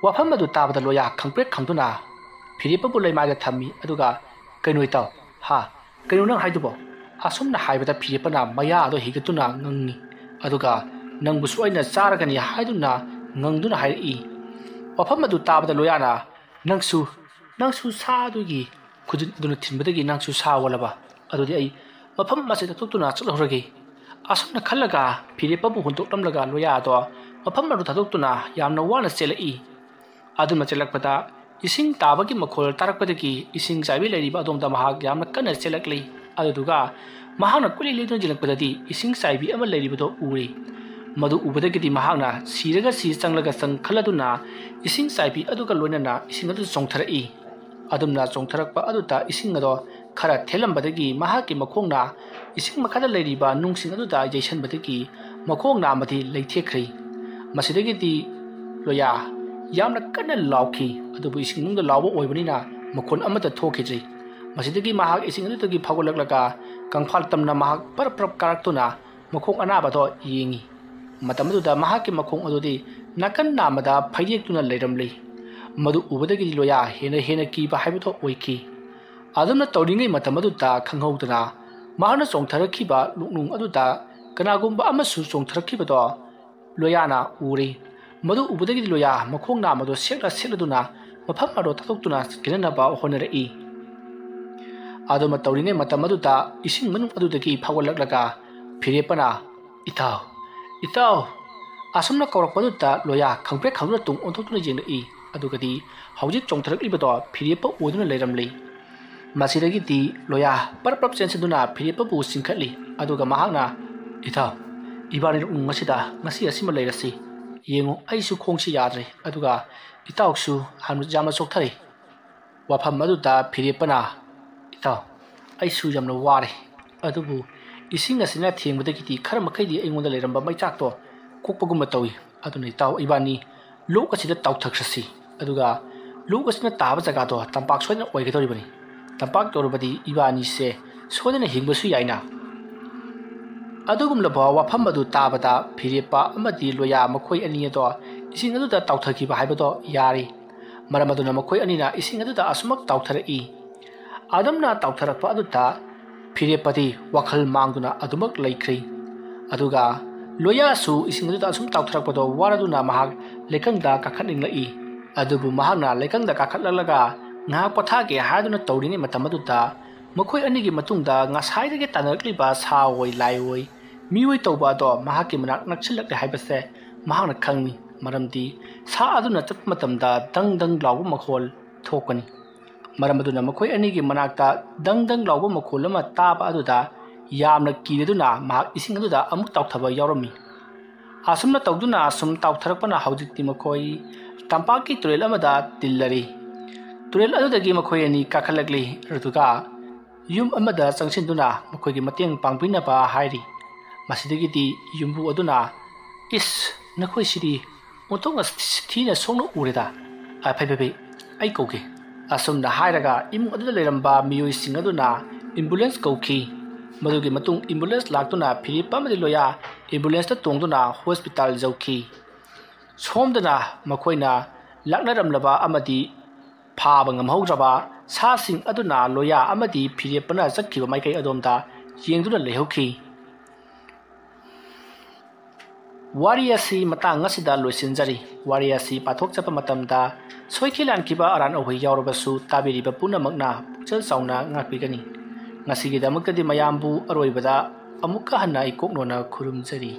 ꯋꯥꯐꯝ ꯑꯗꯨ ꯇꯥꯕꯗ ꯂꯣꯌꯥ ꯈꯪꯄ꯭ꯔꯦꯛ ꯈꯪꯗꯨꯅ ꯐꯤꯔꯦꯞꯄꯕꯨ ꯂꯩꯃꯥꯏꯗ ꯊꯝꯃꯤ, ꯑꯗꯨꯒ "ꯀꯩꯅꯣ ꯏꯇꯥꯎ? ꯍꯥ? ꯀꯩꯅꯣ ꯅꯪ ꯍꯥꯏꯗꯨꯕꯣ?" ꯑꯁꯨꯝꯅ ꯍꯥꯏꯕꯗ ꯐꯤꯔꯦꯞꯄꯅ ꯃꯌꯥ ꯑꯗꯨ ꯍꯤꯒꯠꯇꯨꯅ ꯉꯪꯉꯤ, ꯑꯗꯨꯒ "ꯅꯪꯕꯨꯁꯨ ꯑꯩꯅ ꯆꯥꯔꯒꯅꯤ" ꯍꯥꯏꯗꯨꯅ ꯉꯪꯗꯨꯅ ꯍꯥꯏꯔꯛꯏ꯫ ꯋꯥꯐꯝ ꯑꯗꯨ ꯇꯥꯕꯗ ꯂꯣꯌꯥꯅ "ꯅꯪꯁꯨ, ꯅꯪꯁꯨ ꯁꯥ ꯑꯗꯨꯒꯤ ꯈꯨꯖꯤꯟ ꯑꯗꯨꯅ ꯊꯤꯟꯕꯗꯒꯤ ꯅꯪꯁꯨ ꯁꯥ ꯑꯣꯜꯂꯕ? ꯑꯗꯨꯗꯤ ꯑꯩ ꯃꯐꯝ ꯑꯁꯤꯗ ꯊꯣꯛꯇꯨꯅ ꯆꯠꯍꯧꯔꯒꯦ" ꯑꯁꯨꯝꯅ ꯈꯜꯂꯒ ꯐꯤꯔꯦꯞꯄꯕꯨ ꯍꯨꯟꯗꯣꯛꯂꯝꯂꯒ ꯂꯣꯌꯥꯗꯣ ꯃꯐꯝ ꯑꯗꯨ ꯊꯥꯗꯣꯛꯇꯨꯅ ꯌꯥꯝꯅ ꯋꯥꯅ ꯆꯦꯜꯂꯛꯏ꯫ ꯑꯗꯨꯅ ꯆꯦꯜꯂꯛꯄꯗ ꯏꯁꯤꯡ ꯇꯥꯕꯒꯤ ꯃꯈꯣꯜ ꯇꯥꯔꯛꯄꯗꯒꯤ ꯏꯁꯤꯡ ꯆꯥꯏꯕꯤ ꯂꯩꯔꯤꯕ ꯑꯗꯣꯝꯗ ꯃꯍꯥꯛ ꯌꯥꯝꯅ ꯀꯟꯅ ꯆꯦꯜꯂꯛꯂꯤ꯫ ꯑꯗꯨꯗꯨꯒ ꯃꯍꯥꯛꯅ ꯀꯨꯂꯤ ꯂꯦꯡꯗꯨꯅ ꯌꯦꯡꯂꯛꯄꯗꯗꯤ ꯏꯁꯤꯡ ꯆꯥꯏꯕꯤ ꯑꯃ ꯂꯩꯔꯤꯕꯗꯣ ꯎꯔꯤ꯫ ꯃꯗꯨ ꯎꯕꯗꯒꯤꯗꯤ ꯃꯍꯥꯛꯅ ꯁꯤꯔꯒ ꯁꯤ ꯆꯪꯂꯒ ꯆꯪꯈꯠꯂꯗꯨꯅ ꯏꯁꯤꯡ ꯆꯥꯏꯕꯤ ꯑꯗꯨꯒ ꯂꯣꯏꯅꯅ ꯏꯁꯤꯡ ꯑꯗꯨ ꯆꯣꯡꯊꯔꯛꯏ꯫ ꯑꯗꯨꯝꯅ ꯆꯣꯡꯊꯔꯛꯄ ꯑꯗꯨꯗ ꯏꯁꯤꯡ ꯑꯗꯣ ꯈꯔ ꯊꯦꯜꯂꯝꯕꯗꯒꯤ ꯃꯍꯥꯛꯀꯤ ꯃꯈꯣꯡꯅ ꯏꯁꯤꯡ ꯃꯈꯥꯗ ꯂꯩꯔꯤꯕ ꯅꯨꯡꯁꯤꯡ ꯑꯗꯨꯗ ꯌꯩꯁꯟꯕꯗꯒꯤ ꯃꯈꯣꯡ ꯅꯥꯝꯃꯗꯤ ꯂꯩꯊꯦꯛꯈ꯭ꯔꯦ꯫ ꯃꯁꯤꯗꯒꯤꯗꯤ ꯂꯣꯌꯥ ꯌꯥꯝꯅ ꯀꯟꯅ ꯂꯥꯎꯈꯤ, ꯑꯗꯨꯕꯨ ꯏꯁꯤꯡ ꯃꯅꯨꯡꯗ ꯂꯥꯎꯕ ꯑꯣꯏꯕꯅꯤꯅ ꯃꯈꯣꯟ ꯑꯃꯠꯇ ꯊꯣꯛꯈꯤꯗ꯭ꯔꯦ꯫ ꯃꯁꯤꯗꯒꯤ ꯃꯍꯥꯛ ꯏꯁꯤꯡ ꯑꯗꯨꯗꯒꯤ ꯐꯥꯎꯒꯠꯂꯛꯂꯒ ꯀꯪꯐꯥꯜ ꯇꯝꯅ ꯃꯍꯥꯛ ꯄꯔꯞ ꯄꯔꯞ ꯀꯥꯔꯛꯇꯨꯅ ꯃꯈꯣꯡ ꯑꯅꯥꯕꯗꯣ ꯌꯦꯡꯉꯤ꯫ ꯃꯇꯝ ꯑꯗꯨꯗ ꯃꯍꯥꯛꯀꯤ ꯃꯈꯣꯡ ꯑꯗꯨꯗꯤ ꯅꯥꯀꯟ ꯅꯥꯝꯃꯗ ꯐꯩꯔꯦꯛꯇꯨꯅ ꯂꯩꯔꯝꯂꯤ꯫ ꯃꯗꯨ ꯎꯕꯗꯒꯤꯗꯤ ꯂꯣꯌꯥ ꯍꯦꯟꯅ ꯍꯦꯟꯅ ꯀꯤꯕ ꯍꯥꯏꯕꯗꯣ ꯑꯣꯏꯈꯤ꯫ ꯑꯗꯨꯝꯅ ꯇꯧꯔꯤꯉꯩ ꯃꯇꯝ ꯑꯗꯨꯗ ꯈꯪꯍꯧꯗꯅ ꯃꯍꯥꯛꯅ ꯆꯣꯡꯊꯔꯛꯈꯤꯕ ꯂꯣꯛꯅꯨꯡ ꯑꯗꯨꯗ ꯀꯅꯥꯒꯨꯝꯕ ꯑꯃꯁꯨ ꯆꯣꯡꯊꯔꯛꯈꯤꯕꯗꯣ ꯂꯣꯌꯥꯅ ꯎꯔꯦ꯫ ꯃꯗꯨ ꯎꯕꯗꯒꯤꯗꯤ ꯂꯣꯌꯥ ꯃꯈꯣꯡ ꯅꯥꯝꯃꯗꯣ ꯁꯦꯛꯂ ꯁꯦꯛꯂꯗꯨꯅ ꯃꯐꯝ ꯑꯗꯨ ꯊꯥꯗꯣꯛꯇꯨꯅ ꯆꯦꯟꯅꯅꯕ ꯍꯣꯠꯅꯔꯛꯏ꯫ ꯑꯗꯨꯝꯅ ꯇꯧꯔꯤꯉꯩ ꯃꯇꯝ ꯑꯗꯨꯗ ꯏꯁꯤꯡ ꯃꯅꯨꯡ ꯑꯗꯨꯗꯒꯤ ꯐꯥꯎꯒꯠꯂꯛꯂꯒ ꯐꯤꯔꯦꯞꯄꯅ "ꯏꯇꯥꯎ, ꯏꯇꯥꯎ" ꯑꯁꯨꯝꯅ ꯀꯧꯔꯛꯄꯗꯨꯗ ꯂꯣꯌꯥ ꯈꯪꯄ꯭ꯔꯦꯛ ꯈꯪꯗꯨꯅ ꯇꯨꯡ ꯑꯣꯟꯊꯣꯛꯇꯨꯅ ꯌꯦꯡꯂꯛꯏ꯫ ꯑꯗꯨꯒꯗꯤ ꯍꯧꯖꯤꯛ ꯆꯣꯡꯊꯔꯛꯂꯤꯕꯗꯣ ꯐꯤꯔꯦꯞꯄ ꯑꯣꯏꯗꯨꯅ ꯂꯩꯔꯝꯂꯤ꯫ ꯃꯁꯤꯗꯒꯤꯗꯤ ꯂꯣꯌꯥ ꯄꯔꯞ ꯄꯔꯞ ꯆꯦꯟꯁꯤꯟꯗꯨꯅ ꯐꯤꯔꯦꯞꯄꯕꯨ ꯆꯤꯡꯈꯠꯂꯤ꯫ ꯑꯗꯨꯒ ꯃꯍꯥꯛꯅ, "ꯏꯇꯥꯎ, ꯏꯕꯥꯅꯤ ꯂꯣꯛꯅꯨꯡ ꯑꯁꯤꯗ ꯉꯁꯤ ꯑꯁꯤꯃ ꯂꯩꯔꯁꯤ꯫ ꯌꯦꯡꯉꯨ, ꯑꯩꯁꯨ ꯈꯣꯡꯁꯤ ꯌꯥꯗ꯭ꯔꯦ, ꯑꯗꯨꯒ ꯏꯇꯥꯎꯁꯨ ꯌꯥꯝꯅ ꯆꯣꯛꯊꯔꯦ"꯫ ꯋꯥꯐꯝ ꯑꯗꯨꯗ ꯐꯤꯔꯦꯞꯄꯅ, "ꯏꯇꯥꯎ, ꯑꯩꯁꯨ ꯌꯥꯝꯅ ꯋꯥꯔꯦ, ꯑꯗꯨꯕꯨ ꯏꯁꯤꯡ ꯑꯁꯤꯅ ꯊꯦꯡꯕꯗꯒꯤꯗꯤ ꯈꯔ ꯃꯈꯩꯗꯤ ꯑꯩꯉꯣꯟꯗ ꯂꯩꯔꯝꯕ ꯃꯩꯆꯥꯛꯇꯣ ꯀꯣꯛꯄꯒꯨꯝꯕ ꯇꯧꯏ꯫ ꯑꯗꯨꯅ ꯏꯇꯥꯎ, ꯏꯕꯥꯅꯤ ꯂꯣꯛ ꯑꯁꯤꯗ ꯇꯥꯎꯊꯈ꯭ꯔꯁꯤ, ꯑꯗꯨꯒ ꯂꯣꯛ ꯑꯁꯤꯅ ꯇꯥꯕ ꯖꯒꯥꯗꯣ ꯇꯝꯄꯥꯛ ꯁꯣꯏꯗꯅ ꯑꯣꯏꯒꯗꯧꯔꯤꯕꯅꯤ꯫ ꯇꯝꯄꯥꯛ ꯌꯧꯔꯕꯗꯤ ꯏꯕꯥꯅꯤꯁꯦ ꯁꯣꯏꯗꯅ ꯍꯤꯡꯕꯁꯨ ꯌꯥꯏꯅ"꯫ ꯑꯗꯨꯒꯨꯝꯂꯕ ꯋꯥꯐꯝ ꯑꯗꯨ ꯇꯥꯕꯗ ꯐꯤꯔꯦꯞꯄ ꯑꯃꯗꯤ ꯂꯣꯌꯥ ꯃꯈꯣꯏ ꯑꯅꯤ ꯑꯗꯣ ꯏꯁꯤꯡ ꯑꯗꯨꯗ ꯇꯥꯎꯊꯈꯤꯕ ꯍꯥꯏꯕꯗꯣ ꯌꯥꯔꯤ꯫ ꯃꯔꯝ ꯑꯗꯨꯅ ꯃꯈꯣꯏ ꯑꯅꯤꯅ ꯏꯁꯤꯡ ꯑꯗꯨꯗ ꯑꯁꯨꯃꯛ ꯇꯥꯎꯊꯔꯛꯏ꯫ ꯑꯗꯨꯝꯅ ꯇꯥꯎꯊꯔꯛꯄ ꯑꯗꯨꯗ ꯐꯤꯔꯦꯞꯄꯗꯤ ꯋꯥꯈꯜ ꯃꯥꯡꯗꯨꯅ ꯑꯗꯨꯃꯛ ꯂꯩꯈ꯭ꯔꯦ꯫ ꯑꯗꯨꯒ ꯂꯣꯌꯥꯁꯨ ꯏꯁꯤꯡ ꯑꯗꯨꯗ ꯑꯁꯨꯝ ꯇꯥꯎꯊꯔꯛꯄꯗꯣ ꯋꯥꯔꯗꯨꯅ ꯃꯍꯥꯛ ꯂꯩꯀꯪꯗ ꯀꯥꯈꯠꯅꯤꯡꯂꯛꯏ꯫ ꯑꯗꯨꯕꯨ ꯃꯍꯥꯛꯅ ꯂꯩꯀꯪꯗ ꯀꯥꯈꯠꯂꯛꯂꯒ ꯉꯥꯏꯍꯥꯛ ꯄꯣꯊꯥꯒꯦ ꯍꯥꯏꯗꯨꯅ ꯇꯧꯔꯤꯉꯩ ꯃꯇꯝ ꯑꯗꯨꯗ ꯃꯈꯣꯏ ꯑꯅꯤꯒꯤ ꯃꯇꯨꯡꯗ ꯉꯁꯥꯏꯗꯒꯤ ꯇꯥꯟꯅꯔꯛꯂꯤꯕ ꯁꯥ ꯑꯣꯏ ꯂꯥꯏ ꯑꯣꯏ ꯃꯤꯑꯣꯏ ꯇꯧꯕ ꯑꯗꯣ ꯃꯍꯥꯛꯀꯤ ꯃꯅꯥꯛ ꯅꯛꯁꯤꯜꯂꯛꯂꯦ ꯍꯥꯏꯕꯁꯦ ꯃꯍꯥꯛꯅ ꯈꯪꯏ꯫ ꯃꯔꯝꯗꯤ ꯁꯥ ꯑꯗꯨꯅ ꯆꯠꯄ ꯃꯇꯝꯗ ꯗꯪ ꯗꯪ ꯂꯥꯎꯕ ꯃꯈꯣꯜ ꯊꯣꯛꯀꯅꯤ꯫ ꯃꯔꯝ ꯑꯗꯨꯅ ꯃꯈꯣꯏ ꯑꯅꯤꯒꯤ ꯃꯅꯥꯛꯇ ꯗꯪ ꯗꯪ ꯂꯥꯎꯕ ꯃꯈꯣꯜ ꯑꯃ ꯇꯥꯕ ꯑꯗꯨꯗ ꯌꯥꯝꯅ ꯀꯤꯔꯗꯨꯅ ꯃꯍꯥꯛ ꯏꯁꯤꯡ ꯑꯗꯨꯗ ꯑꯃꯨꯛ ꯇꯥꯎꯊꯕ ꯌꯥꯎꯔꯝꯃꯤ꯫ ꯑꯁꯨꯝꯅ ꯇꯧꯗꯨꯅ ꯑꯁꯨꯝ ꯇꯥꯎꯊꯔꯛꯄꯅ ꯍꯧꯖꯤꯛꯇꯤ ꯃꯈꯣꯏ ꯇꯝꯄꯥꯛꯀꯤ ꯇꯨꯔꯦꯜ ꯑꯃꯗ ꯇꯤꯜꯂꯔꯤ꯫ ꯇꯨꯔꯦꯜ ꯑꯗꯨꯗꯒꯤ ꯃꯈꯣꯏ ꯑꯅꯤ ꯀꯥꯈꯠꯂꯛꯂꯤ, ꯑꯗꯨꯒ ꯌꯨꯝ ꯑꯃꯗ ꯆꯪꯁꯤꯟꯗꯨꯅ ꯃꯈꯣꯏꯒꯤ ꯃꯇꯦꯡ ꯄꯥꯡꯕꯤꯅꯕ ꯍꯥꯏꯔꯤ꯫ ꯃꯁꯤꯗꯒꯤꯗꯤ ꯌꯨꯝꯕꯨ ꯑꯗꯨꯅ, "ꯏꯁ, ꯅꯈꯣꯏꯁꯤꯗꯤ ꯑꯣꯟꯊꯣꯛꯅ ꯊꯤꯅ ꯁꯣꯛꯅ ꯎꯔꯦꯗ꯫ ꯑ, ꯐꯩ, ꯐꯩ, ꯐꯩ, ꯑꯩ ꯀꯧꯒꯦ꯫" ꯑꯁꯨꯝꯅ ꯍꯥꯏꯔꯒ ꯏꯃꯨꯡ ꯑꯗꯨꯗ ꯂꯩꯔꯝꯕ ꯃꯤꯑꯣꯏꯁꯤꯡ ꯑꯗꯨꯅ ambulance ꯀꯧꯈꯤ꯫ ꯃꯗꯨꯒꯤ ꯃꯇꯨꯡ ambulance ꯂꯥꯛꯇꯨꯅ ꯐꯤꯔꯦꯞꯄ ꯑꯃꯗꯤ ꯂꯣꯌꯥ ambulance ꯇ ꯇꯣꯡꯗꯨꯅ hospital ꯌꯧꯈꯤ꯫ ꯁꯣꯝꯗꯅ ꯃꯈꯣꯏꯅ ꯂꯥꯛꯅꯔꯝꯂꯕ ꯑꯃꯗꯤ ꯐꯥꯕ ꯉꯝꯍꯧꯗ꯭ꯔꯕ ꯁꯥꯁꯤꯡ ꯑꯗꯨꯅ ꯂꯣꯌꯥ ꯑꯃꯗꯤ ꯐꯤꯔꯦꯞꯄꯅ ꯆꯠꯈꯤꯕ ꯃꯥꯏꯀꯩ ꯑꯗꯣꯝꯗ ꯌꯦꯡꯗꯨꯅ ꯂꯩꯍꯧꯈꯤ꯫ ꯋꯥꯔꯤ ꯑꯁꯤ ꯃꯇꯥꯡ ꯑꯁꯤꯗ ꯂꯣꯏꯁꯤꯟꯖꯔꯤ꯫ ꯋꯥꯔꯤ ꯑꯁꯤ ꯄꯥꯊꯣꯛꯆꯕ ꯃꯇꯝꯗ ꯁꯣꯏꯈꯤ ꯂꯥꯟꯈꯤꯕ ꯑꯔꯥꯟ ꯑꯍꯣꯏ ꯌꯥꯎꯔꯕꯁꯨ ꯇꯥꯕꯤꯔꯤꯕ ꯄꯨꯝꯅꯃꯛꯅ ꯄꯨꯛꯆꯦꯜ ꯆꯥꯎꯅ ꯉꯥꯛꯄꯤꯒꯅꯤ꯫ ꯉꯁꯤꯒꯤꯗꯃꯛꯇꯗꯤ ꯃꯌꯥꯝꯕꯨ ꯑꯔꯣꯏꯕꯗ ꯑꯃꯨꯛꯀ ꯍꯟꯅ ꯑꯩ ꯀꯣꯛꯅꯣꯅ ꯈꯨꯔꯨꯝꯖꯔꯤ꯫